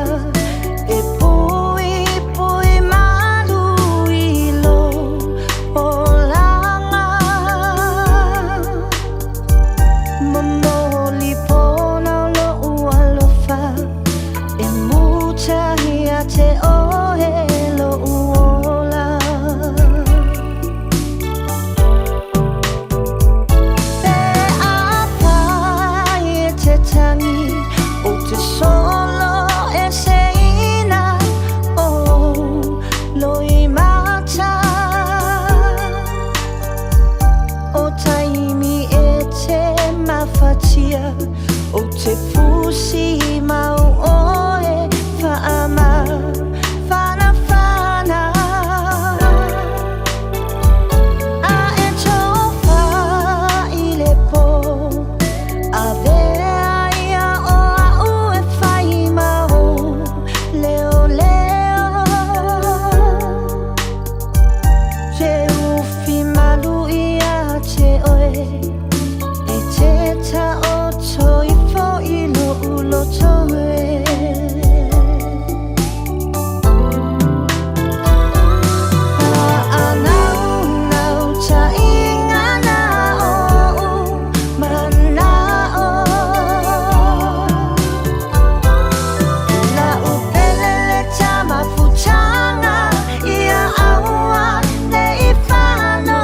e puipui malu i lou olaga. Momoli pona o lo'u alofa e muta ia te oe lo'u ola. Pe afai e te tagi, ou te solo eseina ou loimata. O taimi e te mafatia, ou te fusi mau oe faamafanafana. A e tofa i le po, avea ia o a'u e fai ma ou leoleo. Te ufi malu ia te oe, e te taoto ifo i lo'u loto e. Fa'anaunautāiga na o'u mana'o. La'u pele le tamafutaga ia aua ne'i fano.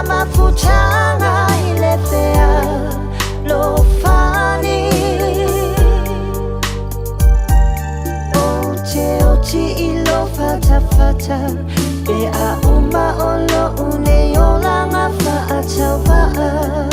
mafutaga i le fealofani. Ou te oti i lou fatafata pe a uma o loʻu nei olaga faatauvaa.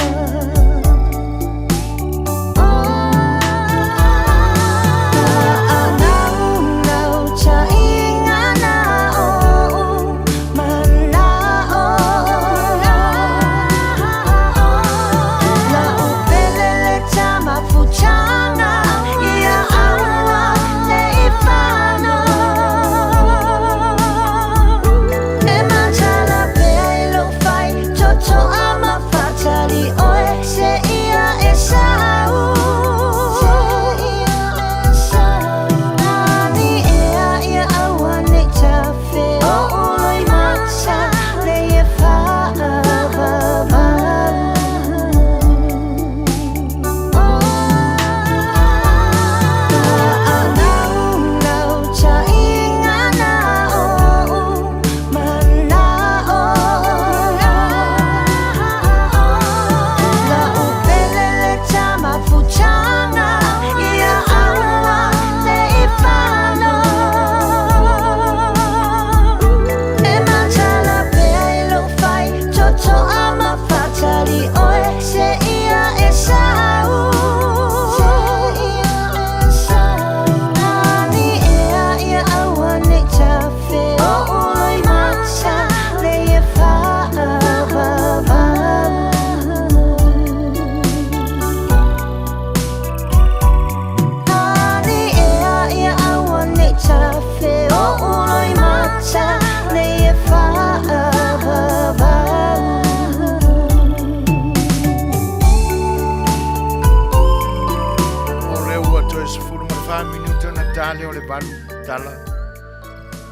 O lea ua toe 14 minute ona ta lea o le valu tala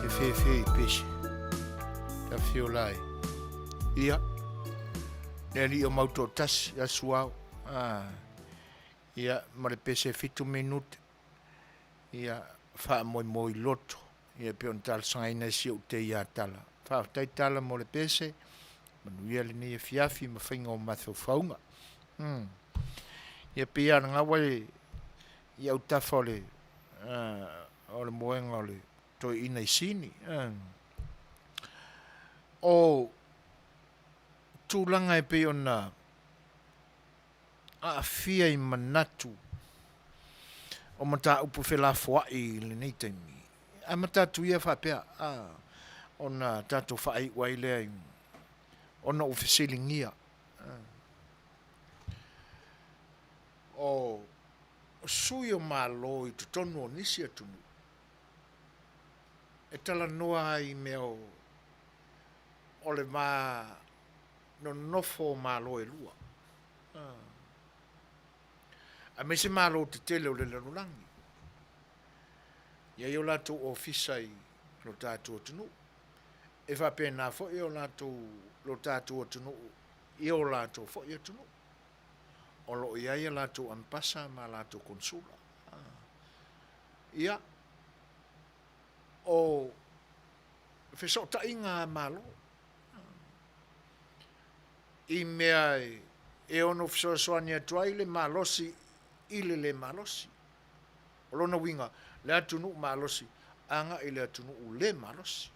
e fefe i pese. Ta fiola ai. Ia, le alii o Mautoatasi, asu ao. Ah, ia, ma le pese 7 minute. Ia, faamoemoe i loto. Ia, pei ona talosagaina e si ou te ia Tala. Faafetai Tala mo le pese. Manuia lenei afiafi ma faiga o mafaufauga. Hmm. Ia, pei lava ona gaua i, i autafa o le, uh, o le moega o le toeaina i Sini. Uh. O tulaga e pei ona aafia i manatu o mataupu felafoai i lenei taimi. Amata atu ia faapea, a, ona tatou faaiu ai lea i, ona ua fesiligia. O sui o Malo i totonu o nisi atunuu, e talanoa ai i mea o, o le va nonofo o Malo e lua. Aemaise Malo tetele o le lalolagi. I ai o latou ofisa i lo tatou atunuu. E faapena foi o latou, lo tatou atunuu i o latou foi atunuu. O lo o i ai a latou ambasa ma a latou konsula. Ia, o fesootaiga a Malo i mea e ono fesoasoani atu ai le malosi i le le malosi. O lona uiga, le atunuu malosi agai i le atunuu le malosi.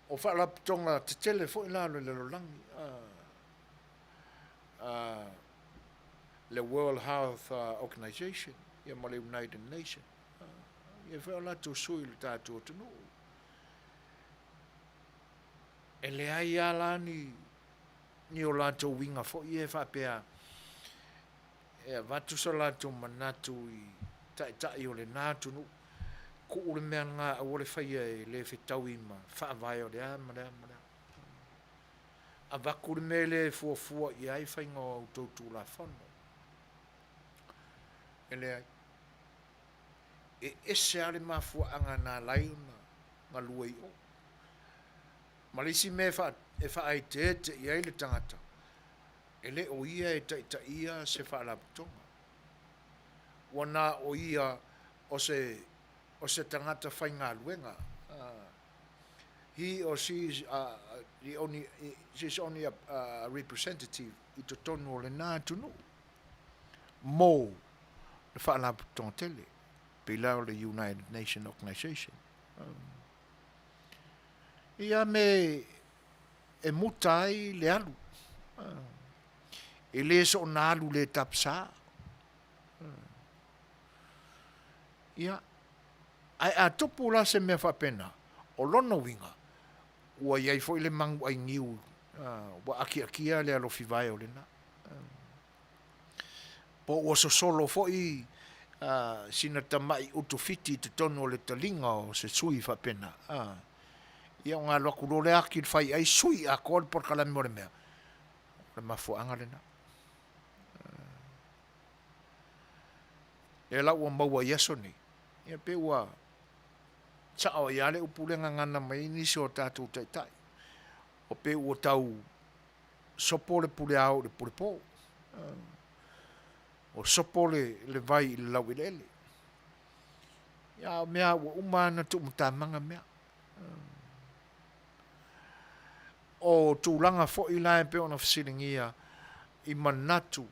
O faalapotopotoga tetele foi la o le lalolagi, le World Health Organization ia ma le United Nation, ia foi o latou sui i le tatou atunuu. E leai lava la ni, ni o latou uiga foi ia e faapea e avatu so latou manatu i taitai o lena atunuu, tuu le mea lena aua le faia e le fetaui ma faavae o le a ma le a ma le a. Avatu le mea lea e fuafua i ai faiga o a outou Tulafono. E leai. E ese lava le mafuaaga na ala ai ona galue i o. Ma le isi mea e faaeteete i ai le tagata, e le o ia e taitaia se faalapotopotoga. Ua na o ia o se, o se tagata faigaluega. He or she is the only, she is only a representative i totonu o lena atunuu mo le Faalapotopotoga tele, pei la o le United Nation Organisation. Ia me e muta ai le alu. E le soona alu le tapsa. Ia, ae a tupu la se mea faapena, o lona uiga, ua i ai foi le manuai niu ua akiakia le alofi vae o lena. Po ua sosolo foi sina tamai utufiti i totonu o le taliga o se sui faapena, ia ona alu atu loa lea ati le faiai sui atoa le polokalame o le mea. O le mafuaaga lena. Lea la ua maua i aso nei, ia pei ua sao ai lava le upu lea e gagana mai ai nisi o tatou taitai, ua pei ua tau sopo le pule ao i le pule po, ua sopo le vai i le laueleele. Ia a o mea lava ua uma ona tuumatamaga mea. O tulaga foi la e pei ona fesiligia i manatu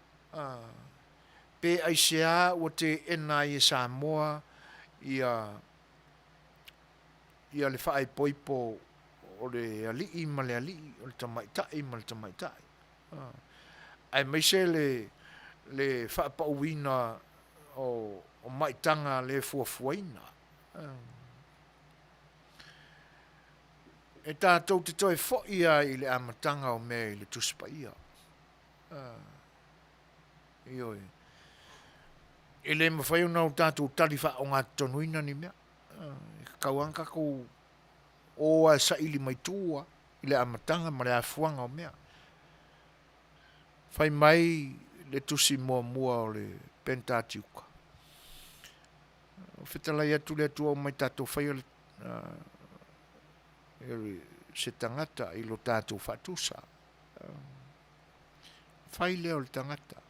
pe aisea ua teena ai e Samoa ia le faaipoipo o le alii ma le alii, o le tamaitai ma le tamaitai, aemaise le faapauina o maitaga le fuafuaina. E tatou te toe foi lava i le amataga o mea i le Tusi Paia. Ioe. E le mafai ona o tatou tali faaogatotonu ni mea. E tatau lava ona tatou o lava e saili mai tua i le amataga ma le afuaga o mea. Fai mai le tusi muamua o le Penitatiuka, fetalai atu le Atua omai tatou faia le, se tagata i lo tatou faatusa. Fai lea o le tagata.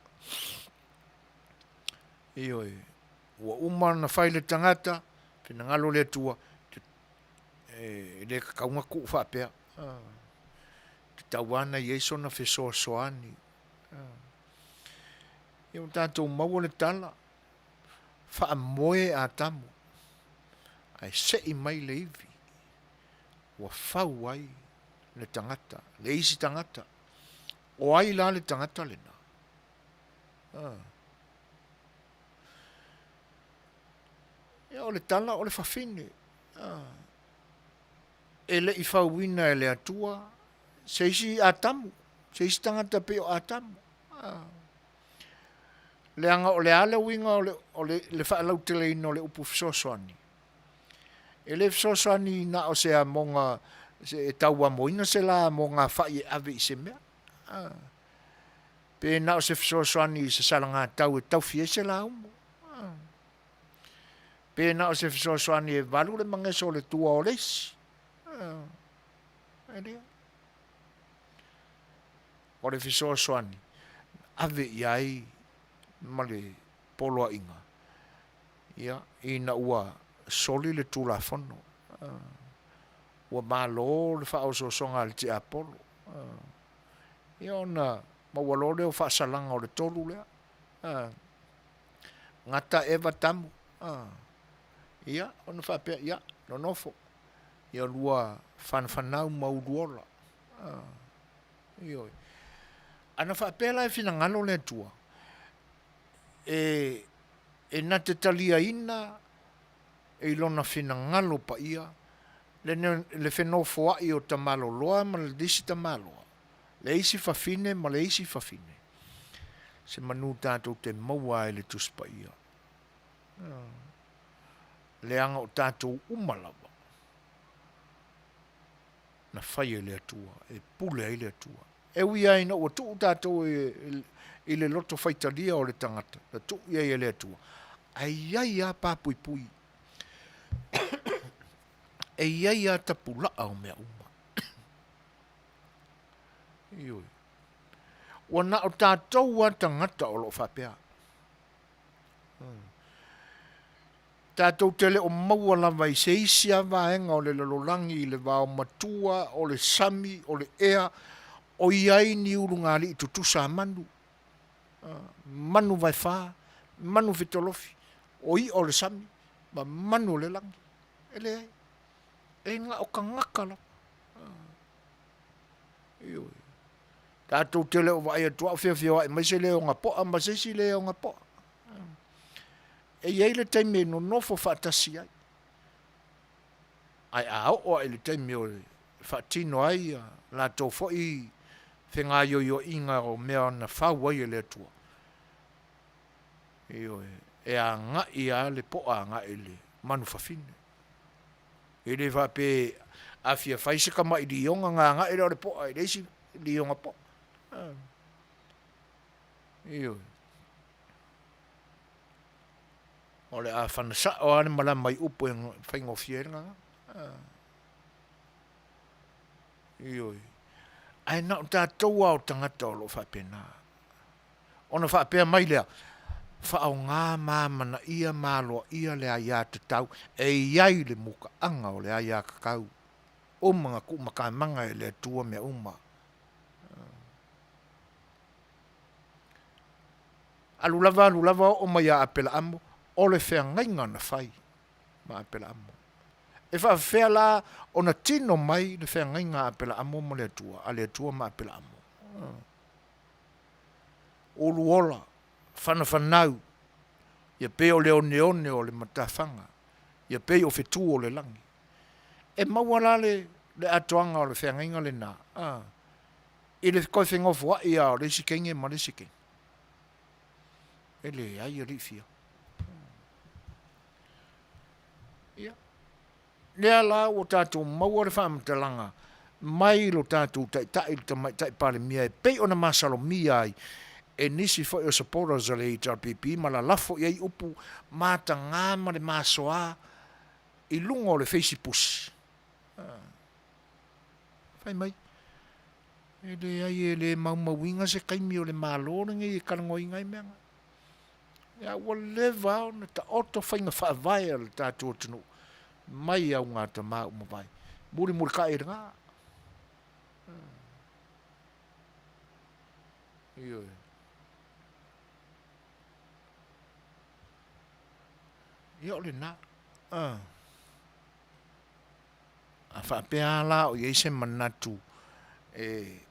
Ioe, ua uma ona fai le tagata, finagalo le Atua, e le tatau ona tuu faapea. Tatau lava ona i ai sona fesoasoani. Ia ua tatou maua le tala, faamoe Atamu, ae sei mai le ivi, ua fau ai le tagata, le isi tagata. O ai la le tagata lena? Ia o le tala o le fafine. E le i fauina e le Atua se isi Atamu, se isi tagata pei o Atamu. Leaga o le a le uiga o le faalauteleina o le upu fesoasoani? E le fesoasoani na o se amoga e tau amoina se la amoga fai e ave i se mea, pe na o se fesoasoani i se salagatau e taufi ai se laumu, pe na o se fesoasoani e valu le mageso o le tua o le isi. E leai. O le fesoasoani, ave i ai ma le poloaiga, ia, ina ua soli le Tulafono, ua malo le faaosoosoga a le tiapolo, ia ona maua loa lea o faasalaga o le tolu lea, gata Eva Tamu, ia, ona faapea, ia, nonofo, ia lua fanafanau ma uluola. Ioe. Ana faapea la e finagalo le Atua, e, e na te taliaina i lona finagalo paia le, le fenofoai o tamaloloa ma le isi tamaloa, le isi fafine ma le isi fafine, se manu tatou te maua ai le Tusi Paia. Leaga o tatou uma lava na fai e le Atua, e pule ai le Atua. E ui lava ina ua tuu tatou i le loto faitalia o le tagata, na tuu i ai e le Atua, ae i ai lava pa puipui, e i ai lava tapulaa o mea uma. Ioe. Ua na o tatou lava tagata o lo o faapea. Tatou te le o maua lava i se isi a vaega o le lalolagi i le vaomatua, o le sami, o le ea, o i ai ni ulugalii tutusa a manu, manu vaefa, manu fetolofi, o i'a o le sami ma manu o le lagi. E leai. E na o tagata lava. Ioe. Tatou te le o vaai atu a o feofeoai mai se leo gapoa ma se isi leo gapoa. E i ai le taimi e nonofo faatasi ai, ae a oo lava i le taimi e faatino ai a latou foi fegaioioiga o mea na fau ai e le Atua, ioe, e agai lava le po'a agai i le manu fafine. E le faapea a fia fai se tamailioga ona agai lea o le po'a i le isi lioga po'a. Ioe. O le a fana sao lava le malama i upu e faigofie ai le gagana. Ioe. Ae na o tatou lava o tagata o lo o faapena. Ona faapea mai lea, faaaoga ma amanaia ma aloaia le aiatatau e i ai le mutaaga o le aiatatau uma na tuumatamaga e le Atua mea uma. Alu lava alu lava oo mai ia Apelaamo, o le feagaiga na fai ma Apelaamo. E faapefea la ona tino mai le feagaiga a Apelaamo ma le Atua, a le Atua ma Apelaamo? Ulu ola, fanafanau, ia pei o le oneone o le matafaga, ia pei o fetu o le lagi. E maua la le atoaga o le feagaiga lena, i le toe fenofoai lava o le isi teine ma le isi teine. E leai alii fia. Ia, lea la ua tatou maua le faamatalaga mai lo tatou Taitai le Tamaitai Palemia e pei ona masalomia ai e nisi foi o supporters a le HRPP ma lalafo i ai upu mataga ma le masoa i luga o le feisipusi. Fai mai, e leai e le maumauina se taimi o le Malo lenei e talanoaina ai mea na. Ia ua leva lava ona taoto faiga faavae a le tatou atunuu mai augatama ua mavae. Mulimulitai i lena. Ioe. Ia o lena. A faapea lava la o i ai se manatu e,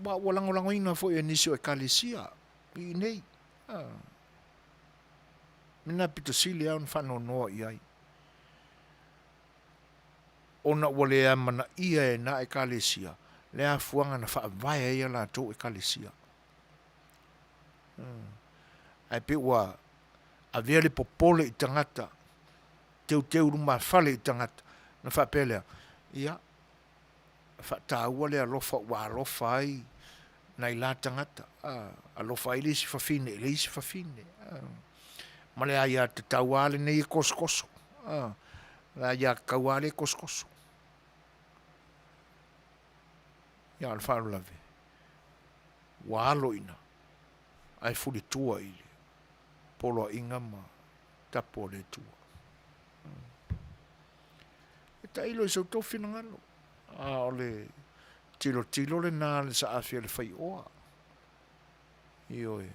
aua ua lagolagoina foi e nisi o Ekalesia i inei, a, mea pito sili lava ona faanoanoa i ai, ona ua le amanaia e na Ekalesia le afuaga na faavae ai a latou Ekalesia. Ae pei ua avea le popole i tagata teuteu lumafale i tagata, ona faapea lea, Ia, faataua le alofa ua alofa ai nai la tagata, a, alofa ai le isi fafine i le isi fafine, a, ma le aiatatau lava lenei e tosotoso, a, le aiatatau lava lea e tosotoso. Ia, a o le faalavelave, ua alo i ina ae fulitua i le poloaiga ma tapu a le Atua. E tailo i so outou finagalo, a o le tilotilo lena a le saafi a le faioa. Ioe.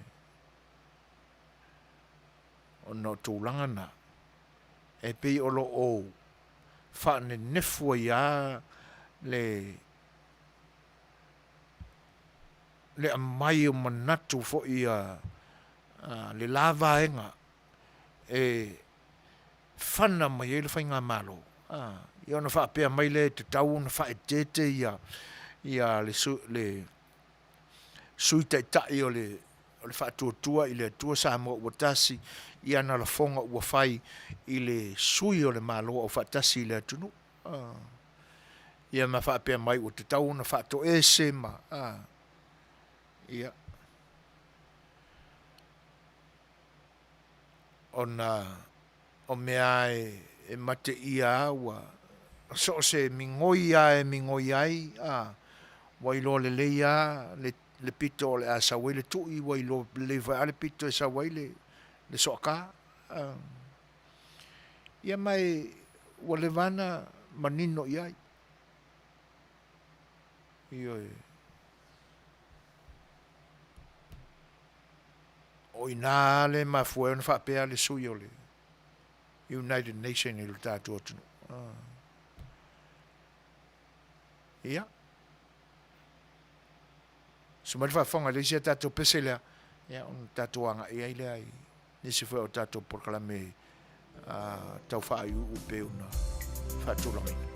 Ona o tulaga na, e pei o lo o faanenefu ai lava le le aumai o manatu foi a le la vaega e fana mai ai le faigamalo, ia ona faapea mai lea e tatau ona faaeteete ia ia le le Sui Taitai o le o le Faatuatua i le Atua Samoa ua Tasi i ana lafoga ua fai i le sui o le Malo Aufaatasi i le atunuu. Ia ma faapea mai ua tatau ona faatoese ma ia ona o mea e mateia lava ua so o se migoi lava e migoi ai, a, ua iloa lelei lava le pito o le a sau ai le tui, ua iloa lelei foi lava le pito e sau ai le soata. Ia ma e ua leva ona manino i ai. Ioe. O i ina lea e mafua ai ona faapea le sui o le United Nation i lo tatou atunuu. Ia. Susu mai le faafofoga i le isi a tatou pese lea, ia ona tatou agai ai lea i nisi foi o tatou polokalame tau faaiuiu pei ona faatulagaina.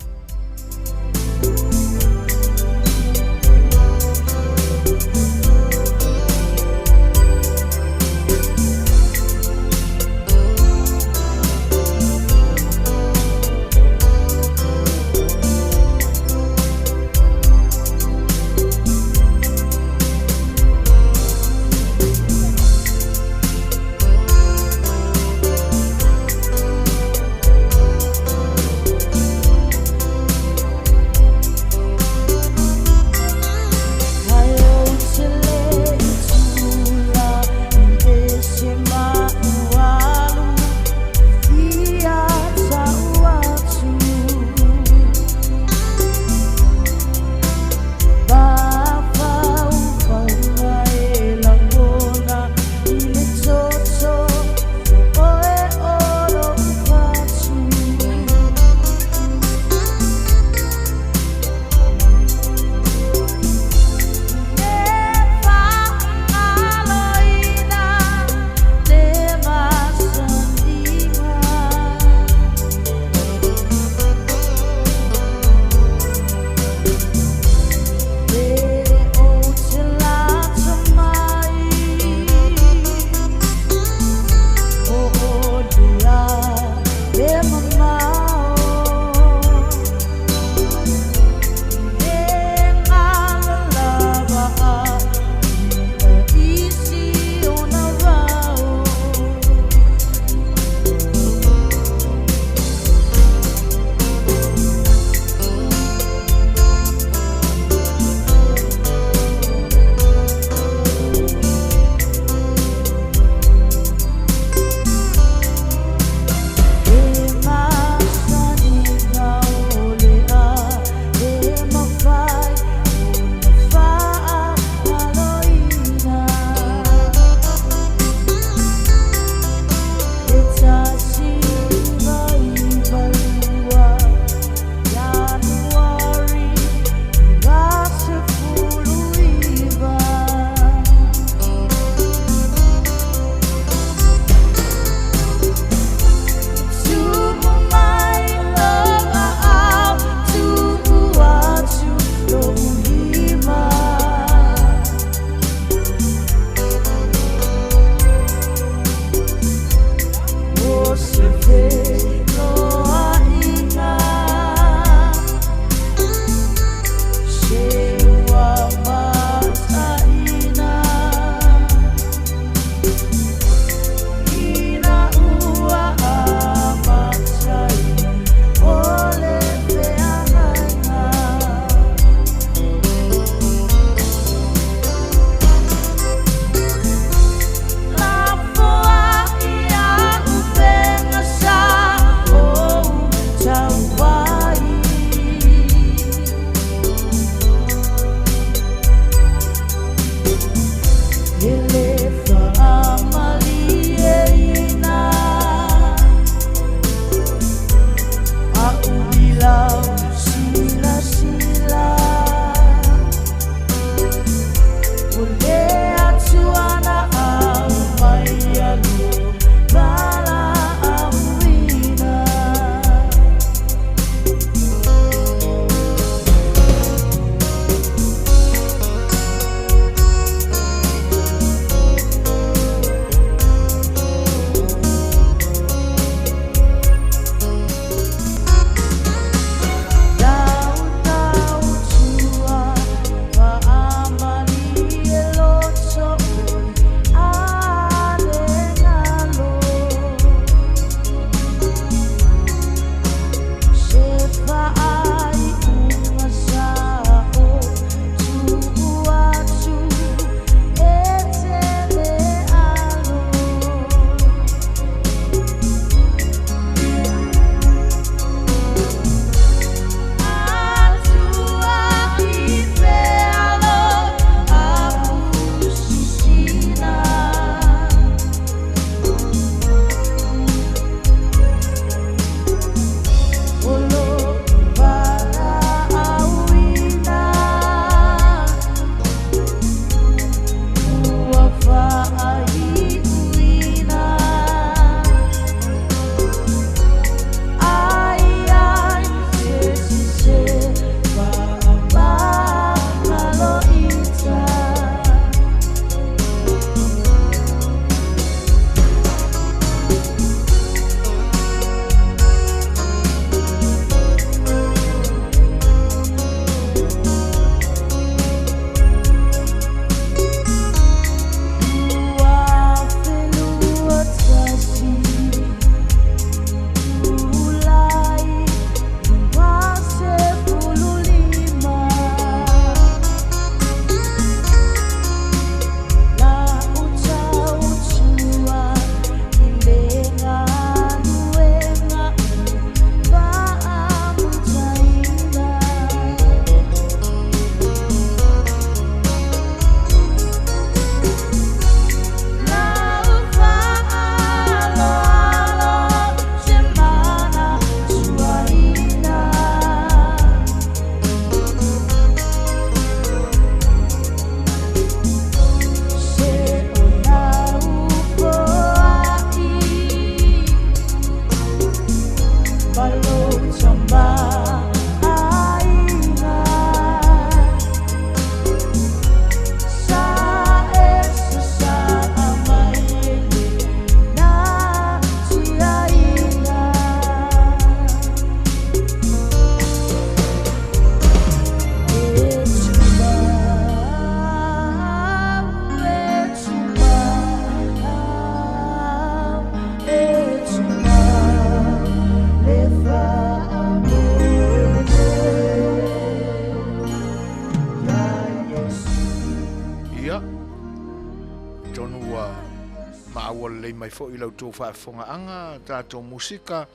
mai foi i la outou faafofogaaga tatou musika,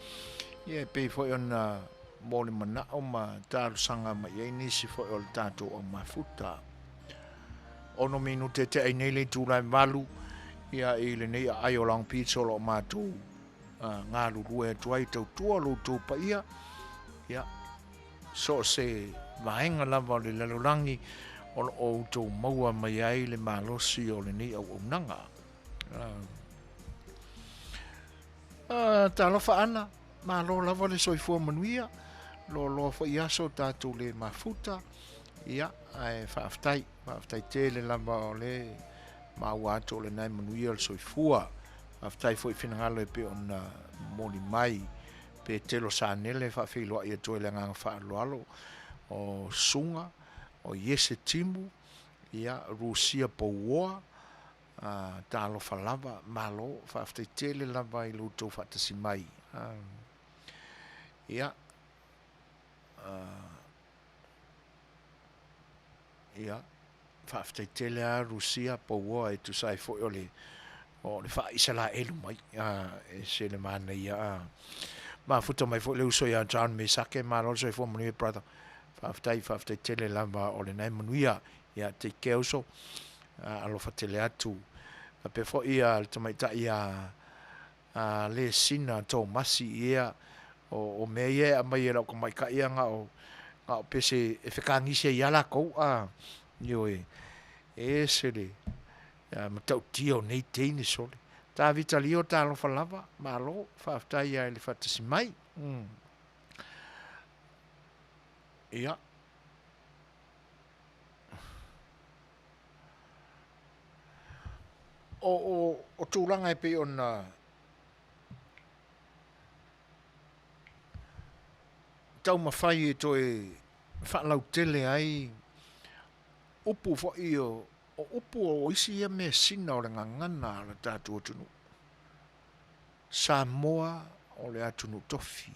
ia e pei foi ona mo le manao ma talosaga mai i ai nisi foi o le tatou au mafuta. 6 minute e tea ai nei le itula e 8 ia i lenei aai o Long Beach o lo o matou galulue atu ai tautua lo outou paia ia so o se vaega lava o le lalolagi o lo o outou maua mai ai le malosi o lenei auaunaga. Talofa Ana, malo lava le soifua manuia, loaloa foi aso tatou le mafuta, ia, ae faafetai, faafetai tele lava o le maua atu o lena e manuia le soifua. Faafetai foi i finagalo e pei ona momoli mai. Petelo Sanele e faafeiloai atu ai le agaga faaaloalo, o Susuga o Iese Timu, ia, Rusia Pouoa, Talofa lava, malo, faafetai tele lava i lo outou faatasi mai. Ia, ia, faafetai tele lava Rusia Pouoa e tusa ai foi o le o le faa-Isalaelu mai, e ese le manaia. Mafuta mai foi le uso ia John Mesake, malo le soifua manuia brother. Faafetai, faafetai tele lava o lena e manuia. Ia, take care uso. Alofa tele atu. Faapea foi le tamaitai ia Lesina Tomasi, ia, o mea ia e aumai e lau tamaitai ia na o pese e fetagisi ai lava latou, a, ioe, e ese le matautia o nei teine sole. Tavita Lio, talofa lava, malo, faafetai lava i le faatasi mai. Ia. O tulaga e pei ona taumafai e toe faalautele ai upu foi o upu o isi ia measina o le gagana a le tatou atunuu. Samoa o le atunuu tofi.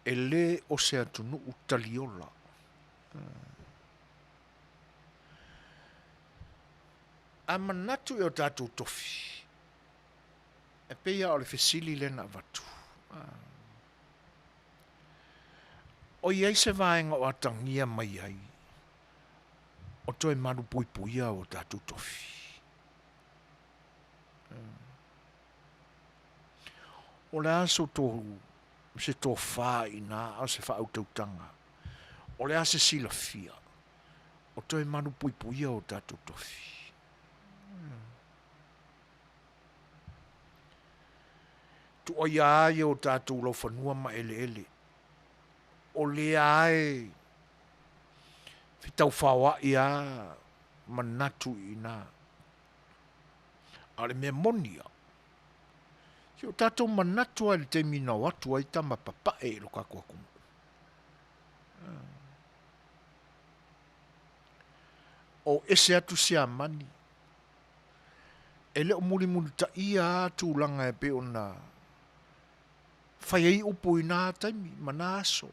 E le o se atunuu taliola. A manatu i o tatou tofi, e pei lava o le fesili lea na avatu, o i ai se vaega o atagia mai ai o toe malupuipuia o tatou tofi? O le a se tofa i ina a o se faautautaga? O le a se silafia o toe malupuipuia o tatou tofi? Tuuaia ai o tatou laufanua ma eleele, o lea lava e fetaufaoai lava manatu i ina. A o le mea moni ia, se o tatou manatu lava i le taimi na o atu ai tama papae i lo tatou atunuu. O ese atu Siamani, e le o mulimulitaia lava tulaga e pei ona fai ai upu i na taimi ma na aso.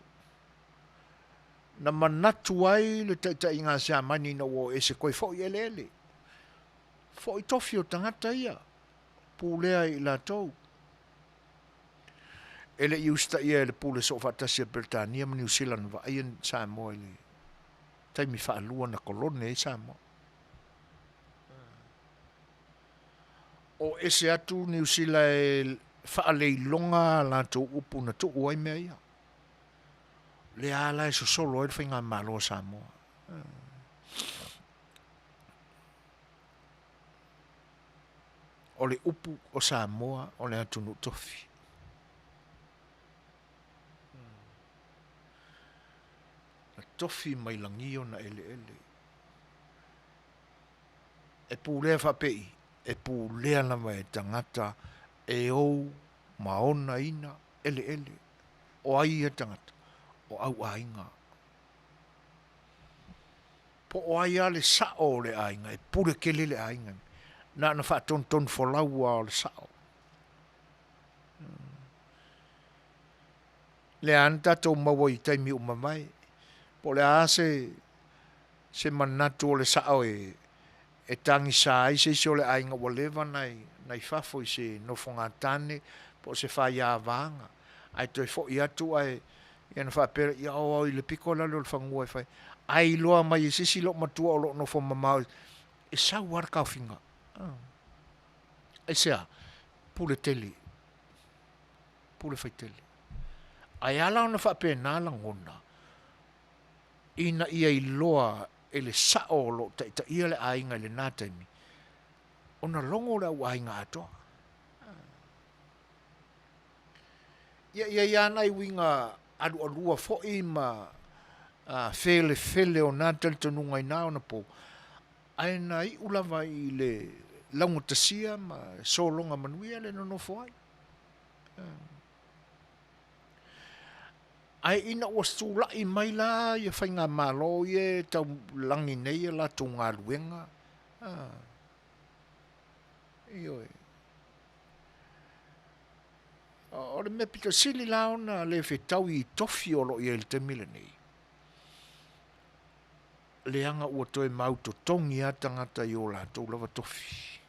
Na manatu ai le taitaiga a Siamani ina ua o ese toe foi eleele, foi tofi o tagata ia, pulea e i latou. E le i usitaia e le pule soofaatasi a Peretania ma Niu Sila na vaaia Samoa i le taimi faalua na kolone ai Samoa. O ese atu Niu Sila e faaleiloga a latou upu na tuu ai mea ia. Lea lava la e sosolo ai le faigamalo a Samoa. O le upu o Samoa o le atunuu tofi. Na tofi mai lagi ona eleele. E pulea faapei, e pulea lava e tagata e ou ma ona ina eleele. O ai ia tagata? O au aiga. Po o ai lava le sao o le aiga, e pule tele le aiga. Na ona faatonutonu folau lava o le sao. Lea lava na tatou maua i taimi ua mavae. Po o le a se manatu o le sao e e tagisa ai se isi o le aiga ua leva ona i fafo i se nofoga tane po o se faiavaga, ae toe foi atu ae ia ona faapea lea, ia o au i le pito lale o le fanua e fai, ae iloa mai e se isi loomatua o lo o nofo mamao, e sau lava le taofiga. Aisea? Pule tele, pule faitele. Ae ala ona faapena lagona, ina ia iloa e le sao o lo o taitaia le aiga i lena taimi, ona logo le au aiga atoa. Ia, e i ai lava nai uiga alualua foi ma felefele o na talitonuga i na onapo, ae na iu lava i le laugatasia ma sologa manuia le nonofo ai. Ae ina ua tulai mai la ia faigamalo ia e tau lagi nei a latou galuega, ioe, o le mea pito sili la ona le fetaui i tofi o lo o i ai i le taimi lenei, leaga ua toe mau totogi lava tagata i o latou lava tofi.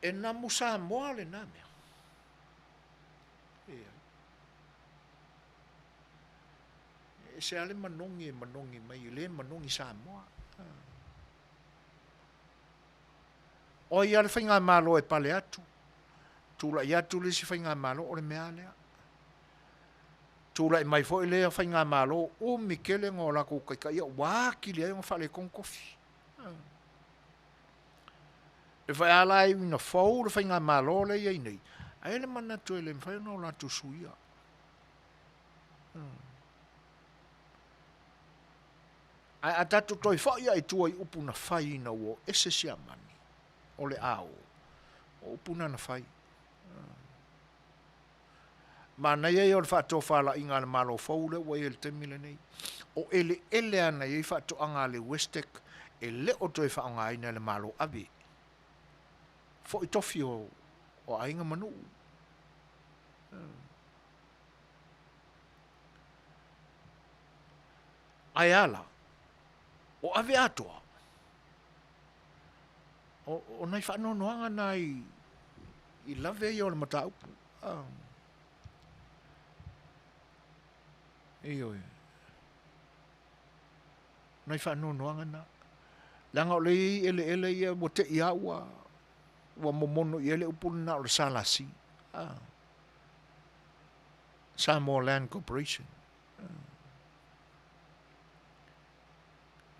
E namu Samoa lena mea. E ese lava le manogi e manogi mai, e le manogi Samoa. O ai lava le faigamalo e pale atu, tulai atu le isi faigamalo, o le mea lava lea. Tulai mai foi lea faigamalo, umi tele ona o latou taitaia ua atili ai ona faaletonu tofi. E fai lava la e ui ina fou le faigamalo lea e i ai nei, ae i ai le manatu e le mafai ona o latou suia. Ae a tatou toe foi lava i tua i upu na fai ina ua o ese Siamani, o le a o, o upu na na fai. Manaia ia o le faatofalaiga a le Malo fou lea ua i ai i le taimi lenei. O eleele lava na i ai faatoaga a le Westec e le o toe faaaogaina e le Malo ave. Foi tofi o aiga ma nuu. Ae a la? O ave atoa? O, o nai faanoanoaga na i, i lave ia o le mataupu. Ah. Ioe. Nai faanoanoaga na. Leaga o le i eleele ia ua te i a ua, ua momono i ai le upu lena o le SLC. Ah. Samoa Land Corporation.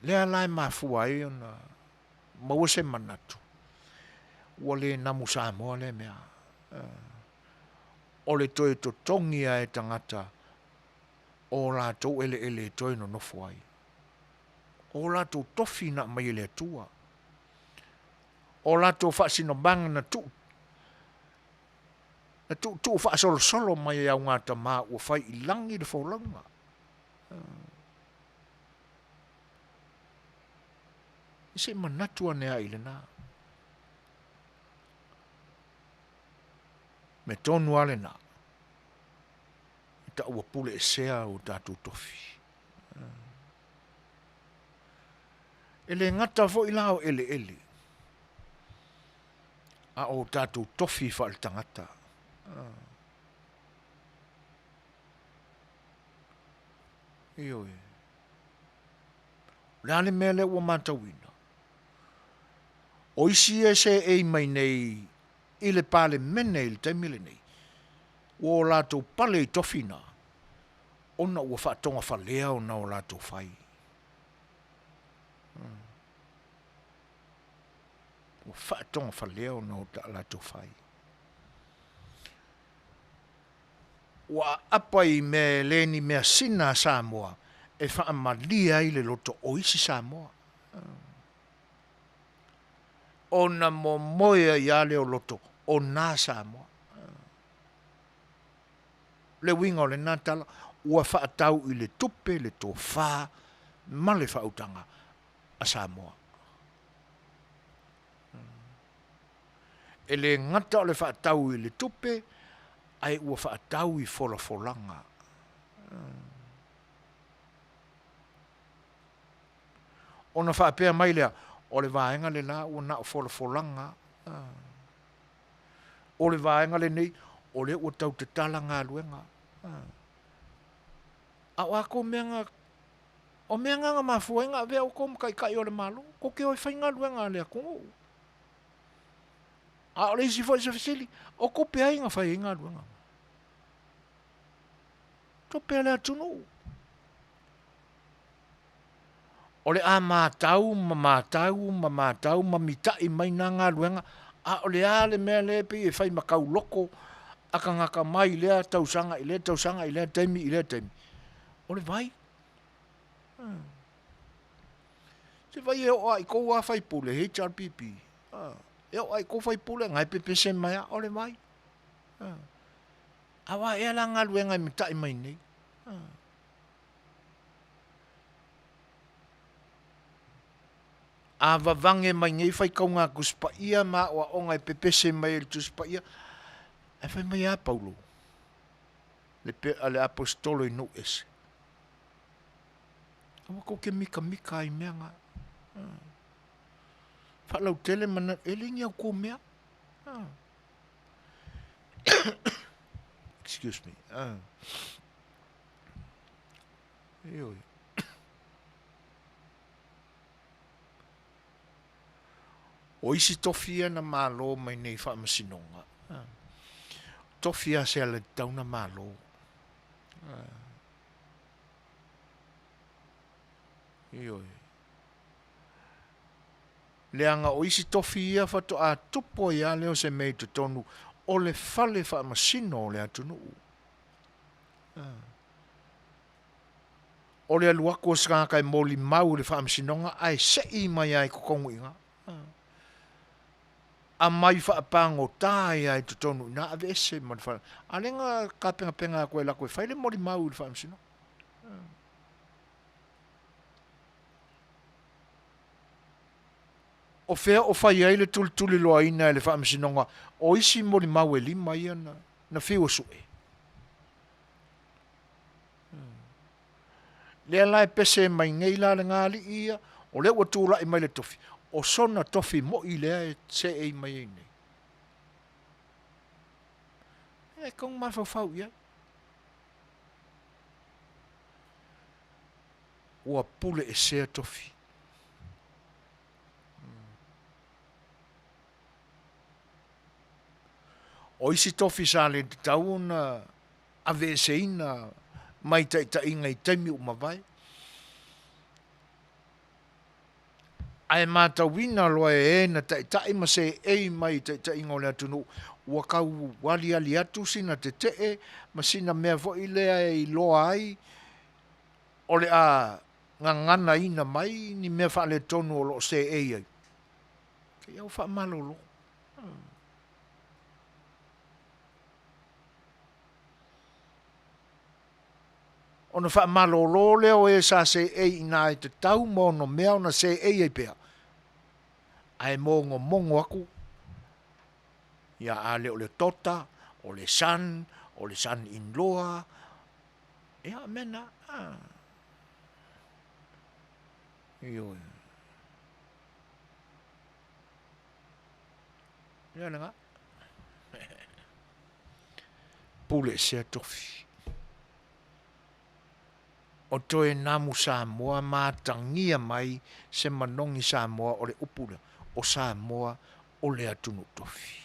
Lea la e mafua ai ona maua se manatu, ua le namu Samoa lea mea. O le toe totogi lava e tagata o latou eleele e toe nonofo ai. O latou tofi na aumai e le Atua. O latou faasinomaga na tuu na tuutuu faasolosolo mai e augatama ua fai i lagi le folauga. Se i manatu ane ai i lena. Mea tonu lava lena, e taua pule esea o tatou tofi. E le gata foi la o eleele, a o tatou tofi faaletagata. Ioe. O le a le mea lea ua matauina? O isi ia e seei mai nei i le Palemene i le taimi lenei, ua o latou pale i tofi na, ona ua faatogafalea ona o latou fai. Ua faatogafalea ona o latou fai. Ua aapa i mea e le ni measina a Samoa e faamalie ai le loto o isi Samoa. Ona momoe ai lava lea o loto o nā Samoa. Le uiga o lena tala, ua faatau i le tupe, le tofa ma le faautaga a Samoa. E le gata o le faatau i le tupe, ae ua faatau i folafolaga. Ona faapea mai lea, O le vaega le la ua na o folafolaga a. O le vaega lenei, o lea ua tau tatala galuega a. A o a kou mea na, o mea na na mafua ai ona avea outou ma taitai o le Malo, tou te o e fai galuega a le atunuu. A o le isi foi se fesili, o tupe ai na fai ai galuega? Tupe a le atunuu. O le a matau ma matau ma matau ma mita'i mai na galuega, a o le a le mea lea e pei e fai ma tauloko a tagata mai lea tausaga i lea tausaga i lea taimi i lea taimi? O le vai. Se vai e oo lava i tou lava faipule, HRPP, e oo lava i tou faipule na e pepese mai lava, o le vai. A o a ea la galuega e mita'i mai nei? A vavage mai nei faitauga Tusi Paia ma aoaoga e pepese mai ai i le Tusi Paia, ae fai mai e a Paulo, le le Aposetolo i nuu ese, Aua tou te mitamita ai i mea na. Faalautele manatu, e le ni a outou mea. Excuse me. Ioe. O isi tofi ia na malo mai nei faamasinoga, tofi lava se ala e tatau ona malo. Ioe. Leaga o isi tofi ia faatoa tupu ai lava lea o se mea i totonu o le fale faamasino o le atunuu. O le alu atu o se tagata e molimau i le faamasinoga ae sei mai lava i totonu i ina. Aumai faapagota ai lava i totonu i ina, aveese ma le fale. A o lea na tapenapena atu e alu atu e fai le molimau i le faamasinoga. O fea o fai ai le tulituliloaina e le faamasinoga o isi molimau e lima ia na fiu e sue? Lea la e pese mai nei la lena alii ia, o lea ua tulai mai le tofi, o sona tofi moi lea e seei mai ai nei. E tatau ona mafaufau i ai. Ua pule esea tofi. O isi tofi sa le tatau ona aveeseina mai taitaiga i taimi ua mavae. Ae matauina loa e e na taitai ma seei mai i taitaiga o le atunuu, ua tau aliali atu sina tetee ma sina mea foi lea e iloa ai o le a gaganaina mai ni mea faaletonu o lo o seei ai. Ia ua faamalolo. Ona faamalolo lea o e sa seei i ina e tatau ma ono mea ona seei ai pea, ae mogomogo atu, ia a le o le tota, o le son, o le son in law, ia o mea na. Ioe. Ia lena. Pule esea tofi. O toe namu Samoa ma atagia mai se manogi Samoa o le upu lea, o Samoa o le atunuu tofi.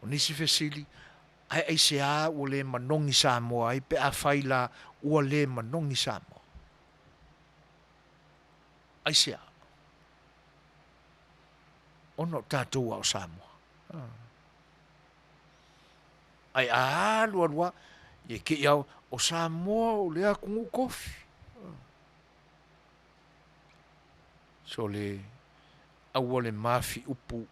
O nisi fesili, ae aisea ua le manogi Samoa ai pe afai la ua le manogi Samoa? Aisea? Ona o tatou a o Samoa. Ae a alu alu a, ia te i au, o Samoa o le atunuu tofi. Sole, aua le mafi upu,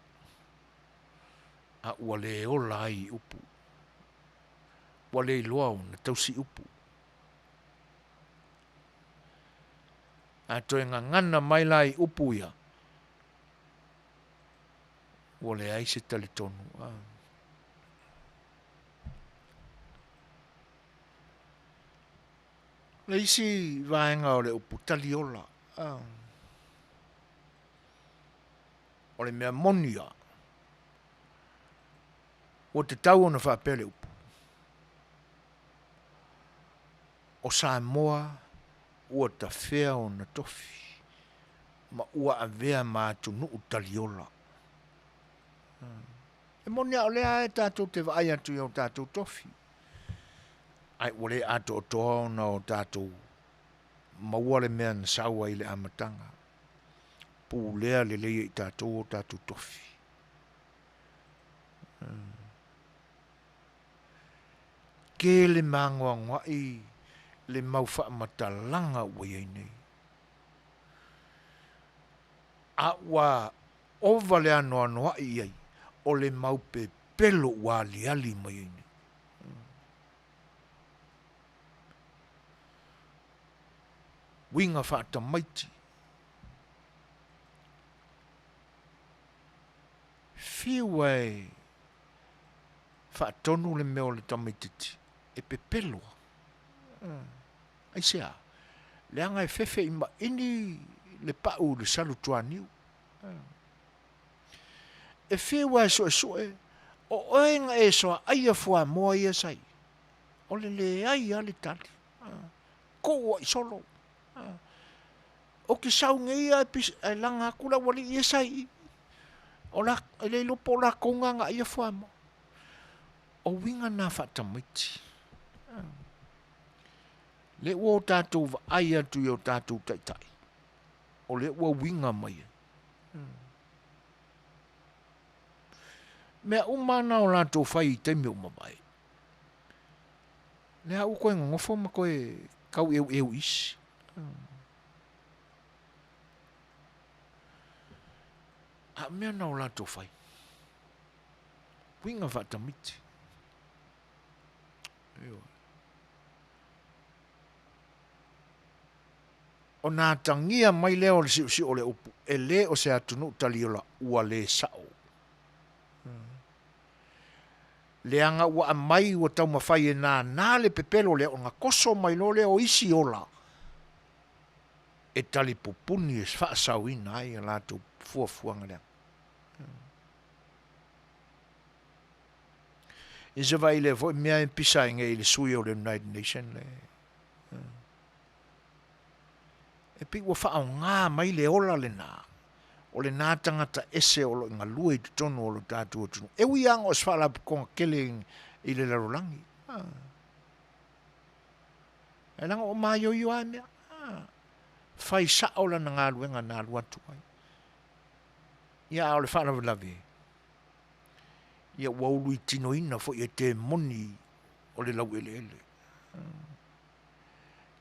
a ua le ola ai i upu. Ua le iloa ona tausi upu. A toe gagana mai la i upu ia, ua leai se talitonu. Le isi vaega o le upu taliola, o le mea moni lava, ua tatau ona faapea le upu, o Samoa ua tafea ona tofi ma ua avea ma atunuu taliola. E moni lava o lea e tatou te vaai atu i o tatou tofi, ae ua le atoatoa ona o tatou maua le mea na sau ai i le amataga, pulea lelei e i tatou o tatou tofi. Tele maanoanoai le mau faamatalaga ua i ai nei. A ua ova le anoanoai i ai o le mau pepelo ua aliali mai ai nei. Uiga faatamaiti. Fiu e faatonu le mea o le tamaititi e pepelo. Aisea? Leaga e fefe i maini le pau i le salu tuaniu. E fiu lava e suesue, o oe na e soaaia fuamoa ia sa i, o le leai lava le tali. Tuu ai solo. Ou te sau nei ae laga atu le aualii ia sa i i. O la, e le iloa po o latou na na aia fuamoa. O uiga na faatamaiti. Lea ua o tatou vaai atu i o tatou taitai, o lea ua uiga mai ai. Mea uma na o latou fai i taimi ua mavae, lea ua toe nonofo ma toe tau eueu isi. A o mea na o latou fai, uiga faatamiti. Ona atagia mai lea o le siosio o le upu, e le o se atunuu taliola ua le sao. Leaga ua aumai ua taumafai e nānā le pepelo lea ona toso mai loa lea o isi ola e talipupuni e faasaoina ai a latou fuafuaga leaga. I se vaai lea foi mea e pisa ai nei i le sui o le United Nation le e pei ua faaaoga mai le ola lena o lena tagata ese o lo o galue i totonu o lo tatou atunuu. E ui lava o se faalapotopotoga tele i le lalolagi. Ae leaga o maioio lava mea. Fai sao lana galuega na alu atu ai. Ia a o le faalavelave, ia ua uluitinoina foi e temoni o le laueleele.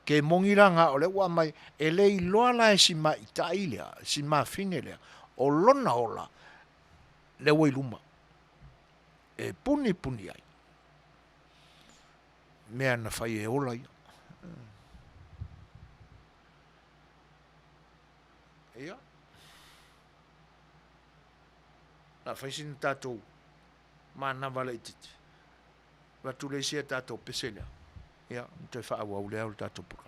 Kemoni la na o lea ua aumai, e le iloa la e si ma'itai lea, si mafine lea, o lona ola lea ua i luma e punipuni ai mea na fai e ola ia. Ia, o le a fai sina tatou manava laitiiti. Avatu le isi a tatou pese lea, ia, ona toe faaauau lea o le tatou polokalame.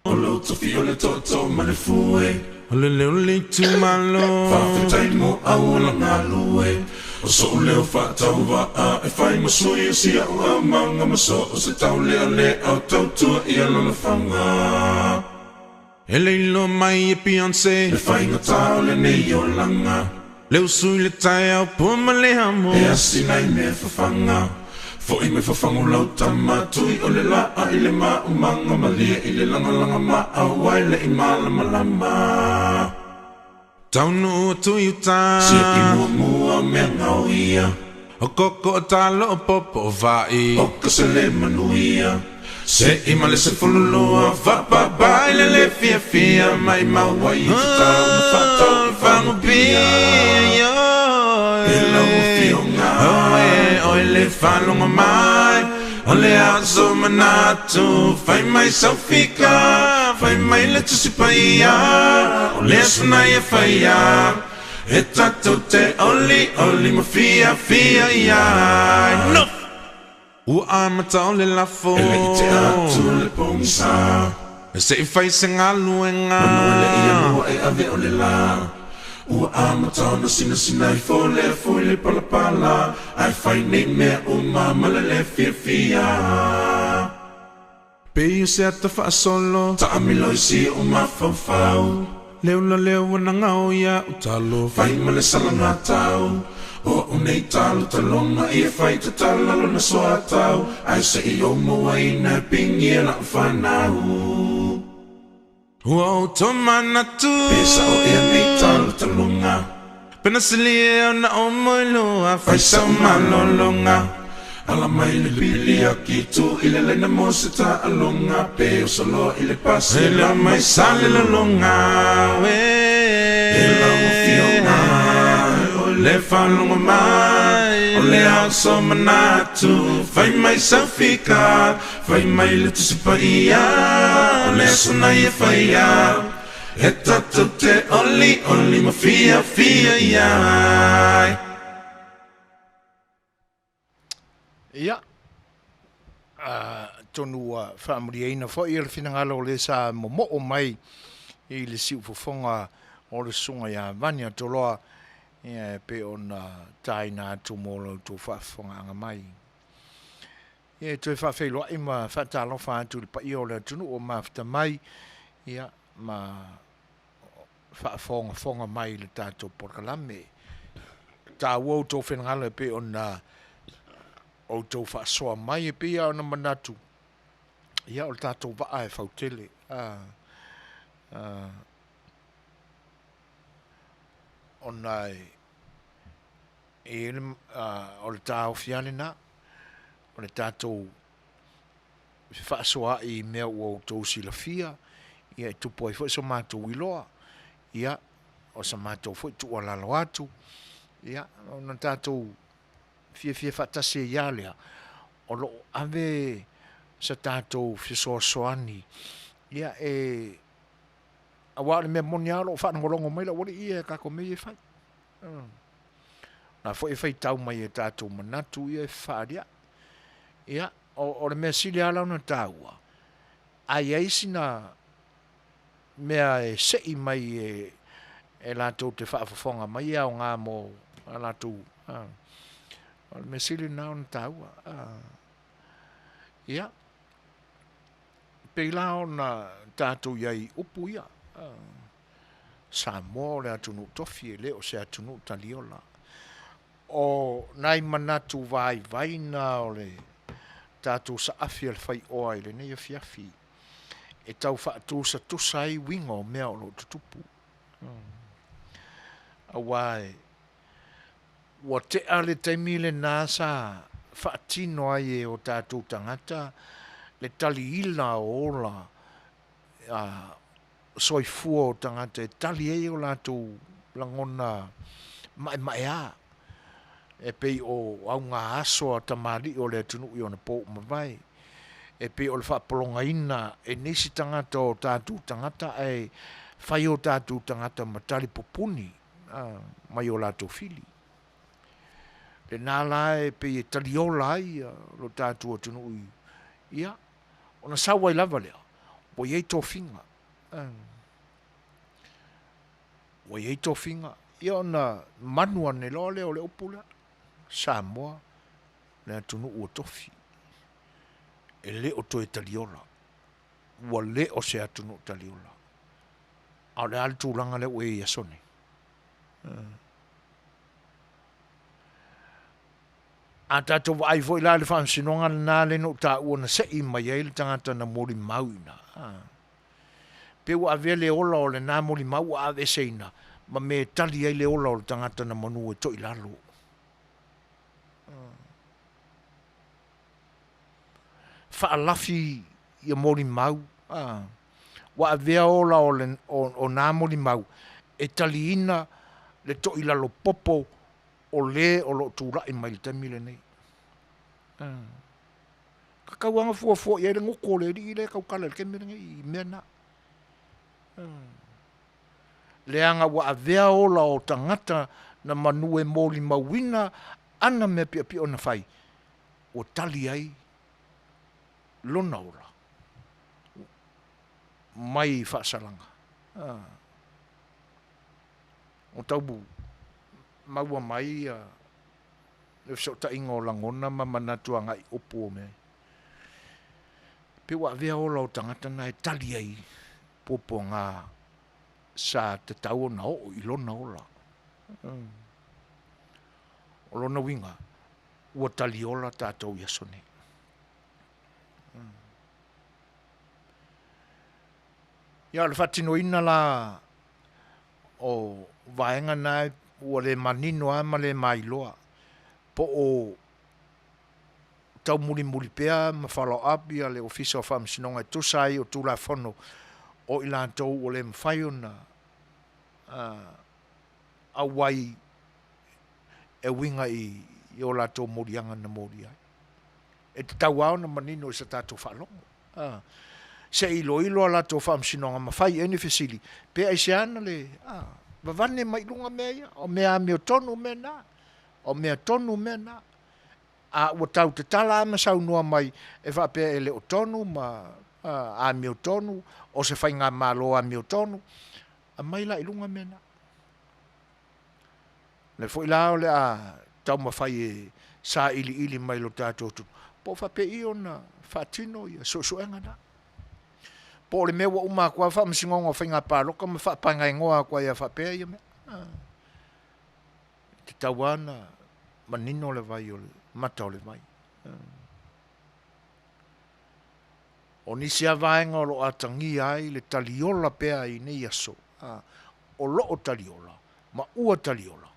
O lou tofi o le tootoo ma le fue. O le leo o le itumalo. Faafetai mo auala galue. O so'u leo faatauvaa e fai ma sui o si a'u aumaga ma so o se taulealea o tautua i alalafaga. E le iloa mai e Beyonce. Le faigata o lenei olaga. Le usu i le taeao pua ma le amo. E asina i mea fafaga. Fo'i mai fafagu lau tama tui o le laa i le maumaga malie i le lagalaga maau ai le i malamalama. Taunuu atu i uta. Siaki muamua o mea gaoia. O koko o talo o popo o va'i. O ka sele manuia. Se'i ma le 12 fa'apapa i le le fiafia maimau ai i tatau na fa'atau i Fagupia. E lau afioga oe le faalogo mai o le aso manatu fai mai sau fika fai mai le Tusi Paia o le aso nei e faia e tatou te olioli ma fiafia i ai. Nofo! Ua amata o le lafo. E le i tea atu le pogisa. Se i fai se galuega. Manu e le i anua e ave o le la. Ua amata ona sinasina ifo le afu i le palapala. Ae fai nei mea uma ma le le fiafia. Pei o se ata faasolo. Taamilo i si ou mafaufau. Le ula lea ua nagao ia u talo. Fai ma le salagatau. O a'u nei talotaloga ia fai tatala lona soatau. Ae se i ou mauaina e pigi e la'u fanau. Ua ou tomanatu. Pe sa'o ea nei talotaloga. Pe na silia ona ou moelua. Fai sa'u malologa. Ala mai le pili akitu i le laina mo se taaloga. Pe oso loa i le pasi e la mai Salelologa uē. E lau afioga le faalogo mai o le a o so manatu. Fai mai sau fika, fai mai le Tusi Paia o le aso nei e faia. E tatou te olioli ma fiafia ai. Ia, atonu ua faamalieina foi le finagalo o le sa momoo mai i le siufofoga o le Susuga ia Vani Atoloa, ia e pei ona taina atu mo la outou faafofogaaga mai. Ia e toe faafeiloai ma faatalofa atu i le paia o le atunuu o mafuta mai, ia ma faafogafoga mai i le tatou polokalame. E taua outou finagalo e pei ona outou faasoa mai e pei lava ona manatu, ia o le tatou vaa e fautele. Ona e i ai le, o le taofi lava lena, o le tatou fefaasoaai i mea ua outou silafia, ia e tupu ai foi so matou iloa, ia, o sa matou foi tuualalo atu, ia, ona tatou fiafia faatasi ai lava lea, o lo o ave sa tatou fesoasoani, ia, e, aua o le mea moni lava o lo o faalogologo mai le aualii ia i tatou mea ia e fai. O la foi e faitau mai i tatou manatu ia e fefaalia'i. Ia, o le mea sili lava la ona taua, a i ai sina mea e sei mai e latou te faafofoga mai e aoga mo a latou, o le mea sili lena ona taua. Ia, pei la ona tatou i ai i upu ia, Samoa o le atunuu tofi e le o se atunuu taliola. O nai manatu vaivai na o le tatou saafi a le faioa i lenei afiafi e tau faatusatusa ai uiga o mea o lo o tutupu. Aua e ua tea le taimi lena sa faatino ai e o tatou tagata le taliila o ola soifua o tagata e tali ai o latou lagona maemaea e pei o auga aso a tamalii o le atunuu i ona po ua mavae, e pei o le faapologaina e nisi tagata o tatou tagata ae fai o tatou tagata ma tali pupuni mai o latou fili. Lena la e pei e taliola ai lo tatou atunuu i, ia, ona sau ai lava lea, ua i ai tofiga. Ua i ai tofiga. Ia ona manu ane loa lea o le upu lea, Samoa, le atunuu ua tofi, e le o toe taliola. Ua le o se atunuu taliola. A o le a le tulaga lea ua i ai i aso nei? A tatou vaai foi la i le faamasinoga lena lea na ou taua na sei mai ai le tagata na molimau i ina, pei ua avea le ola o lena molimau ua aveeseina ma mea e tali ai le ola o le tagata na manu e toilalo. Faalafi ia molimau, ua avea ola o, le, o, o nā molimau e taliina le toilalo popo o le o lo o tulai mai i le taimi lenei. Ka tau lava fuafua i ai le gutu o le alii lea e tautala i le taimi lenei i mea na. Leaga ua avea ola o tagata na manu e molimauina ana mea piopio na fai. Ua tali ai lona ola mai faasalaga. Ua tau maua mai le fesootaiga o lagona ma manatu agai i upu o mea ia. Pei ua avea ola o tagata na e tali ai puapuaga sa tatau ona oo i lona ola. O lona uiga, ua tali ola tatou i aso nei. Ia o le faatinoina la o vaega na ua le manino lava ma le mailoa po o taumulimuli pea ma follow up ia le Ofisa o Faamasinoga e tusa ai o Tulafono o i latou ua le mafai ona auai e uiga i o latou moliaga na molia ai. E tatau lava ona manino i sa tatou faalogo. Se i iloilo a latou faamasinoga ma fai i ai ni fesili, pe aisea na le vavane mai i luga mea ia, o mea amiotonu mea na, o mea tonu mea na. A ua tau tatala lava ma saunoa mai e faapea e le o tonu ma amiotonu, o se faigamalo amiotonu, aumai la i luga mea na. O lea foi la o le a taumafai e sailiili mai i lo tatou atunuu, po o faapei ona faatino ia suesuega na. Po o le mea ua uma atu lava Faamasinoga o Faiga Palota ma faapagaegoa atu ai lava faapea ia mea. E tatau lava ona manino le vai o le mata o le vai. O nisi lava vaega o lo o atagia ai le taliola pea i nei aso, o lo o taliola ma ua taliola.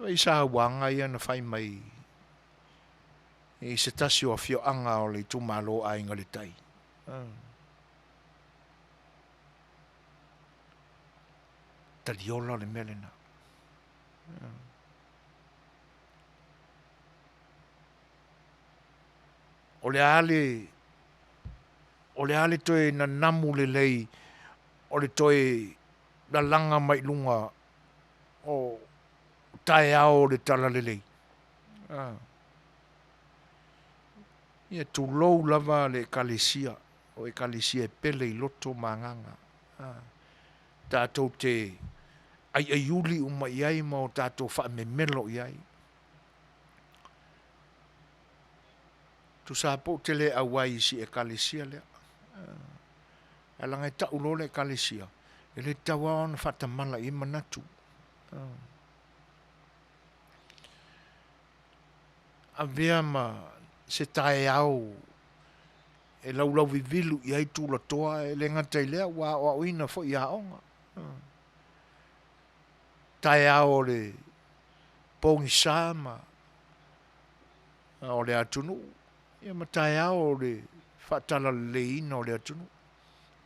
I sauaga ia na fai mai i se tasi o afioaga o le itumalo o Aiga i le Tai. Taliola le mea lena. O le a le o le a le toe nanamu lelei o le toe lalaga mai luga o taeao o le Talalelei. Ia tulou lava le Ekalesia, o Ekalesia e pele i loto ma agaga. Tatou te aiaiuli uma i ai ma o tatou faamemelo i ai. Tusa lava pe ou te le auai i si Ekalesia lea, ae leaga e tau loa le Ekalesia, e le tatau lava ona faatamala i ai manatu. Avea ma se taeao e laulauvivilu i ai tulatoa, e le gata i lea ua aoaoina foi i aoga. Taeao o le pogisa ma o le atunuu, ia ma taeao o le faatalaleleiina o le atunuu.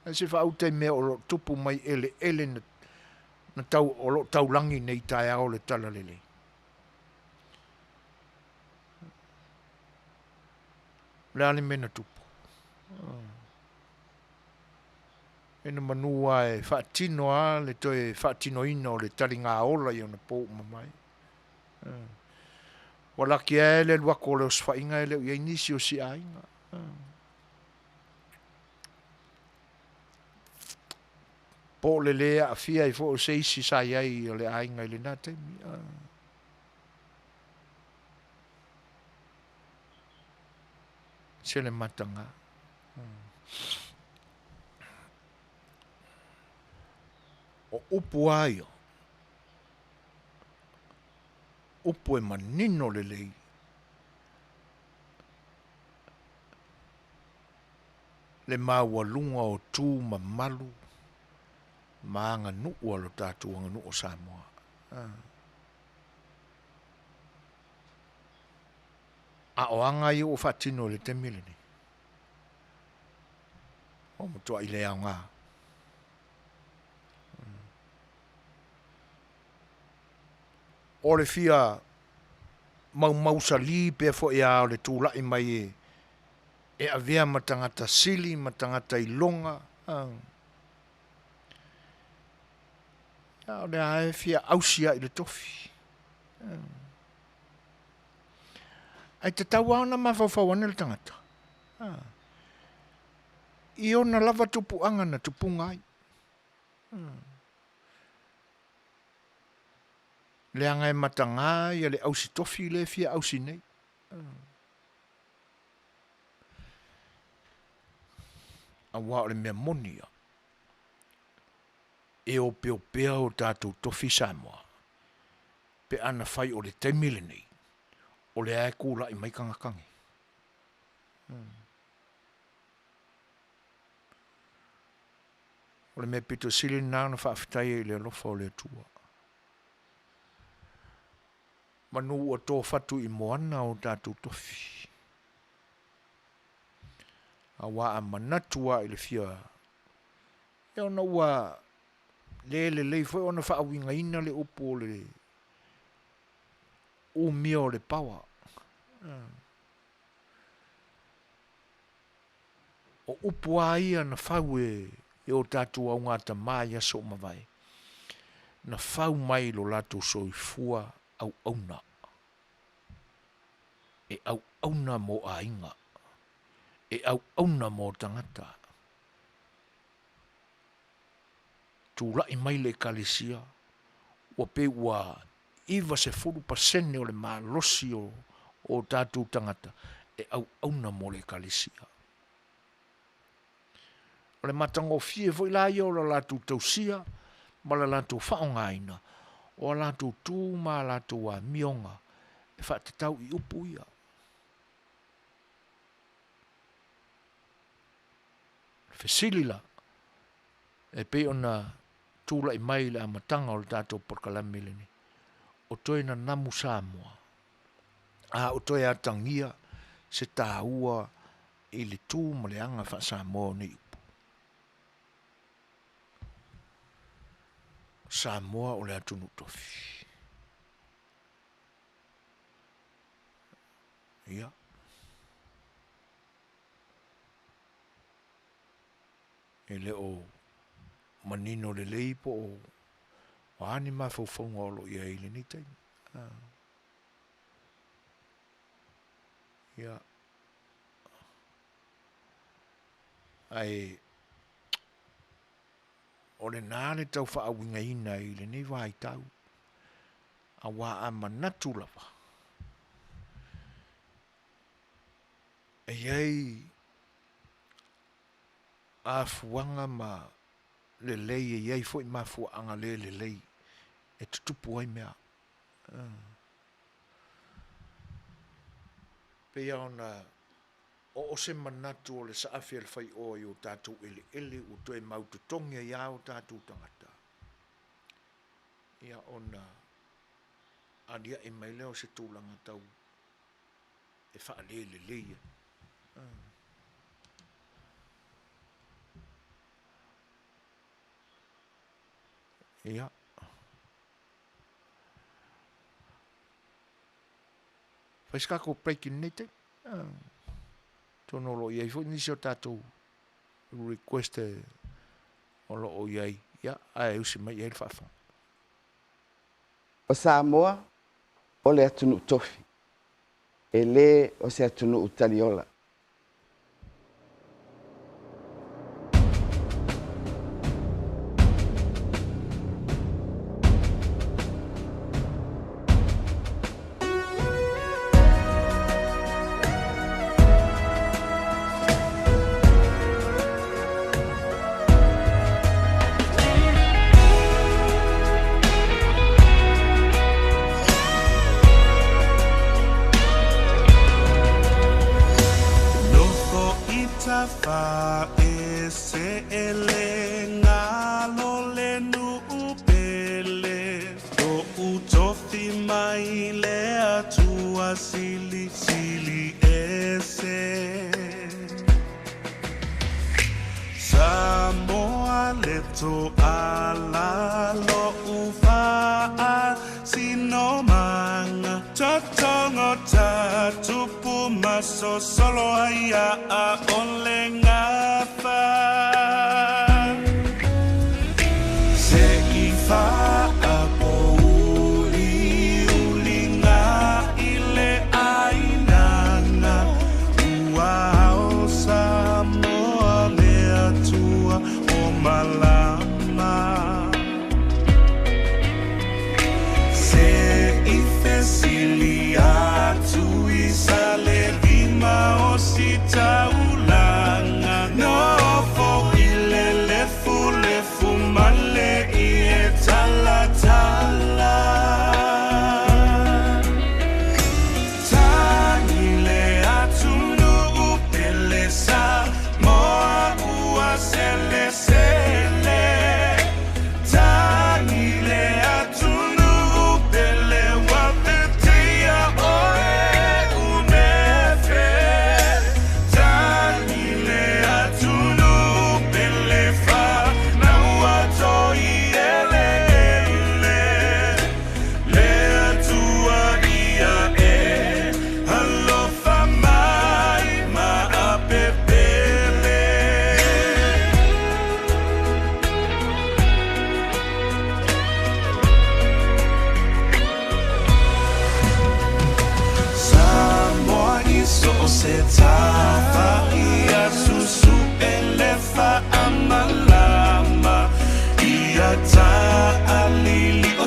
Ae se faauta i mea o lo o tupu mai eleele na tau, o lo o taulagi nei i taeao o le talalelei. O le a le mea na tupu? E na manu lava e faatino lava le toe faatinoina o le taliga ola i ona po ua mavae. Ua laki lava le alu atu o le osofaiga e le o i ai nisi o si aiga. Po o le le aafia ai foi o se isi sa i ai o le aiga i lena taimi. Se le mataga. O upu lava ia, upu e manino lelei le maualuga o tu mamalu ma aganuu a lo tatou aganuu o Samoa. A o aga ia ua faatino i le taimi lenei, ua matuai le aoga. O le fia maumausali pea foi a o le tulai mai e avea ma tagata sili ma tagata iloga, a o lea lava e fia ausi lava i le tofi. Ae tatau lava ona mafaufau ane le tagata i ona lava tupuaga na tupuga ai. Leaga e mataga le ausi tofi lea e fia ausi nei. Aua o le mea moni ia, e opeopea o tatou tofi Samoa pe a na fai o le taimi lenei o lea e tulai mai tagata nei. O le mea pito sili lena ona faafetai ai i le alofa o le Atua. Manu ua to fatu i moana o tatou tofi. Aua a manatu lava i le fia, ia ona ua le lelei foi ona faauigaina le upu o le umia o le power. O upu lava ia na fau e o tatou augatama i aso ua mavae, na fau mai i lo latou soifua auauna, e auauna mo aiga, e auauna mo tagata. Tulai mai le Ekalesia, ua pei ua 90% o le malosi o o tatou tagata e auauna mo le Ekalesia. O le matagofie foi la ia o le latou tausia ma le latou faaaogaina o a latou tu ma a latou amioga e faatatau i upu ia. Fesili la, e pei ona tulai mai i le amataga o le tatou polokalame lenei, o toe nanamu Samoa, a o toe atagia se taua i le tu ma le aga faa-Samoa o nei upu. O Samoa o le atunuu tofi. Ia. E le o manino lelei po o a ni mafaufauga o lo o i ai i lenei taimi. Ia. Ae o lena le tau faauigaina i lenei vaitau, aua a manatu lava, e i ai afuaga ma lelei e i ai foi mafuaaga le lelei e tutupu ai mea. Pei lava ona oo se manatu o le saafi a le faioa i o tatou eleele ua toe mau totogi ai lava o tatou tagata, ia ona aliae mai lea o se tulaga tau e faalelelei ai. Ia. Fai se tatou break i lenei taimi. Atonu o lo o i ai foi nisi o tatou request o lo o i ai, ia, ae usi mai i ai le faafofoga. O Samoa o le atunuu tofi, e le o se atunuu taliola. Nofo i tafa e se ele ngalo le nuu pele Lo'u tofi mai le Atua silisili ese Samoa le toala lo'u faasinomaga Totogota tupu masosolo ai a o le gafa Se i faapouliuliga i le ʻāina.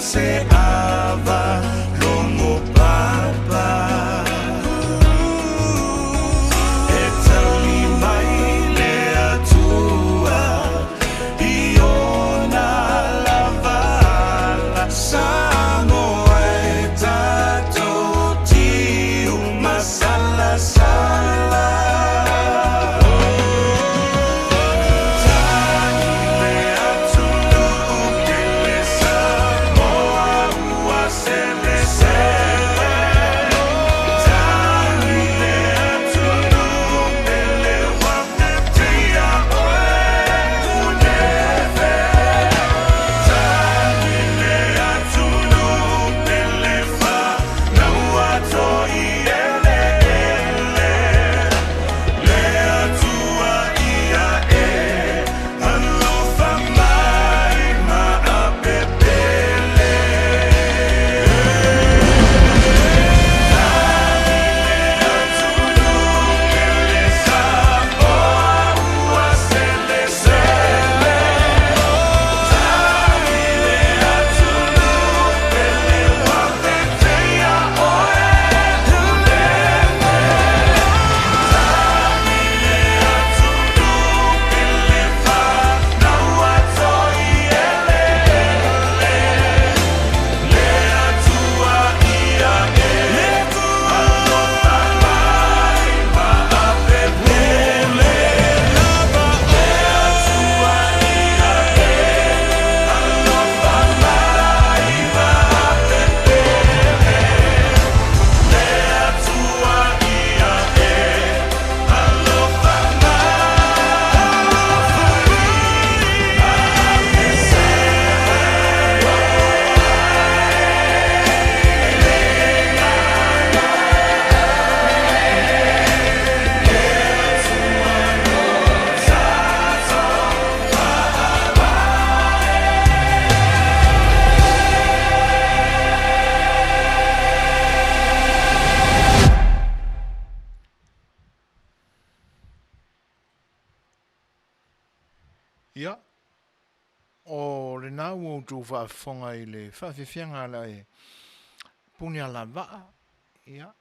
se ava logo papa E tali mai le Atua i ona lava ala Samoa e tatou tiu masalasala Tagi le atunuu pele Samoa ua selesele Tagi le atunuu pele ua tetea oe Unefe Tagi le atunuu pele fanau toi eleele Le Atua ia e alofa mai ma apepele Tagi le atunuu pele Samoa ua selesele Tagi le atunuu pele ua tetea oe Unefe Tagi le atunuu pele fanau toi eleele Le Atua ia e alofa mai ma apepele Le Atua ia e alofa mai ma apepele Le Atua ia e alofa mai ma Ia, o lena ua outou faafofoga i le faafiafiaga a le Punialavaa, ia,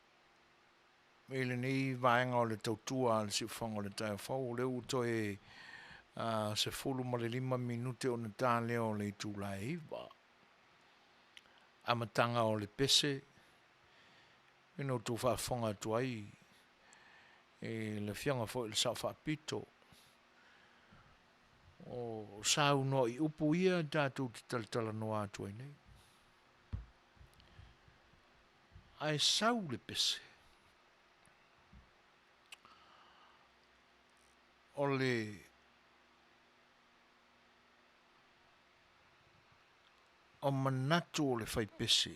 i lenei vaega o le tautua a le siufofoga o le taeao fou, o lea ua toe 15 minute ona ta lea o le itula e 9. Amataga o le pese, ina outou faafofoga atu ai i le Afioga foi i le Sao Faapito, o saunoa i upu ia tatou te talatalanoa atu ai nei. Ae sau le pese o le o manatu o le faipese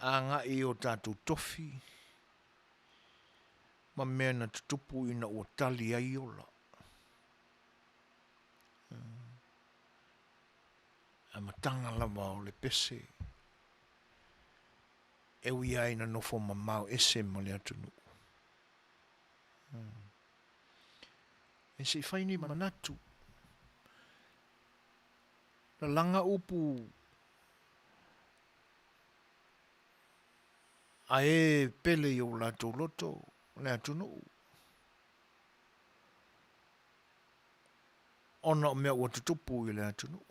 agai i o tatou tofi ma mea na tutupu ina ua tali ai ola. Amataga lava o le pese e ui lava ina nofo mamao ese ma le atunuu. E se i fai ni manatu. Lalaga upu a e pele i o latou loto le atunuu ona o mea ua tutupu i le atunuu.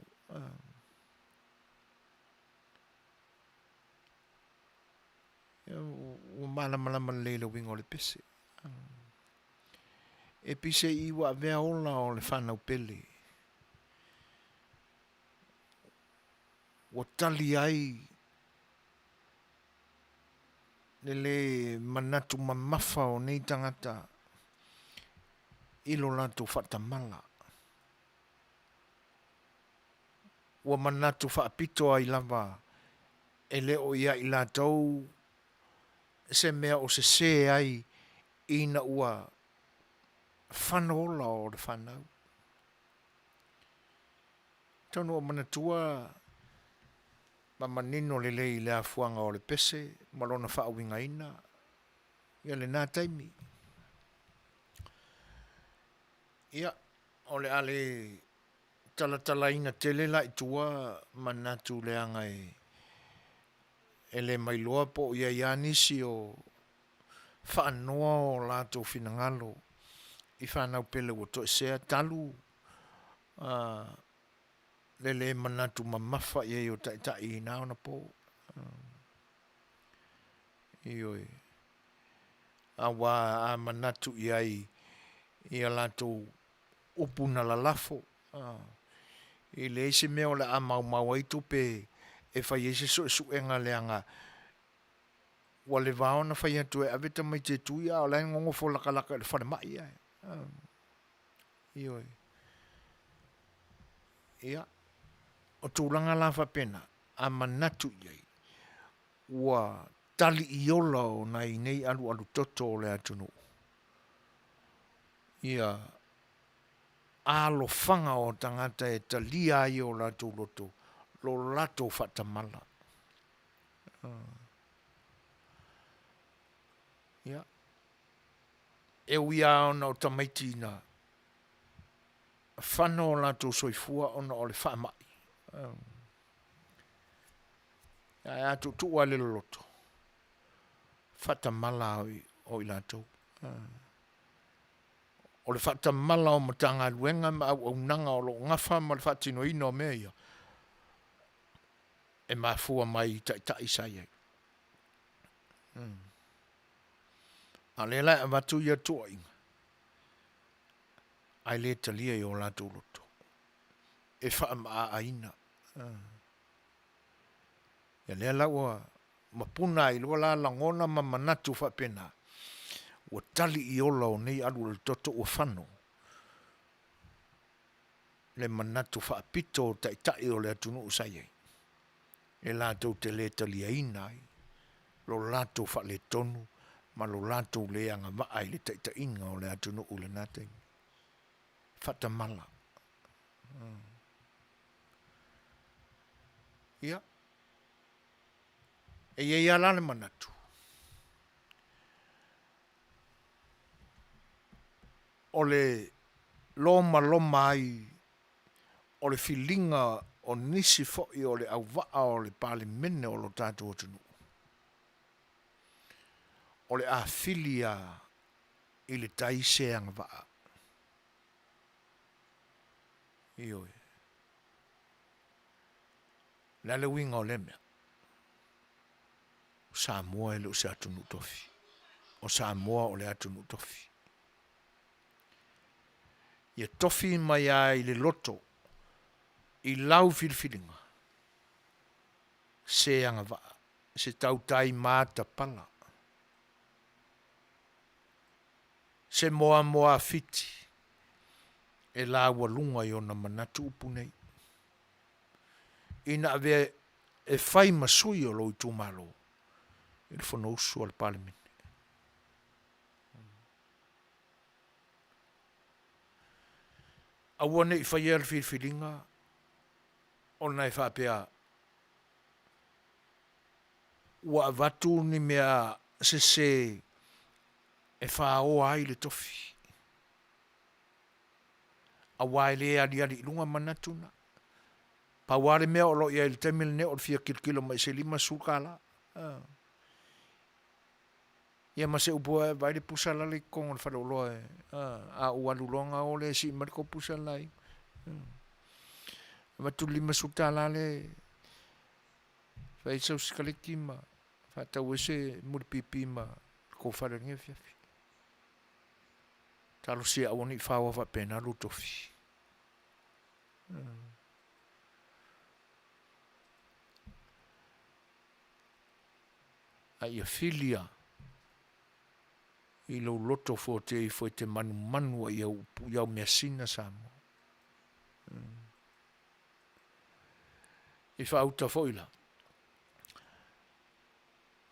Ua malamalama lelei le uiga o le pese. E pise i ua avea ola o le fanau pele. Ua tali ai le lē manatu mamafa o nei tagata i lo latou faatamala. Ua manatu faapito ai lava e le o ia i latou se mea o sesē ai ina ua fano ola o le fanau. Atonu o manatua ma manino lelei i le afuaga o le pese ma lona faauigaina ia lena taimi. Ia, o le a le talatalaina tele la i tua manatu leaga e le mailoa po o i ai lava nisi o faanoa o latou finagalo i fanau pele ua toesea talu le le manatu mamafa i ai o taitai i na ona po. Ioe. Aua a manatu i ai i a latou upu na lalafo, e leai se mea o le a maumau ai tupe e fai ai se suesuega leaga ua leva ona fai atu e ave tamaiti e tui a o la e nonofo lakalaka i le falemai ae. Ioe. Ia, o tulaga la faapena, a manatu i ai, ua tali ola o nai nei alualu toto o le atunuu, ia alofaga o tagata e talia ai e o latou loto lo latou faatamala. Ia, e ui lava ona o tamaiti na fano o latou soifua ona o le faamai, ae a tuutuu lava i le loloto, faatamala o i latou. O le faatamala o Matagaluega ma auaunaga o lo o gafa ma le faatinoina o mea ia, e mafua mai i taitai sa i ai. A o lea la e avatu ia tuuaiga, ae le talia i o latou loto, e faamaaaina. Ia lea la ua mapuna ai loa la lagona ma manatu faapena, ua tali i ola o nei alualutoto ua fano le manatu faapito o taitai o le atunuu sa i ai, e latou te le taliaina ai lo latou faaletonu ma lo latou le agavaa i le taitaiga o le atunuu i lena taimi. Faatamala. Ia, e i ai lava la le manatu, o le lomaloma ai o le filiga o nisi foi o le auvaa o le Palemene o lo tatou atunuu, o le a fili lava i le tai se agavaa. Ioe. O le a le uiga o lea mea? O Samoa e le o se atunuu tofi. O Samoa o le atunuu tofi. Ia tofi mai lava i le loto i lau filifiliga se agavaa, se tautai matapala, se moamoa fiti e laualuga i ona manatu upu nei. Ina avea e fai ma sui o lou itumalo i le Fonousu a le Palemene. Aua ne i faia le filifiliga ona e faapea ua avatu ni mea sese e faoa ai le tofi, aua e le aliali i luga manatu na. Pau lava le mea o lo o i ai i le taimi lenei o le fia tilotilo mai i se $50. Ia ma se upu e vaai le pusa lale i totonu o le faleoloa e, a ou alu loa ona o lea e sii mai le tou pusa le la i. Avatu le $50 lea e fai ai sau sikaleti ma faatau ai se mulipipi ma le tou fale i lenei afiafi. Talosia aua ne i faoa faapena lou tofi. A ia filia i lou loto fuatia ifo e te manumanu ai au upu i au measina Samoa. I faauta foi la,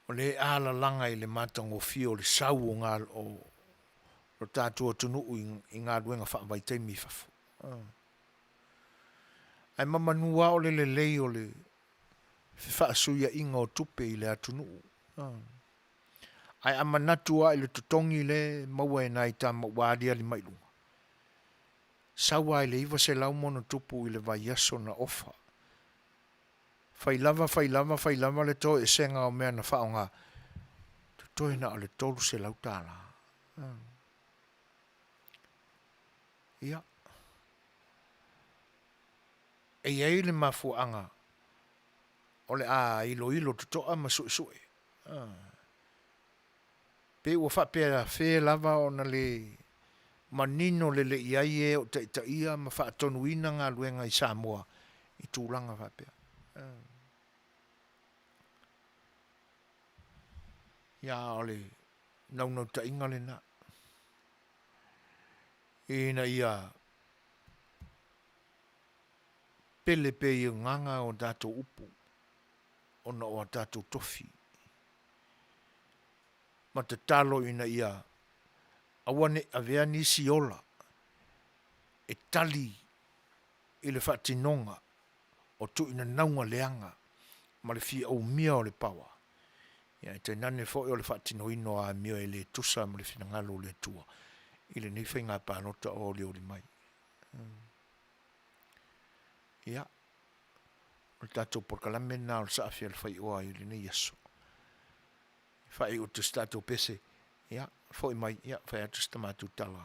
o lea e alalaga i le matagofie o le sau o o lo tatou atunuu i galuega faavaitaimi i fafo. Ae mamanu lava o le lelei o le fefaasuiaiga o tupe i le atunuu. Ae a manatu lava i le totogi lea e maua e nai tama ua aliali mai i luga. Sau lava i le 900 ma ona tupu i le vaiaso na ofa. Fai lava, fai lava, fai lava le toesega o mea na faaaoga, totoe na o le $300. Ia. E i ai le mafuaaga o le a iloilo totoa ma suesue. Pe ua faapea lava ona le manino lelei i ai e o taitaia ma faatonuina galuega i Samoa i tulaga faapea. Ia, a o le naunautaiga lena ina ia pele pea i agaga o tatou upu ona o a tatou tofi ma tatalo ina ia aua ne i avea nisi ola e tali i le faatinoga o tuuinanauga leaga ma le fia umia o le pawa, ae tainane foi o le faatinoina o amio e le tusa ma le finagalo o le Atua i lenei faiga palota o olioli mai. Ia, o le tatou polokalame lena o le Saafi a le Faioa i lenei aso. Faaiu atu se tatou pese, ia, foi mai, ia, fai atu se matou tala.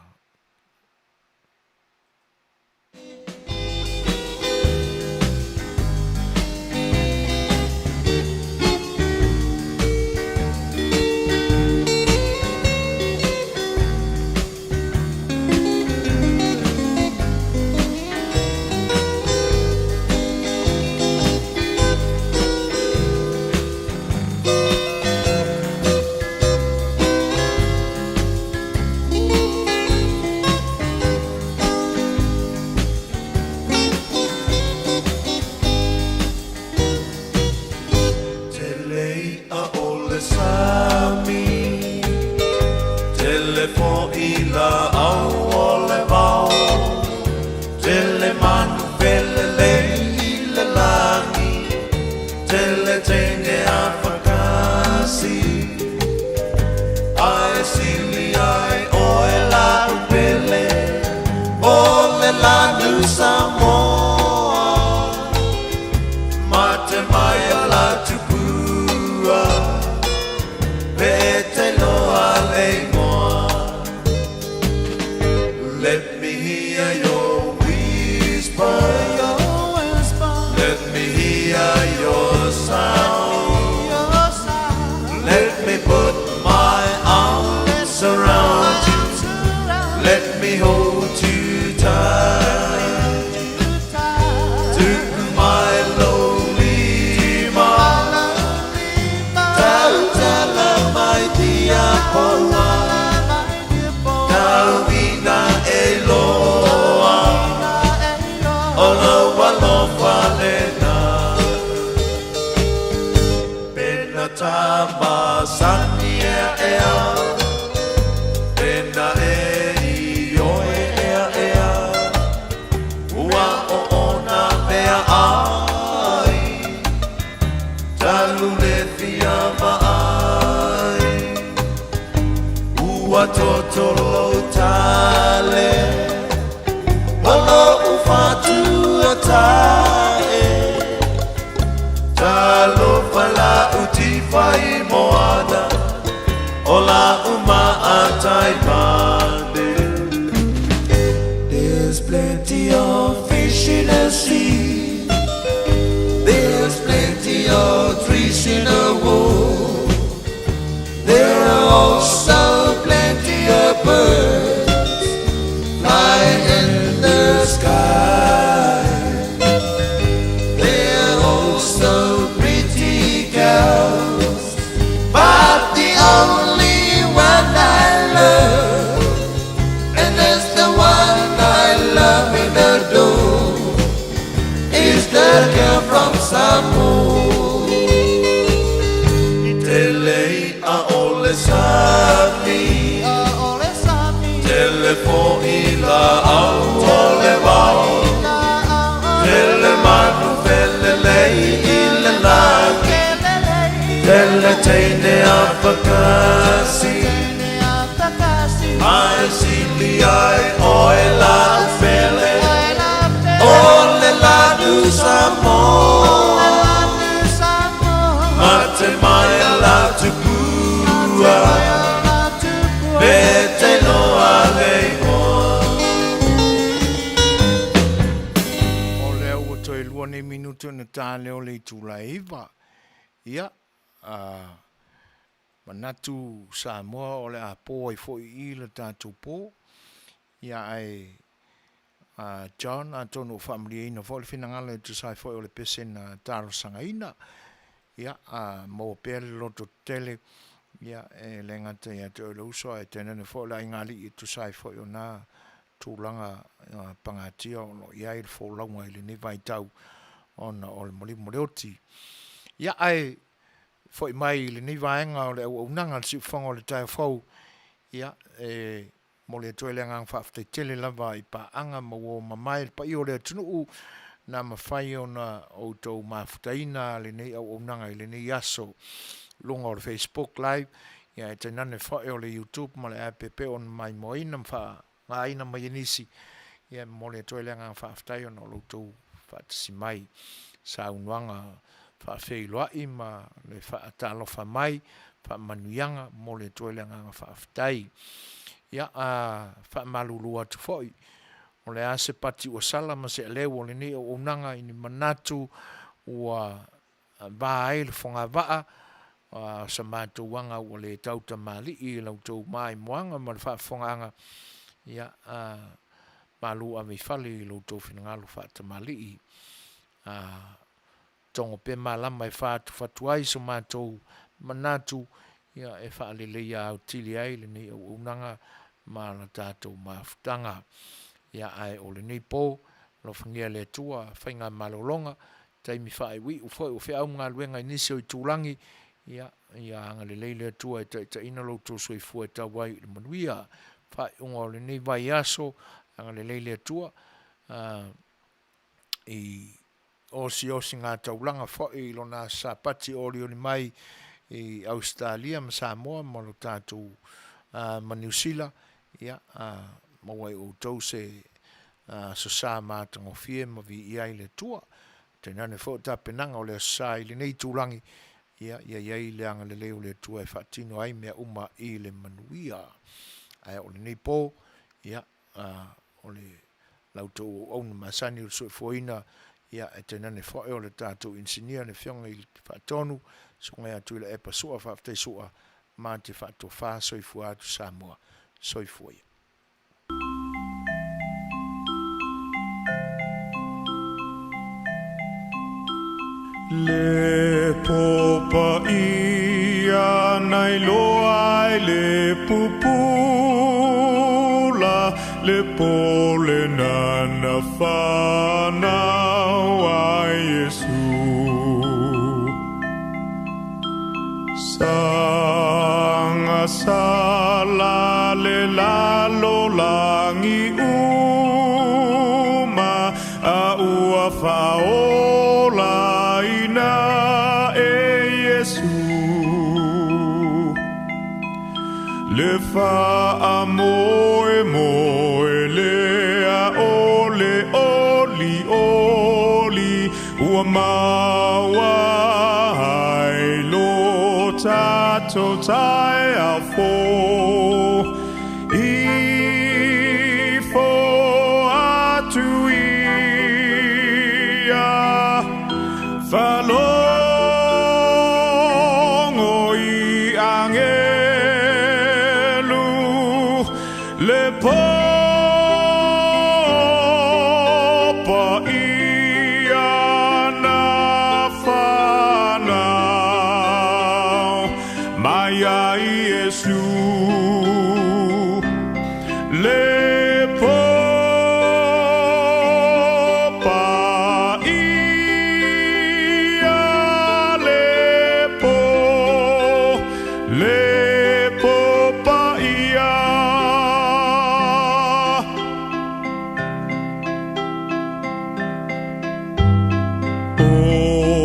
Tele i'a o le sami, Tele foi laau o le vao, Tele manu felelei i le lagi, Tele teine afakasi, Ae sili ae oe la'u pele, O le lanu Samoa. Mate mai a la tupua, Pe e te loa le igoa. Let me hear your whisper, Let me hear your sound, Let me put my arms around you, Let me hold you tight. To my lonely ma, Tautala mai dia poa, Tauina e loa, O lou alofa lena. Pena tamasani ea ea, Pena e ioe ea ea, Ua oona mea ai, Talu le fia vaai. Ua toto lou tale, O lou fatu tae, Talofa la'u tifa i moana, O la'u maatai mane. There's plenty of fish in the sea, There's plenty of trees in the wood, There are also plenty of birds flying in the sky. There are also pretty girls, but the only one I love, and that's the one I love in the door, is the girl from Samoa. Tele i'a o le sami, Tele foi laau o le vao, Tele manu felelei i le lagi, Tele teine afakasi, Ae sili ae oe la'u pele. tupua Pe te iloa le igoa. O lea ua toe lua nei minute ona ta lea o le itula e 9. Ia, a manatu Samoa o le a po ai foi i i le tatou po. Ia ae a John, atonu ua faamalieina foi le finagalo e tusa ai foi o le pese na talosagaina. Ia, a maua pea le loto tetele, ia, e le gata ia te oe le uso, ae tainane foi o le aigaalii e tusa ai foi o na tulaga pagatia o lo o i ai le folauga i lenei vaitau ona o le maliu ma le oti. Ia, ae foi mai i lenei vaega o le auaunaga a le Siufofoga o le Taeao Fou, ia, e momoli atu ai le agaga faafetai tele lava i paaga ma uo mamae le paia o le atunuu na mafai ona outou mafutaina lenei auaunaga i lenei aso i luga o le Facebook Live, ia ae tainane foi o le YouTube ma le app ona maimoaina ma faaaogaina mai e nisi. Ia e momoli atu ai le agaga faafetai ona o lo outou faatasi mai saunoaga faafeiloai ma le faatalofa mai, faamanuiaga, momoli atu ai le agaga faafetai. Ia, a faamalulu atu foi, o le a se pati ua sala ma se aleu o lenei auaunaga i ni manatu ua va ai le fogavaa, a o sa matou aga ua le tautamalii i la outou maimoaga ma le faafofogaaga, ia, a malu ave i fale i lo outou finagalo faatamalii. A togo pea malama e fatufatu ai so matou manatu, ia, e faaleleia autili ai lenei auaunaga ma la tatou mafutaga. Ia, ae o lenei po, alofagia e le Atua faigamalologa, taimi faaiuiu foi o feau ma galuega i nisi o itulagi, ia, ia agalelei le Atua e taitaiina lo outou soifua e tau ai i le manuia. Faaiuga o lenei vaiaso, agalelei le Atua, i osiosiga taulaga foi i lona Aso Sapati o olioli mai i Ausetalia ma Samoa ma lo tatou ma Niu Sila, ia, maua e outou se Aso Sa matagofie ma viia ai le Atua. Tainane foi o tapenaga o le Aso Sa i lenei itulagi, ia, ia i ai le agalelei o le Atua e faatino ai mea uma i le manuia. Ae o lenei po, ia, o le la outou auauna masani o le soifuaina, ia, e tainane foi o le tatou inisinia le Afioga i le Faatonu, Susuga ia Tuilaepa Sua, faafetai Sua, ma te faatofa soifua atu Samoa. Soifua ia. Le po paia na iloa ai le pupula, le po lena na fanau ai Iesu. Saga sala le lalolagi uma, a ua faaolaina e Iesu. Le faamoemoe lea o le olioli ua maua ai lo tatou taeao fou. Ifo atu ia, faalogo i agelu, le po paia na fanau mai ai Iesu. Le po paia, le po, le po paia. O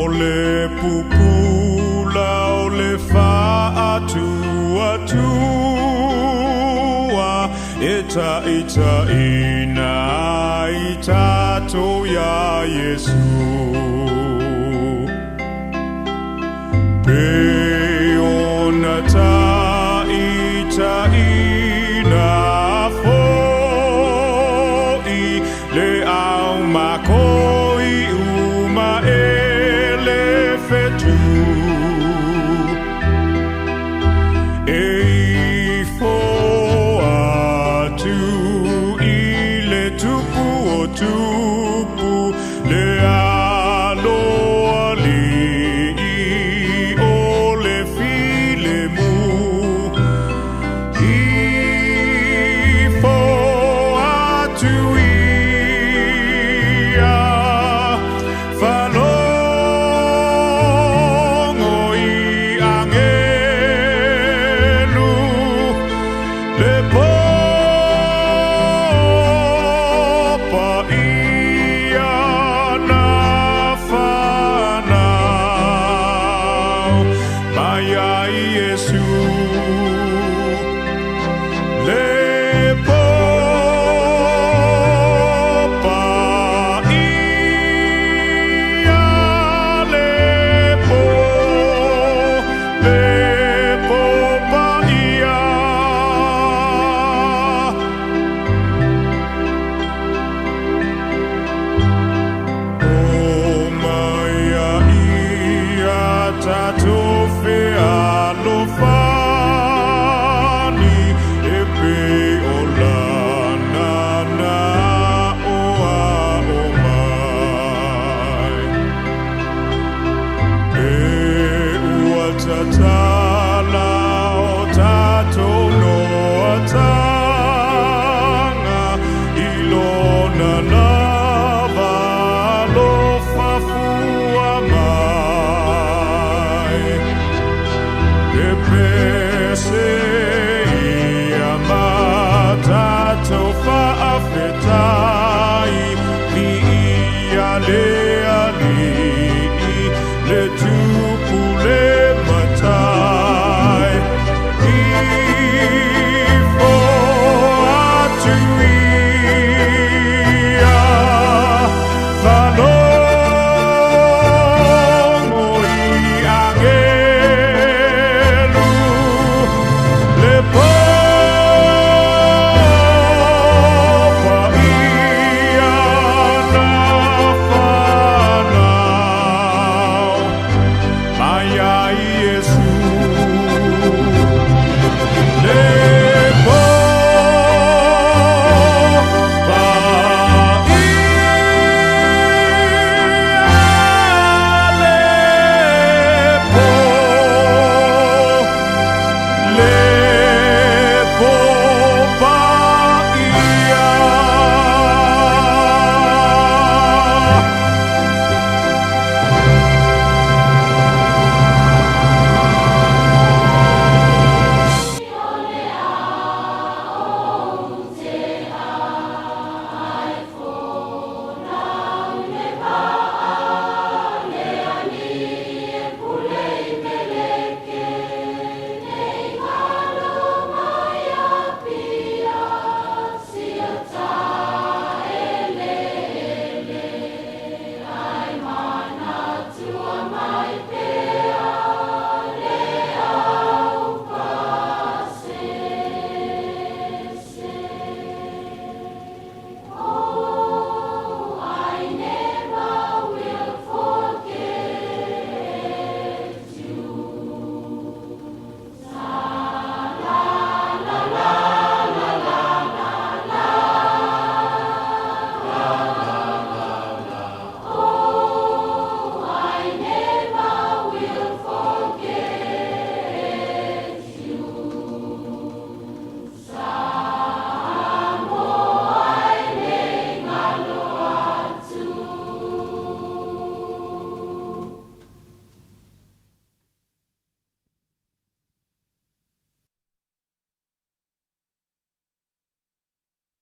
le pupula o le faatuatua, e taitaiina ai tatou iā Iesu. Pe o tatou fealofani e pei o lana na aoao mai. E ua tatala o tatou noataga i lona lava alofa fua mai. E pese ia ma tatou faafetai, viia le Alii le